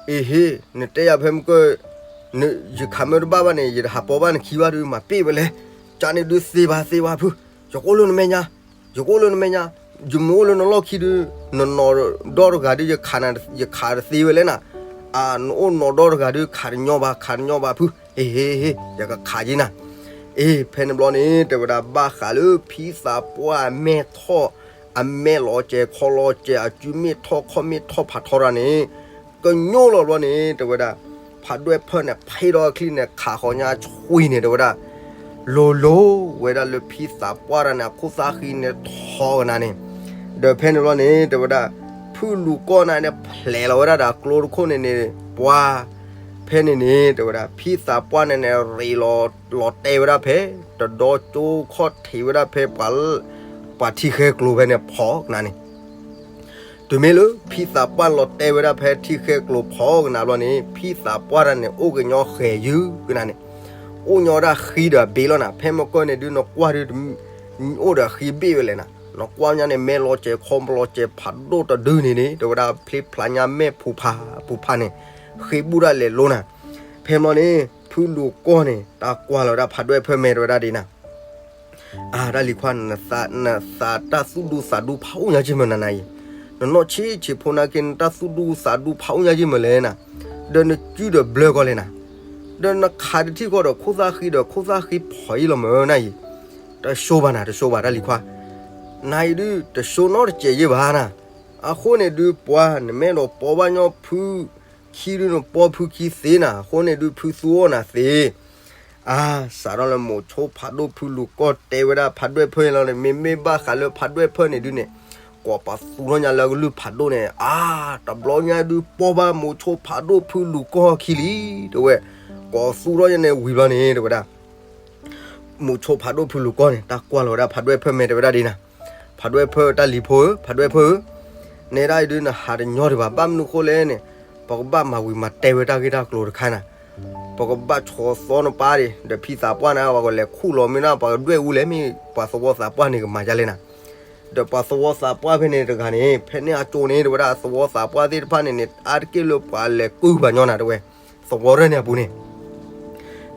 အ့ၣ်ဟ့ နတဲယၤဖဲမ့ၢ်ကွၢ် ယခးမၢတဘၣ်ဘၣ်န့ၣ် ယတဟးပိာ်ဘၣ်နခံဘၣ်ဒုး မၤပ့ၢ်ဝဲလဲၣ် ကန့ၣ်ဒုးသ့ဘၣ်သ့ဘၣ်ဖု ယကအိၣ်လၢနမဲာ်ညါ ယကအိၣ်လၢနမဲာ်ညါ ယမ့ၢ်အိၣ်လၢနလီၢ်ခံဒုး နနီၢ်ဒီတဂၤဒုး ယခးနၤ ယခးတသ့ဝဲလဲၣ်နၤ အၢ နအိၣ်နီၢ်ဒီတဂၤဒုး ခးတညီဘၣ် ခးတညီဘၣ်ဖု အ့ၣ်ဟ့ ယကခးက့ၤနၤ အ့ၣ် ဖဲန့ၣ်ဘျီန့ၣ် တဲဝဲဒၣ် ဘၣ်ဃးလၢဖံသးပှၢ်အမဲာ်ထီၣ် အမဲာ်လီၤစဲၤခီလီၤစဲၤ အစုမ့ၢ်ထီၣ်ခီၣ်မ့ၢ်ထီၣ်ဖးထီတၢ်န့ၣ် ကညိလီၤဘျီန့ၣ် တဲဝဲဒၣ် ဖးဒွဲၣ်ဖၢၣ်န့ၣ် ဖ့ဒီးအချံန့ၣ် ခးဃီၤညါဆှံန့ၣ် တဲဝဲဒၣ် လိၤလိၤဝဲဒၣ်လၢဖံသးပှၢ်တၢ်န့ၣ် အခိၣ်သၣ်ဃံန့ၣ်ထီကနၤန့ၣ် ဒီးဖဲန့ၣ်ဘျီန့ၣ် တဲဝဲဒၣ် ဖုလူၤကီၢ်န့ၣ်န့ၣ် ဖျဲးလီၤဝဲဒၣ်ဒီးကျိတခိၣ်န့ၣ်န့ၣ် ပှၤ ဖဲန့ၣ်န့ၣ် တဲဝဲဒၣ် ဖံသးပှၢ်န့ၣ်န့ၣ် ရ့လီၤလီၤတဲာ်ဝဲဒၣ်ဖဲ တဒီကၠိခီၣ်ထံးဝဲဒၣ်ဖဲ ပှၤထံဃဲကျိၤဖဲန့ၣ်ဖီကနၤန့ၣ် တုၤမ့ၢ်လၢ ဖံသးပှၢ်လီၤတဲာ်ဝဲဒၣ်ဖဲထံဃဲကျိၤဖီကနၤဘျီန့ၣ် ဖံသးပှၢ်တၢ်န့ၣ် အိၣ်ကညီဃဲၤယုကနၤန့ၣ် အိၣ်ညီဒၣ်ဃံဒီးအဘ့ၣ်လီၤနၤ ဖဲမ့ၢ်ကွၢ်န့ၣ်ဒုး နကွၢ်ဒုး အိၣ်ဒီးဃံဘ့ၣ်ဝဲလဲၣ်နၤ နကွၢ်ညါန့ၣ် မဲာ်လီၤစဲၤခီလီၤစဲၤဖးဒိၣ်တဒုန့ၣ်န့ၣ် တဲဝဲဒၣ်ဖျ့ဖျးညါမဲာ်ဖူဖးဖူဖးန့ၣ် ဃ့ဘူၣ်ဒၣ်လဲာ်လိၤနၤ ဖဲမ့ၢ်န့ၣ် ဖုလူၤကီၢ်န့ၣ် တၢ်ကွၢ်လီၤဝဲဒၣ်ဖးဒွဲၣ်ဖၢၣ်မဲာ်တဲဝဲဒၣ်ဒ်နၤ အါ တၢ်လံၤခွါ နသးတၢ်သူၣ်ဒူသးဒူဖးအိၣ်ညါက့မ့ၢ်နၤနၤအံၤ, နနီၢ်ဆံးဆံးဖိနာ်က့ နတၢ်သူၣ်ဒူသးဒူဖးအိၣ်ညါက့မ့ၢ်လဲၣ်နၤ, ဒီးနကုဒီးဘျၢကီးလဲၣ်နၤ, ဒီးနခးတထံၣ်ဃီဒီး ခိၣ်သၣ်ဃံဒီးခိၣ်သၣ်ဃံဖီအံၤလီၤမ့ၢ်နၤအံၤ, တၡိဘၣ်နၤ တၡိဘၣ်တၢ်လံၤခွါ, နၤအံၤဒုး တၡိနီတစဲးယ့ၢ်ဘၣ်နၤ, အဃိန့ၣ်ဒုး ပှၤနမ့ၢ်အဲၣ်ဒိးပီဘၣ်ညီဖုခံဒုး နပီဖုခံသ့နၤ, အဃိန့ၣ်ဒုး ဖုသူအီၣ်နၤသ့ အါ စးထီၣ်လၢမိၤဆိဖးဒိၣ်ဖုလူၤကီၢ်တဲဝဲဒၣ်ဖးဒွဲၣ်ဖၢၣ်အံၤလီၤန့ၣ်, မ့မ့ၢ်ဘၣ်ဃးလၢဖးဒွဲၣ်ဖၢၣ်န့ၣ်ဒုးန့ၣ်, ကိးပသူထီၣ်ညါလၢအကလုၢ်ဖးဒိၣ်န့ၣ်, အါ တဘျီညါဒုး ပီဘၣ်မိၤဆိဖးဒိၣ်ဖုလူၤကီၢ်ခံလံ, တဲဝဲ, ကိးသူထီၣ်ညါန့ၣ်ဝံၤဘျီန့ၣ် တဲဝဲဒၣ် မိၤဆိဖးဒိၣ်ဖုလူၤကီၢ်န့ၣ် တၢ်ကွၢ်လီၤဝဲဒၣ်ဖးဒွဲၣ်ဖၢၣ်မဲာ်တဲဝဲဒၣ်ဒ်နၤ, ဖးဒွဲၣ်ဖၢၣ်တၢ်လံၤဖိဧၢ, ဖးဒွဲၣ်ဖၢၣ်ဧၢ, နဲဒၣ်အံၤဒုး နဟးတညီဒံးဘၣ်, ဘၣ်မနုၤဃိလဲၣ်န့ၣ်, ပကဘၣ်မၤဝံၤမၤတဲဝဲတၢ်ဂ့ၢ်တၢ်ကျိၤတခါနၤ, ပကဘၣ်ဆီၣ်သီနပၢ်ဒံး ဒီးဖံသးပှၢ်န့ၣ် ပှၤကလဲၤခူၣ်လီၤမ့ၢ်ဒၣ်ပှၤကဒွဲၣ်အူလဲၣ်, မ့ၢ်ပှၤသဝီသးပှၢ်န့ၣ်ကမၤဒ်လဲၣ်နၤ, ဒီးပှၤသဝီသးပှၢ်ဖဲန့ၣ်တဂၤန့ၣ် ဖဲန့ၣ်အကၠိန့ၣ် တဲဝဲဒၣ်သဝီသးပှၢ်သ့ၣ်တဖၣ်န့ၣ်န့ၣ် အါတက့ၢ်လၢပှၤလဲၤကုၢ်ပှၤညီနၤ တဲဝဲ, သဝီရဲၣ်န့ၣ်အပူၤန့ၣ်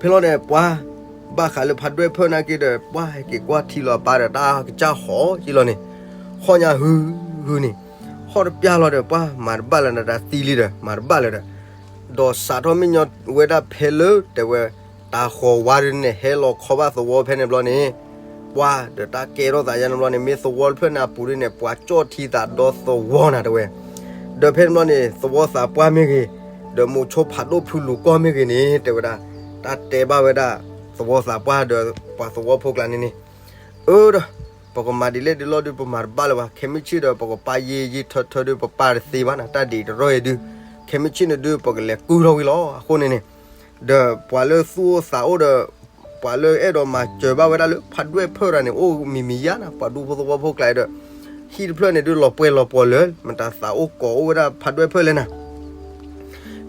ဖဲလီၤန့ၣ် ပှၤ ဘၣ်ဃးလၢဖးဒွဲၣ်ဖၢၣ်နာ်က့ဒီး ပှၤဟဲက့ၤကွၢ်ထံလီၤအပၢ်ဒီးတၢ်ကစၢ်ဟီၣ်က့လီၤန့ၣ်, ဟီၣ်ညါဟုဟုန့ၣ်, ဟီၣ်တပျၢ်လီၤဒီး ပှၤမၤတဘၣ်လၢၤဒီး တၢ်သံလံဒီး မၤတဘၣ်လၢၤဒီး, ဒီးစးထီၣ်မ့ၢ်ညီဝဲဒၣ်ဖဲလၢ တဲဝဲ, တၢ်ဃီၤဝါဒုးန့ၣ် ဟဲလီၤခီဘၣ်သဝီဖဲန့ၣ်ဘျီန့ၣ်, ပှၤဒီးတၢ်ကဲထီၣ်သးယါန့ၣ်ဘျီန့ၣ် မ့ၢ်သဝီတဖျၢၣ်န့ၣ်အပူၤဒုးန့ၣ် ပှၤကၠီၣ်ထံသးဒီသဝီနၤ တဲဝဲ ဒီးဖဲန့ၣ်ဘျီန့ၣ် သဝီသးပှၢ်မ့ၢ်ဂ့ၤ, ဒီးမိၤဆိဖးဒိၣ်ဖုလူၤကီၢ်မ့ၢ်ဂ့ၤန့ၣ် တဲဝဲဒၣ်, တၢ်တဲဘၣ်ဝဲဒၣ် သဝီသးပှၢ်ဒီးပှၤသဝီဖိကျါန့ၣ်န့ၣ်, အၢဒီး ပကမၤဒ်လဲၣ်ဒ်လဲၣ်ဒုး ပမၤတဘၣ်လၢၤဘၣ်, ခဲမုၢ်ဆ့ၣ်ဒီး ပကပာ်ယ့ယ့ထၢထၢဒုး ပပာ်တသ့ဘၣ်နၤ, တၢ်ဒ်အံၤတရၢအံၤဒုး ခဲမုၢ်ဆ့ၣ်န့ၣ်ဒုး ပကလဲၤကုၢ်ထီၣ်ဝံၤလီၤ. အဃိန့ၣ်န့ၣ် ဒီးပှၤလၢသူၣ်အိၣ်သးအိၣ်ဒီး ပှၤလၢအဲၣ်ဒိးမၤစၢၤဘၣ်ဝဲဒၣ်လၢဖးဒွဲၣ်ဖၢၣ်တဂၤန့ၣ် အိၣ်မံၤမံၤယါနၤ, ပှၤဒူဖိသဝီဖိကျါဒီး ဟံၣ်တဖျၢၣ်န့ၣ်ဒုး လီၤပှဲၤလီၤပှီၤလၢ မတၤသးအိၣ်ကိးအိၣ်ဝဲဒၣ်ဖးဒွဲၣ်ဖၢၣ်လဲၣ်နၤ.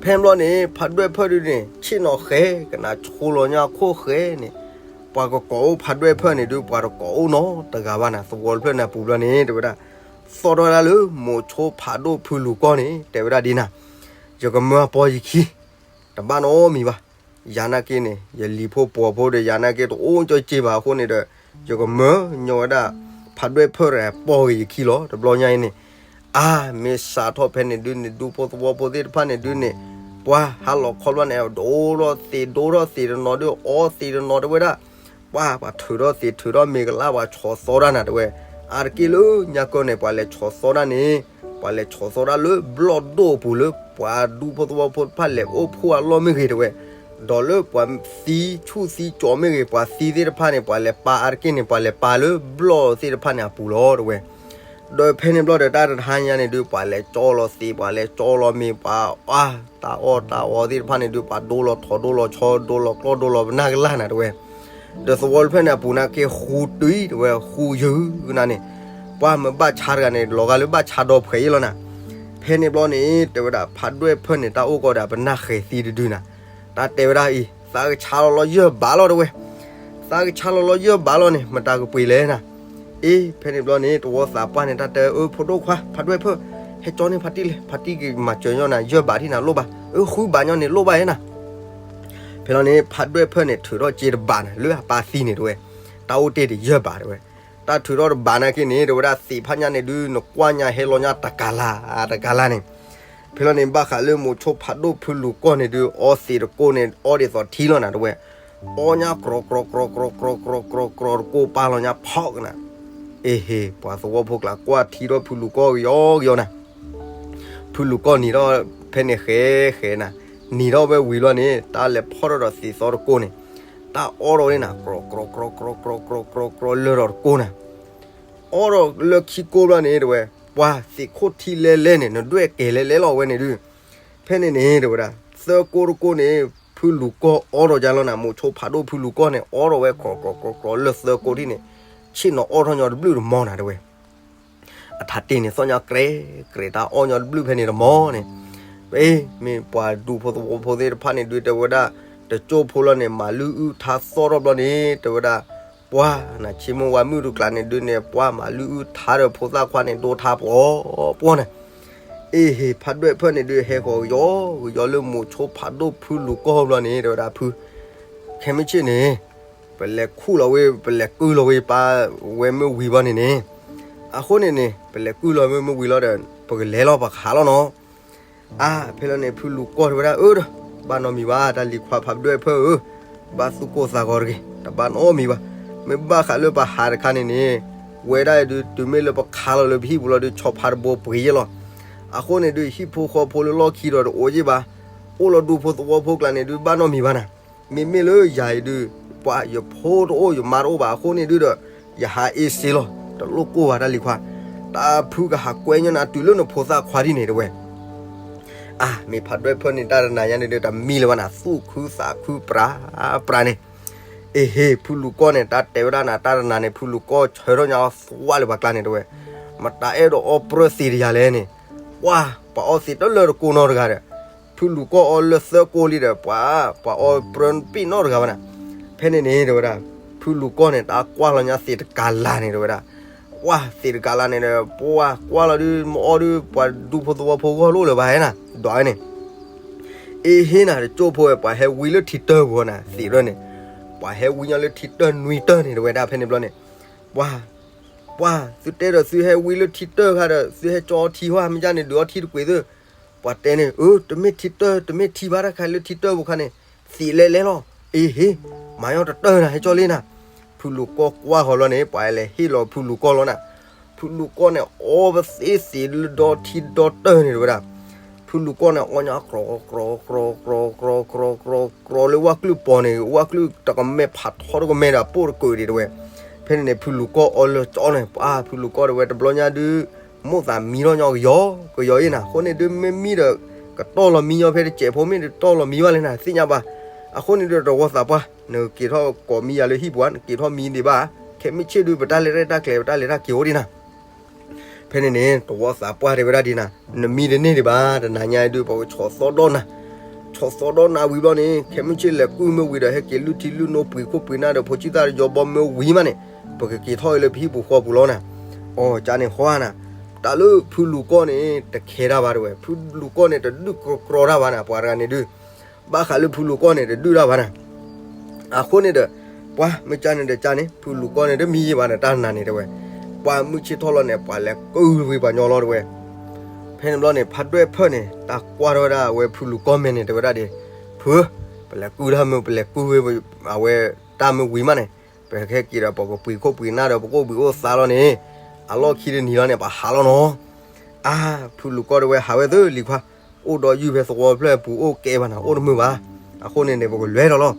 ဖဲဘျီန့ၣ် ဖးဒွဲၣ်ဖၢၣ်ဒုးန့ၣ် ဆ့ၣ်နီၤဃဲ ကနၣ်ဆိလီၤညါခိၣ်ဃဲန့ၣ်, ပှၤကကိးအိၣ်ဖးဒွဲၣ်ဖၢၣ်န့ၣ်ဒုး ပှၤတကိးအိၣ်နီတဂၤဘၣ်နၤ, သဝီတဖျၢၣ်န့ၣ်အပူၤဘျီန့ၣ် တဲဝဲဒၣ်, သီၣ်ထီၣ်ဝဲဒၣ်လၢ မိၤဆိဖးဒိၣ်ဖုလူၤကီၢ်န့ၣ် တဲဝဲဒၣ်ဒ်နၤ, ယကမၢအပီယခံ တဘၣ်နီတမံၤဘၣ်. ယၤနာ်က့န့ၣ် ယလံၤဖိပှီၤဖိဒီး ယၤနာ်က့တအိၣ်ကၠီက့ဘၣ်အဃိန့ၣ်ဒီး ယကမၢညီဝဲဒၣ် ဖးဒွဲၣ်ဖၢၣ်တဂၤပီဂ့ၤယခံလီၤ. တဘျီညါအံၤန့ၣ်, အါ မ့ၢ်စးထီၣ်ဖဲန့ၣ်ဒုးန့ၣ် ဒူဖိသဝီဖိသ့ၣ်တဖၣ်န့ၣ်ဒုးန့ၣ်, ပှၤဟါလီၤခီဘျီန့ၣ် ဒိၣ်ထီၣ်သ့ၣ်ဒိၣ်ထီၣ်သ့ၣ်တနီၤဒုး အီသ့ၣ်တနီၤတဲဝဲဒၣ်, ပှၤ ပှၤထုးထီၣ်သ့ၣ်ထုးထီၣ်မ့ၤကလါ ပှၤဆီၣ်သီတၢ်နၤတဲဝဲ, အါတက့ၢ်လၢညါကၢန့ၣ် ပှၤလဲၤဆီၣ်သီတၢ်န့ၣ်, ပှၤလဲၤဆီၣ်သီတၢ်လၢဘျီၣ်ဒိၣ်အပူၤလၢ ပှၤဒူဖိသဝီဖိတဖၣ်လဲၤအိၣ်ဖှိၣ်အလီၢ်မ့ၢ်ဂ့ၤတဲဝဲ, ဒီးလၢပှၤသံဆူၣ်သံကၠီမ့ၢ်ဂ့ၤ ပှၤသံသ့ၣ်တဖၣ်န့ၣ် ပှၤလဲၤပာ်အါတက့ၢ်န့ၣ် ပှၤလဲၤပာ်လၢဘျီၣ်သ့ၣ်တဖၣ်န့ၣ်အပူၤလီၤတဝဲ. ဒီးဖဲန့ၣ်ဘျီဒီးတၢ်တဟါညါန့ၣ်ဒုး ပှၤလဲၤကၠီလီၤသ့ ပှၤလဲၤကၠီလီၤမ့ၤ ပှၤအါတၢ်အီၣ်တၢ်အီသ့ၣ်တဖၣ်န့ၣ်ဒုး ပှၤဒိလီၤထိးဒိလီၤဆီ ဒိလီၤကျီၢ်ဒိလီၤပနၢ်ကလၢ်နၤတဝဲ. ဒီးသဝီတဖျၢၣ်န့ၣ်အပူၤန့ၣ်က့ၤဃူတုၤတဝဲ ဃူယုၤကနၤန့ၣ် ပှၤမ့ၢ်ဘၣ်ဆါတဂၤန့ၣ် လီၤဂာ်လၢဘၣ်ဆါဒီဖှဲးအံၤလီၤနၤ. ဖဲန့ၣ်ဘျီန့ၣ် တဲဝဲဒၣ် ဖးဒွဲၣ်ဖၢၣ်န့ၣ် တၢ်အိၣ်ကီးဒီးပနၢ်ဃဲၤသံတဒုနၤ. တၢ်တဲဝဲဒၣ်အံၤ သးကဆါလီၤလီၤယၢၢ်ဘးလီၤတဝဲ. သးကဆါလီၤလီၤယၢၢ်ဘးလီၤန့ၣ် မတၤကပှ့ၤလဲၣ်နၤ. အ့ ဖဲန့ၣ်ဘျီန့ၣ် တဝီသးပှၢ်န့ၣ် တၢ်တဲ အၢ ဖိဒိၣ်ခွါ ဖးဒွဲၣ်ဖၢၣ် ဟဲကၠီန့ၢ်ဖါတံၢ်လဲၣ် ဖါတံၢ်ကမၤစၢၤညီနၤ ယၢၢ်ဘးထံၣ်နၤလိၣ်ဘၣ် အၢ ဃုဘးညီန့ၣ်လိၣ်ဘၣ်ယဲနၤ. ဖဲလီၤန့ၣ် ဖးဒွဲၣ်ဖၢၣ်န့ၣ် ထုးထီၣ်စ့တဘးနၤ လၢအပၢ်သံန့ၣ်တဝဲ တၢ်အိၣ်တ့ၢ်တယၢၢ်ဘးတဝဲ. တၢ်ထုးထီၣ်တဘးနာ်က့န့ၣ် တဲဝဲဒၣ်သ့ၣ်ဖးညါန့ၣ်ဒုး နကွၢ်ညါဟဲလီၤညါတကးလါ တကးလါန့ၣ်. ဖဲလီၤန့ၣ် ဘၣ်ဃးလၢမိၤဆိဖးဒိၣ်ဖုလူၤကီၢ်န့ၣ်ဒုး အီသ့ၣ်တကိးန့ၣ် အီဒ်သိးထံလီၤနၤတဝဲ. အီညါကြီကြီကြီကြီကြီကြီကြီတကိးပာ်လီၤညါဖီကနၤ. အ့ဟ့ၣ် ပှၤသဝီဖိကျါကွၢ်ထံထီၣ်ဖုလူၤကီၢ်ကယီကယီနၤ. ဖုလူၤကီၢ်နံၤထီၣ်ဖဲန့ၣ်ဃဲဃဲနၤ, နံၤထီၣ်ဝဲဝံၤလီၤန့ၣ် တၢ်လဲၤဖီၣ်ထီၣ်ဒီးသ့ၣ်သီတကိးန့ၣ်, တၢ်အီထီၣ်ဝဲနၤ ကြီကြီကြီကြီကြီလၢထီၣ်တကိးနၤ. အီထီၣ်လၢခံကိးဘျီန့ၣ် တဲဝဲ ပှၤသ့ၣ်ခိၣ်ထံလဲလဲန့ၣ် နဒွဲၣ်ကဲလဲလဲလီၤဝဲန့ၣ်ဒုး. ဖဲန့ၣ်န့ၣ် တဲဝဲဒၣ် သၢကိးတကိးန့ၣ် ဖုလူၤကီၢ်အီထီၣ်ကလီၤနၤ, မိၤဆိဖးဒိၣ်ဖုလူၤကီၢ်န့ၣ် အီထီၣ်ဝဲကြီကြီကြီကြီလၢသၢကိးထံၣ်န့ၣ်, ဆ့ၣ်နီၤအီထီၣ်ညီတဘျုးတမီၤနၤ တဲဝဲ. အထးတ့ၢ်န့ၣ် သီၣ်ညါကြဲးကြဲး တၢ်အီၣ်ညီတဘျုးဖဲန့ၣ်တမီၤန့ၣ်, မ့ၢ်ပှၤဒူဖိသဝီဖိသ့ၣ်တဖၣ်န့ၣ်ဒုး တဲဝဲဒၣ် တကၠိဖိလီၤန့ၣ် မၤလုၢ်အုၣ်ထါသီၣ်ထီၣ်ဘျီန့ၣ် တဲဝဲဒၣ် ပှၤ နဆ့မိၣ်ဝါမုၣ်တကျါန့ၣ်ဒုးန့ၣ် ပှၤမၤလုၢ်အုၣ်ထါဒီးဖိသၣ်ခွါန့ၣ် ဒိထါပှီၤပှီၤန့ၣ်. အ့ဟ့ၣ် ဖးဒွဲၣ်ဖၢၣ်န့ၣ်ဒုး ဟဲဃီၤကယီကယီလၢ မိၤဆိဖးဒိၣ်ဖုလူၤကီၢ်ဘျီန့ၣ် တဲဝဲဒၣ် ဖု ခဲမုၢ်ဆ့ၣ်န့ၣ် ပလဲၤခူၣ်လီၤဝဲ ပလဲၤကုၢ်လီၤဝဲပၢ်ဝဲမ့ၢ်ဝံၤဘျီန့ၣ်န့ၣ်, အဃိန့ၣ်န့ၣ် ပလဲၤကုၢ်လီၤမ့ၢ်မ့ၢ်ဝံၤလီၤဒီး ပကလဲၤလီၤ ပဟးလီၤနီၤ. အါ ဖဲလီၤန့ၣ် ဖုလူၤကီၢ်တဲဝဲဒၣ် အၢ တဘၣ်နီတမံၤဘၣ် တၢ်လံၤခွါ ဖးဒွဲၣ်ဖၢၣ်ဧၢ, ဘၣ်သူၣ်ကိၢ်သးဂီၤတဂ့ၤ, တဘၣ်နီတမံၤဘၣ်. မ့ၢ်ဘၣ်ဃးလၢပဟးတခါန့ၣ်န့ၣ် ဝဲဒၣ်အံၤဒုး တုၤမ့ၢ်လၢပခါလီၤလၢပဟံၣ်ပူၤလီၤဒုး ဆီဖါတဘိပှ့ၤယဲလီၤ. အဃိန့ၣ်ဒုး ဟံၣ်ဖိဃီဖိလၢလီၢ်ခံဒီးတအိၣ်ယဲဘၣ်, အိၣ်လီၤဒူဖိသဝီဖိကျါန့ၣ်ဒုး ဘၣ်နီတမံၤဘၣ်နၤ. မ့မ့ၢ်လၢယၤအံၤဒုး ပှၤယဖိတအိၣ်ယမါတအိၣ်ဘၣ်အဃိန့ၣ်ဒုးဒီး ယဟးအ့စ့လီၤ တလိၣ်ကိၢ်ဘၣ် တၢ်လံၤခွါ, တၢ်ဖုကဟးကွဲညီနၤ တုၤလၢနဖိသၣ်ခွါဒ်န့ၣ် တဲဝဲ. အါ မ့ၢ်ဖးဒွဲၣ်ဖၢၣ်န့ၣ် တၢ်တနၤညါန့ၣ်ဒုး တမံလၢၤဘၣ်နၤ သူၣ်ခုသးခုပြးပြးန့ၣ်. အ့ဟ့ၣ် ဖုလူၤကီၢ်န့ၣ် တၢ်တဲဝဲဒၣ်နၤ တၢ်တနၤန့ၣ် ဖုလူၤကီၢ်ဆၢထီၣ်ညါအီၤသွါလၢၤပှၤကျါန့ၣ် တဲဝဲ. မတၤအဲၣ်ဒိးအီပြၢသ့တယၤလဲၣ်န့ၣ်, ပှၤ ပှၤအီသ့တလၢတကိးနီတဂၤဒီး ဖုလူၤကီၢ်အီလၢသၢကိးလံဒီး ပှၤ ပှၤအီပြၢပ့ၣ်နီတဂၤဘၣ်နၤ. ဖဲန့ၣ်န့ၣ် တဲဝဲဒၣ် ဖုလူၤကီၢ်န့ၣ် တၢ်ကွၢ်လီၤညါသ့ၣ်တကးလါန့ၣ် တဲဝဲဒၣ်, ပှၤသ့ၣ်တကးလါန့ၣ်ဒီး ပှၤကွၢ်လီၤဒုး မ့ၢ်အီဒုး ပှၤဒူဖိသဝီဖိဂီၢ်လိၣ်လၢၤဘၣ်ဟဲနၤ ဒွးဝဲန့ၣ်. အ့ဟ့ၣ်နၤ တကၠိဖိဝဲ ပှၤဟဲဝံလၢထံတၢၢ်ပူၤနၤ သ့ၣ်ရၢန့ၣ်, ပှၤဟဲဝံညီလၢထံတၢၢ်နွံတၢၢ်န့ၣ် တဲဝဲဒၣ် ဖဲန့ၣ်ဘျီန့ၣ်, ပှၤ ပှၤ သုတဲဒီးသုဟဲဝံလၢထံတၢၢ်ခါဒီး သုဟဲကၠီအီထံဟါ မ့ၢ်ဒ်န့ၣ် ဒုးအီထံတကွံာ်သု. ပှၤတဲန့ၣ် အၢ တမ့ၢ်ထံတၢၢ် တမ့ၢ်ထံဘၣ်တၢ်ခါလၢထံတၢၢ်ပူၤခါန့ၣ် သ့ၣ်လဲလဲလီၤ. အ့ဟ့ၣ် မၤညီတတၢၢ်နၤ ဟဲကၠီလံနၤ. ဖုလူၤကီၢ်ကွၢ်ဃီၤလီၤန့ၣ် ပှၤလဲၤဟ့ၣ်လီၤဖုလူၤကီၢ်လီၤနၤ. ဖုလူၤကီၢ်န့ၣ် အီပသ့သ့လၢဒီထံဒီတၢၢ်န့ၣ် တဲဝဲဒၣ်. ဖုလူၤကီၢ်န့ၣ် အီညါကြီကြီကြီကြီကြီကြီကြီလၢဝၣ်ကျုၢ်ပီၤန့ၣ် ဝၣ်ကျုၢ်တကမဲာ်ဖးထီတကမဲာ်ဒီး ပိၢ်တကုာ်ဒံး တဲဝဲ. ဖဲန့ၣ်န့ၣ် ဖုလူၤကီၢ်အီလၢကၠီန့ၣ် ပှၤ ဖုလူၤကီၢ်တဲဝဲ တဘျီညါဒုး မိၣ်သးမံထီၣ်ညီကယီကယီအံၤနၤ. အဃိန့ၣ်ဒုး မ့ၢ်မံဒီး ကတီၢ်လီၤမံညီဖဲတစဲးဖိ မ့ၢ်တတီၢ်လီၤမံဘၣ်လဲၣ်နၤ သ့ၣ်ညါဘၣ်. အဃိန့ၣ်ဒုး တဝီသးပှၢ် နက့ၤထီၣ်ကိးမံယၤလၢဟံၣ်ပူၤဧါ နက့ၤထီၣ်မံဒံးဘၣ်. ခဲမုၢ်ဆ့ၣ်ဒုး ပတၢ်လဲၤတၢ်ကျဲၤ ပတၢ်လဲၤတၢ်က့ၤအိၣ်ဒံးနၤ. ဖဲန့ၣ်န့ၣ် တဝီသးပှၢ်တဲဝဲဒၣ်ဒ်နၤ နမံတန့ၢ်ဒံးဘၣ် တနၤညါအံၤဒုး ပကဆီၣ်သီဒီးနၤ. ဆီၣ်သီဒီးနၤဝံၤဘျီန့ၣ် ခဲမုၢ်ဆ့ၣ်လဲၤကုၢ်မ့ၢ်ဝံၤဒီး ဟဲက့ၤလုၢ်ထံလုၢ်နိပှ့ၤခိၣ်ပှ့ၤနၢ်ဒီး ဖိဆံၣ်သၣ်တယီဘီမ့ၢ်ဝံၤမးန့ၣ် ပကက့ၤထီၣ်အံၤလၢပဟံၣ်ပူၤဃီပူၤလီၤနၤ. အီၤ ကန့ၣ်ဃီနၤ. တၢ်လၢဖုလူၤကီၢ်န့ၣ် တခဲတၢ်ဘၣ်တဲဝဲ ဖုလူၤကီၢ်န့ၣ် တဒုၣ်ကြီတၢ်ဘၣ်နၤ ပှၤတဂၤန့ၣ်ဒုး ဘၣ်ဃးလၢဖုလူၤကီၢ်န့ၣ် တဒုၣ်တၢ်ဘၣ်နၤ. အဃိန့ၣ်ဒီး ပှၤမ့ၢ်ကန့ၣ်ဒီးကန့ၣ် ဖုလူၤကီၢ်န့ၣ် တမံယံာ်ဘၣ်နၤ တၢ်နၤန့ၣ်တဲဝဲ. ပှၤမုၢ်ဆ့ၣ်ထီၣ်လီၤန့ၣ် ပှၤလဲၤကုၢ်ဝံၤပှၤညီလီၤတဲဝဲ. ဖဲန့ၣ်ဘျီန့ၣ် ဖးဒွဲၣ်ဖၢၣ်န့ၣ် တၢ်ကွၢ်ထီၣ်ဝဲဒၣ်အဝဲဖုလူၤကီၢ်မဲာ်န့ၣ် တဲဝဲဒၣ်ဒ် ဖုဧၢ ပလဲၤကုၢ်တၢ်မ့ၢ် ပလဲၤကုၢ်ဝဲ အဝဲတၢ်မ့ၢ်ဝံၤမးန့ၣ် ပဟဲက့ၤဒီး ပကပှ့ၤခိၣ်ပှ့ၤနၢ်ဒီး ပကအိၣ်ဘှံးအိၣ်သါလီၤန့ၣ် အလီၢ်ခံတနံၤလီၤန့ၣ် ပဟးလီၤနီၤ. အါ ဖုလူၤကီၢ်တဲဝဲ ဟးဝဲသ့လံၤခွါ အိၣ်ဒီးယုၢ်ဖဲသဝီဖျၢၣ်ပူၤအိၣ်ကဲဘၣ်နၤ အိၣ်တမုာ်ဘၣ်. အဃိန့ၣ်န့ၣ် ပကလဲၤထီၣ်လီၤ.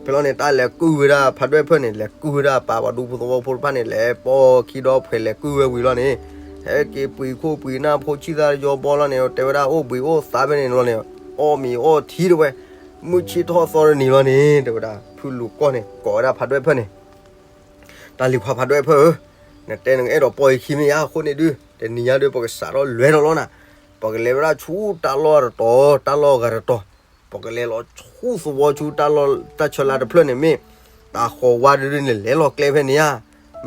ဖဲလီၤန့ၣ် တၢ်လဲၤကုၢ်ဝဲဒၣ်ဖးဒွဲၣ်ဖၢၣ်န့ၣ် လဲၤကုၢ်ဝဲဒၣ်ပာ်ပှၤဒူဖိသဝီဖိတဖၣ်န့ၣ် လဲၤပိာ်ခံဒီဖျၢၣ်လဲၤကုၢ်ဝဲဝံၤလီၤန့ၣ်, ဟဲက့ၤပှ့ၤခိၣ်ပှ့ၤနၢ်ဖိဆံၣ်သၣ်ယီဘီလီၤန့ၣ် တဲဝဲဒၣ်အိၣ်ဘှံးအိၣ်သါဖဲန့ၣ်လီၤန့ၣ်, အီၣ်မ့ၤအီထံတဝဲ, မုၢ်ဆ့ၣ်ထီၣ်သီတနံၤလီၤန့ၣ် တဲဝဲဒၣ် ဖုလူၤကီၢ်န့ၣ် ကိးဝဲဒၣ်ဖးဒွဲၣ်ဖၢၣ်န့ၣ် တၢ်လံၤခွါဖးဒွဲၣ်ဖၢၣ်ဧၢ, နတဲနကအဲၣ်ဒိးပိာ်ယခံမ့ၢ်ဧါ, အဃိန့ၣ်ဒုး တနံၤညါဒုး ပကစးထီၣ်လဲၤထီၣ်လီၤနၤ, ပကလဲၤဝဲဒၣ်ဆူတၢ်လီၢ်တတီၤ တၢ်လီၢ်ဂၤတတီၤ, ပကလဲၤလီၤဆူသဝီဆူတၢ်လီၢ်တၢ်ဆၢလၢ်တဖျၢၣ်န့ၣ် မ့ၢ်တၢ်ဃီၤဝါဒုးဒုးန့ၣ် လဲၤလီၤကျဲဖဲန့ၣ်ဧါ,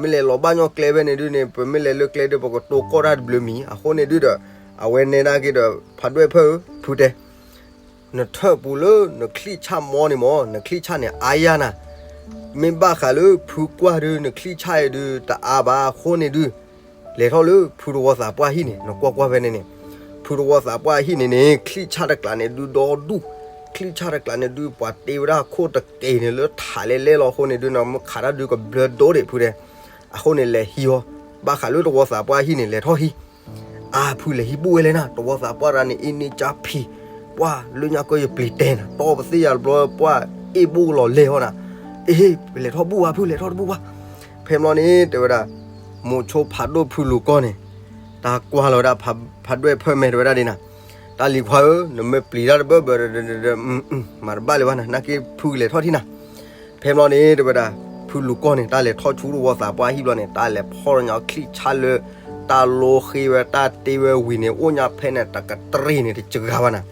မ့ၢ်လဲၤလီၤဘၣ်ညီကျဲဖဲန့ၣ်ဒုးန့ၣ် ပမ့ၢ်လဲၤလၢကျဲဒုး ပကတိၤကီၢ်တၢ်တဘျုးမံၤ, အဃိန့ၣ်ဒုးဒီး အဝဲနဲဒၣ်က့ၤဒီး ဖးဒွဲၣ်ဖၢၣ်ဧၢ ဖုတဲ နထၢၣ်ပူၤလၢနချံၣ်ဆၣ်မီန့ၣ်မ့ၢ် နချံၣ်ဆၣ်န့ၣ်အါယၢ်နၤ, မ့ၢ်ဘၣ်ဃးလၢဖုကွၢ်ဒုး နချံၣ်ဆၣ်အံၤဒုး တအါဘၣ်အဃိန့ၣ်ဒုး လဲၤထီၣ်လၢဖုတဝီသးပှၢ်ဟံၣ်န့ၣ် နကွၢ်ကွၢ်ဖဲန့ၣ်န့ၣ်, ဖုတဝီသးပှၢ်ဟံၣ်န့ၣ်န့ၣ် ချံၣ်ဆၣ်တကျးန့ၣ်ဒုးဒီဒူၣ်, ချံၣ်ဆၣ်တကျးန့ၣ်ဒုး ပှၤတ့ဝဲဒၣ်ခိၣ်တက့ၢ်န့ၣ်လၢထးလဲလဲလီၤအဃိန့ၣ်ဒုး နမ့ၢ်ခးတၢ်ဒုးကဘျၢဒိၣ်ဒံးဖုတဲ, အဃိန့ၣ်လဲၤဟံးအီၤ, ဘၣ်ဃးလၢတဝီသးပှၢ်ဟံၣ်န့ၣ် လဲၤထီၣ်ဟံး အါဖုလဲၤဟံးဘူၣ်ဝဲလဲၣ်နၤ, တဝီသးပှၢ်တဂၤန့ၣ် အ့ၣ်န့ၢ်ကၠၢဖံး, ပှၢ်လၢညါကၢယပျံၤတဲနၤ, တီပသ့ၣ်ယၤတဘျီ ပှၢ်အ့ၣ်ဘူၣ်လီၤလဲၢ်ဟီနၤ, အ့ၣ် ပလဲၤထီၣ်ဘူၣ်ဝဲဖု လဲၤထီၣ်တဘူၣ်ဘၣ်, ဖဲဘျီန့ၣ် တဲဝဲဒၣ် မိၤဆိဖးဒိၣ်ဖုလူၤကီၢ်န့ၣ် တၢ်ကွၢ်လီၤဝဲဒၣ် ဖးဒွဲၣ်ဖၢၣ်မဲာ်တဲဝဲဒၣ်ဒ်နၤ, တၢ်လံၤခွါဧၢ နမ့ၢ်ပျံၤတၢ်တဘၢဘၢဒီး မၤတဘၣ်လၢၤဘၣ်နၤ, နာ်က့ဖုကလဲၤထီၣ်ထံၣ်နၤ ဖဲဘျီန့ၣ် တဲဝဲဒၣ် ဖုလူၤကီၢ်န့ၣ် တၢ်လဲၤထီၣ်ဆူတဝီသးပှၢ်ဟံၣ်ဘျီန့ၣ် တၢ်လဲၤဖီၣ်လီၤညီချံၣ်ဆၣ်လၢ တၢ်လိဃ့ဝဲတၢ်တ့ဝဲဝံၤန့ၣ် အိၣ်ညါဖဲန့ၣ် တကတြ့ၣ်န့ၣ်တစှၤဘၣ်နၤ,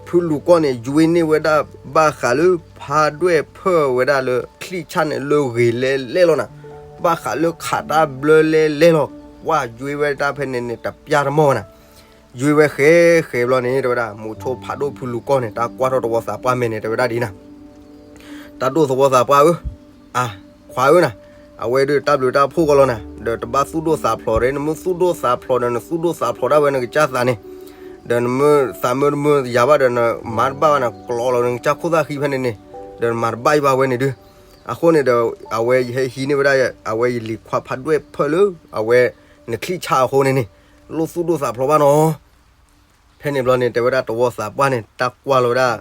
ဖုလူၤကီၢ်န့ၣ် ယွ့န့ၢ်ဝဲဒၣ် ဘၣ်ဃးလၢဖးဒွဲၣ်ဖၢၣ်ဝဲဒၣ်လၢချံၣ်ဆၣ်န့ၣ်လၢဂ့ၤလဲလဲလီၤနၤ, ဘၣ်ဃးလၢခးတၢ်ဘျၢလဲလဲလီၤ, ကွၢ်ယွ့ဝဲတၢ်ဖဲန့ၣ်န့ၣ် တပျၢ်တမီၢ်ဘၣ်နၤ ယွ့ဝဲဃဲဃဲဘျီန့ၣ် တဲဝဲဒၣ် မိၤဆိဖးဒိၣ်ဖုလူၤကီၢ်န့ၣ် တၢ်ကွၢ်ထီၣ်တဝီသးပှၢ်မဲာ်န့ၣ် တဲဝဲဒၣ်ဒ်နၤ, တၢ်ဒိၣ်သဝီသးပှၢ်ဧၢ, အခွါဧၢနၤ, အဝဲဒုးတၢ်ဘျုးတၢ်ဖှိၣ်ဂီၢ်လီၤနၤ, ဒီးတဘၣ်သူၣ်ဒိၣ်သးဖျိးဒီး နမ့ၢ်သူၣ်ဒိၣ်သးဖျိးဒီး နသူၣ်ဒိၣ်သးဖျိးဒၣ်ဝဲနကစၢ်သးန့ၣ်, ဒီးနမ့ၢ်သးမၢတမၢယၤဘၣ်ဒီး နမၤတဘၣ်ဘၣ်နၤ ကျိးလီၤနကစၢ်ခိၣ်သၣ်ဃံဖဲန့ၣ်န့ၣ်, ဒီးနမၤတဘၣ်အံၤဘၣ်ဝဲန့ၣ်ဒုး, အဃိန့ၣ်ဒီး အဝဲယဟဲဟံးန့ၢ်ဝဲဒၣ် အဝဲယလံၤခွါဖးဒွဲၣ်ဖၢၣ်လၢ အဝဲ နချံၣ်ဆၣ်အဃိန့ၣ်န့ၣ်, လိၣ်သူၣ်ဒိၣ်သးဖျိးဘၣ်နီၤ ဖဲန့ၣ်ဘျီန့ၣ် တဲဝဲဒၣ်တဝီသးပှၢ်န့ၣ် တၢ်ကွၢ်လီၤဝဲဒၣ်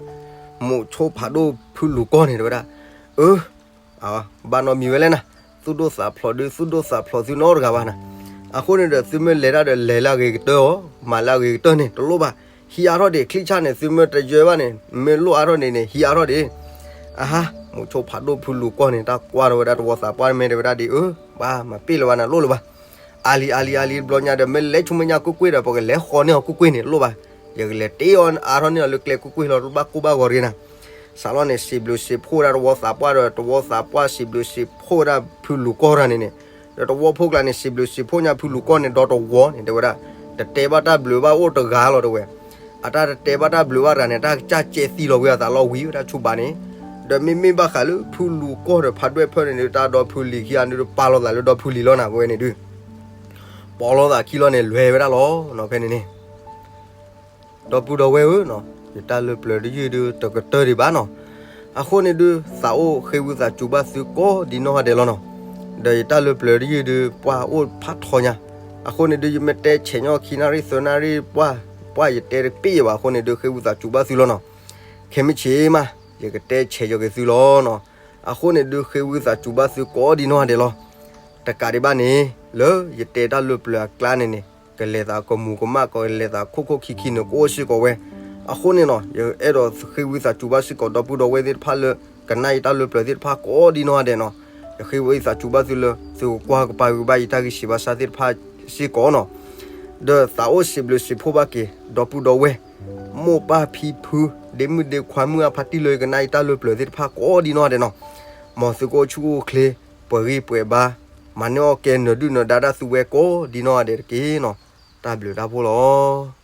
မိၤဆိဖးဒိၣ်ဖုလူၤကီၢ်န့ၣ် တဲဝဲဒၣ်, အၢ, ဘၣ်နီတမံၤဝဲလဲၣ်နၤ, သူၣ်ဒိၣ်သးဖျိးဒုး သူၣ်ဒိၣ်သးဖျိးသုနီတဂၤဘၣ်နၤ, အဃိန့ၣ်ဒီး သုမ့ၢ်လဲၤတၢ်ဒီးလဲၤလၢအဂ့ၤကတၢၢ်အီၤ, မၤလၢအဂ့ၤကတၢၢ်န့ၣ် တလိၣ်ဘၣ်, ဟံးအါထီၣ်ဒံး ချံၣ်ဆၣ်န့ၣ် သုမ့ၢ်တယွဲဘၣ်န့ၣ် မ့ၢ်လိၣ်အါထီၣ်ဒံးန့ၣ် ဟံးအါထီၣ်ဒံး အဟါ, မိၤဆိဖးဒိၣ်ဖုလူၤကီၢ်န့ၣ် တၢ်ကွၢ်ထီၣ်ဝဲဒၣ်တဝီသးပှၢ်မဲာ်တဲဝဲဒၣ်ဒ်အၢ, ဘၣ်မၤပ့ၢ်လၢၤဘၣ်နၤ လိၣ်လၢၤဘၣ်, အါလံအါလံအါလံတဘျီညါဒီး မ့ၢ်လဲၤဆူမဲာ်ညါကွ့ၢ်ကွ့ၢ်ဒီး ပကလဲၤဃီၤန့ၢ်အီၤကွ့ၢ်ကွ့ၢ်န့ၣ် လိၣ်ဘၣ်, ယကလဲၤတ့အီၤအါထီၣ်န့ၢ်အီၤလၢကျဲကွ့ၢ်ကွ့ၢ်လီၤ တဘၣ်ကိၢ်ဘၣ်ဂီၤတဂ့ၤနၤ, စးလီၤန့ၣ် စံးဘျုးစံးဖှိၣ်ဝဲဒၣ်တဝီသးပှၢ်ဒီး တဝီသးပှၢ်စံးဘျုးစံးဖှိၣ်ဝဲဒၣ်ဖုလူၤကီၢ်တဂၤန့ၣ်န့ၣ်, ဒီးတဝီဖိကျါန့ၣ် စံးဘျုးစံးဖှိၣ်ညါဖုလူၤကီၢ်န့ၣ် ဒီတဝီန့ၣ် တဲဝဲဒၣ်, တတဲဘၣ်တၢ်ဘျုးဘၣ်အိၣ်တဂၤလီၤတဲဝဲ, အတၢ်တတဲဘၣ်တၢ်ဘျုးဘၣ်တဂၤန့ၣ် တၢ်ကစၢ်ကဲသံလီၤဝံၤအသးလီၤဝံၤဝဲဒၣ်ဆူဘၣ်န့ၣ်, ဒီးမ့မ့ၢ်ဘၣ်ဃးလၢဖုလူၤကီၢ်ဒီးဖးဒွဲၣ်ဖၢၣ်န့ၣ်ဒုး တၢ်ဒီဖုလံၤခံဂၤန့ၣ်ဒုး ပာ်လီၤသးလၢဒီဖုလံၤလီၤနၤ ဝဲန့ၣ်ဒုး ပာ်လီၤသးခံလီၤန့ၣ် လဲၤဝဲဒၣ်လီၤနီၤ ဖဲန့ၣ်န့ၣ် ဒီပုၢ်ဒီဝဲၢ်ဧၢနီၤ, ယတၢ်လၢပျၢၤတယုၢ်ဒုး တကတၢၢ်ဒံးဘၣ်နီၤ, အဃိန့ၣ်ဒုး သးအိၣ်ဃ့ဝံသးစူၤဘၣ်သုကိးဒ်နီၢ်ဂၤဒဲးလီၤနီၤ, ဒီးယတၢ်လၢပျၢၤတယုၢ်ဒုး ပှၢ်အိၣ်ဖးထီညါ, အဃိန့ၣ်ဒုး ယမ့ၢ်တဲဆဲးညီခံနၣ်ရံၣ်သၢနၣ်ရံၣ် ပှၢ် ပှၢ်ယတဲတပ့ၢ်ယဘၣ်အဃိန့ၣ်ဒုး ဃ့ဝံသးစူၤဘၣ်သုလီၤနီၤ, ခဲမုၢ်ဆ့ၣ်မး ယကတဲဆဲးယီၤက့ၤသုလီၤနီၤ, အဃိန့ၣ်ဒုး ဃ့ဝံသးစူၤဘၣ်သုကိးဒ်နီၢ်ဂၤဒဲးလီၤ, တကးဒံးဘၣ်န့ၣ် လၢယတဲတၢ်လၢပျၢၤအကျါန့ၣ်န့ၣ် ကလဲၤသးကမူၤကမၣ် ကလဲၤသးခိၣ်ခိၣ်ခံခံန့ၣ် ကအိၣ်စ့ၢ်ကီးဝဲ, အဃိန့ၣ်နီၤ ယအဲၣ်ဒိးဃ့ဝံသးစူၤဘၣ်စ့ၢ်ကီး ဒီပုၢ်ဒီဝဲၢ်သ့ၣ်တဖၣ်လၢ ကနၣ်ယတၢ်လၢပျၢၤသ့ၣ်တဖၣ်ကိးဒ်နီၢ်ဂၤဒဲးနီၤ, ယဃ့ဝံသးစူၤဘၣ်သုလၢ သုကကွၢ်ကပာ်ဂံၢ်ဘါယတၢ်ဂံၢ်စံးဘါစၢ်သ့ၣ်တဖၣ်စ့ၢ်ကီးနီၤ, ဒီးသးအိၣ်စံးဘျုးစံးဖှိၣ်ဘၣ်က့ၤ ဒီပုၢ်ဒီဝဲၢ် မိၢ်ပၢ်ဖံဖု ဒ့မုၣ်ဒ့ခွါမုၣ်အဖါတံၢ်လၢယကနၣ်ယတၢ်လၢပျၢၤသ့ၣ်တဖၣ်ကိးဒ်နီၢ်ဂၤဒဲးနီၤ, မ်သုကအိၣ်ဆူၣ်အိၣ်ချ့ ပှဲၤဂံၢ်ပှဲၤဘါ မၤန့ၢ်အီၣ်ကဲနၢၤဒုၣ်နၢၤဒါဒၣ်သုဝဲကိးဒ်နီၢ်ဂၤဒဲးတက့ၢ်နီၤ, တၢ်ဘျုးတၢ်ဖှိၣ်လီၤ.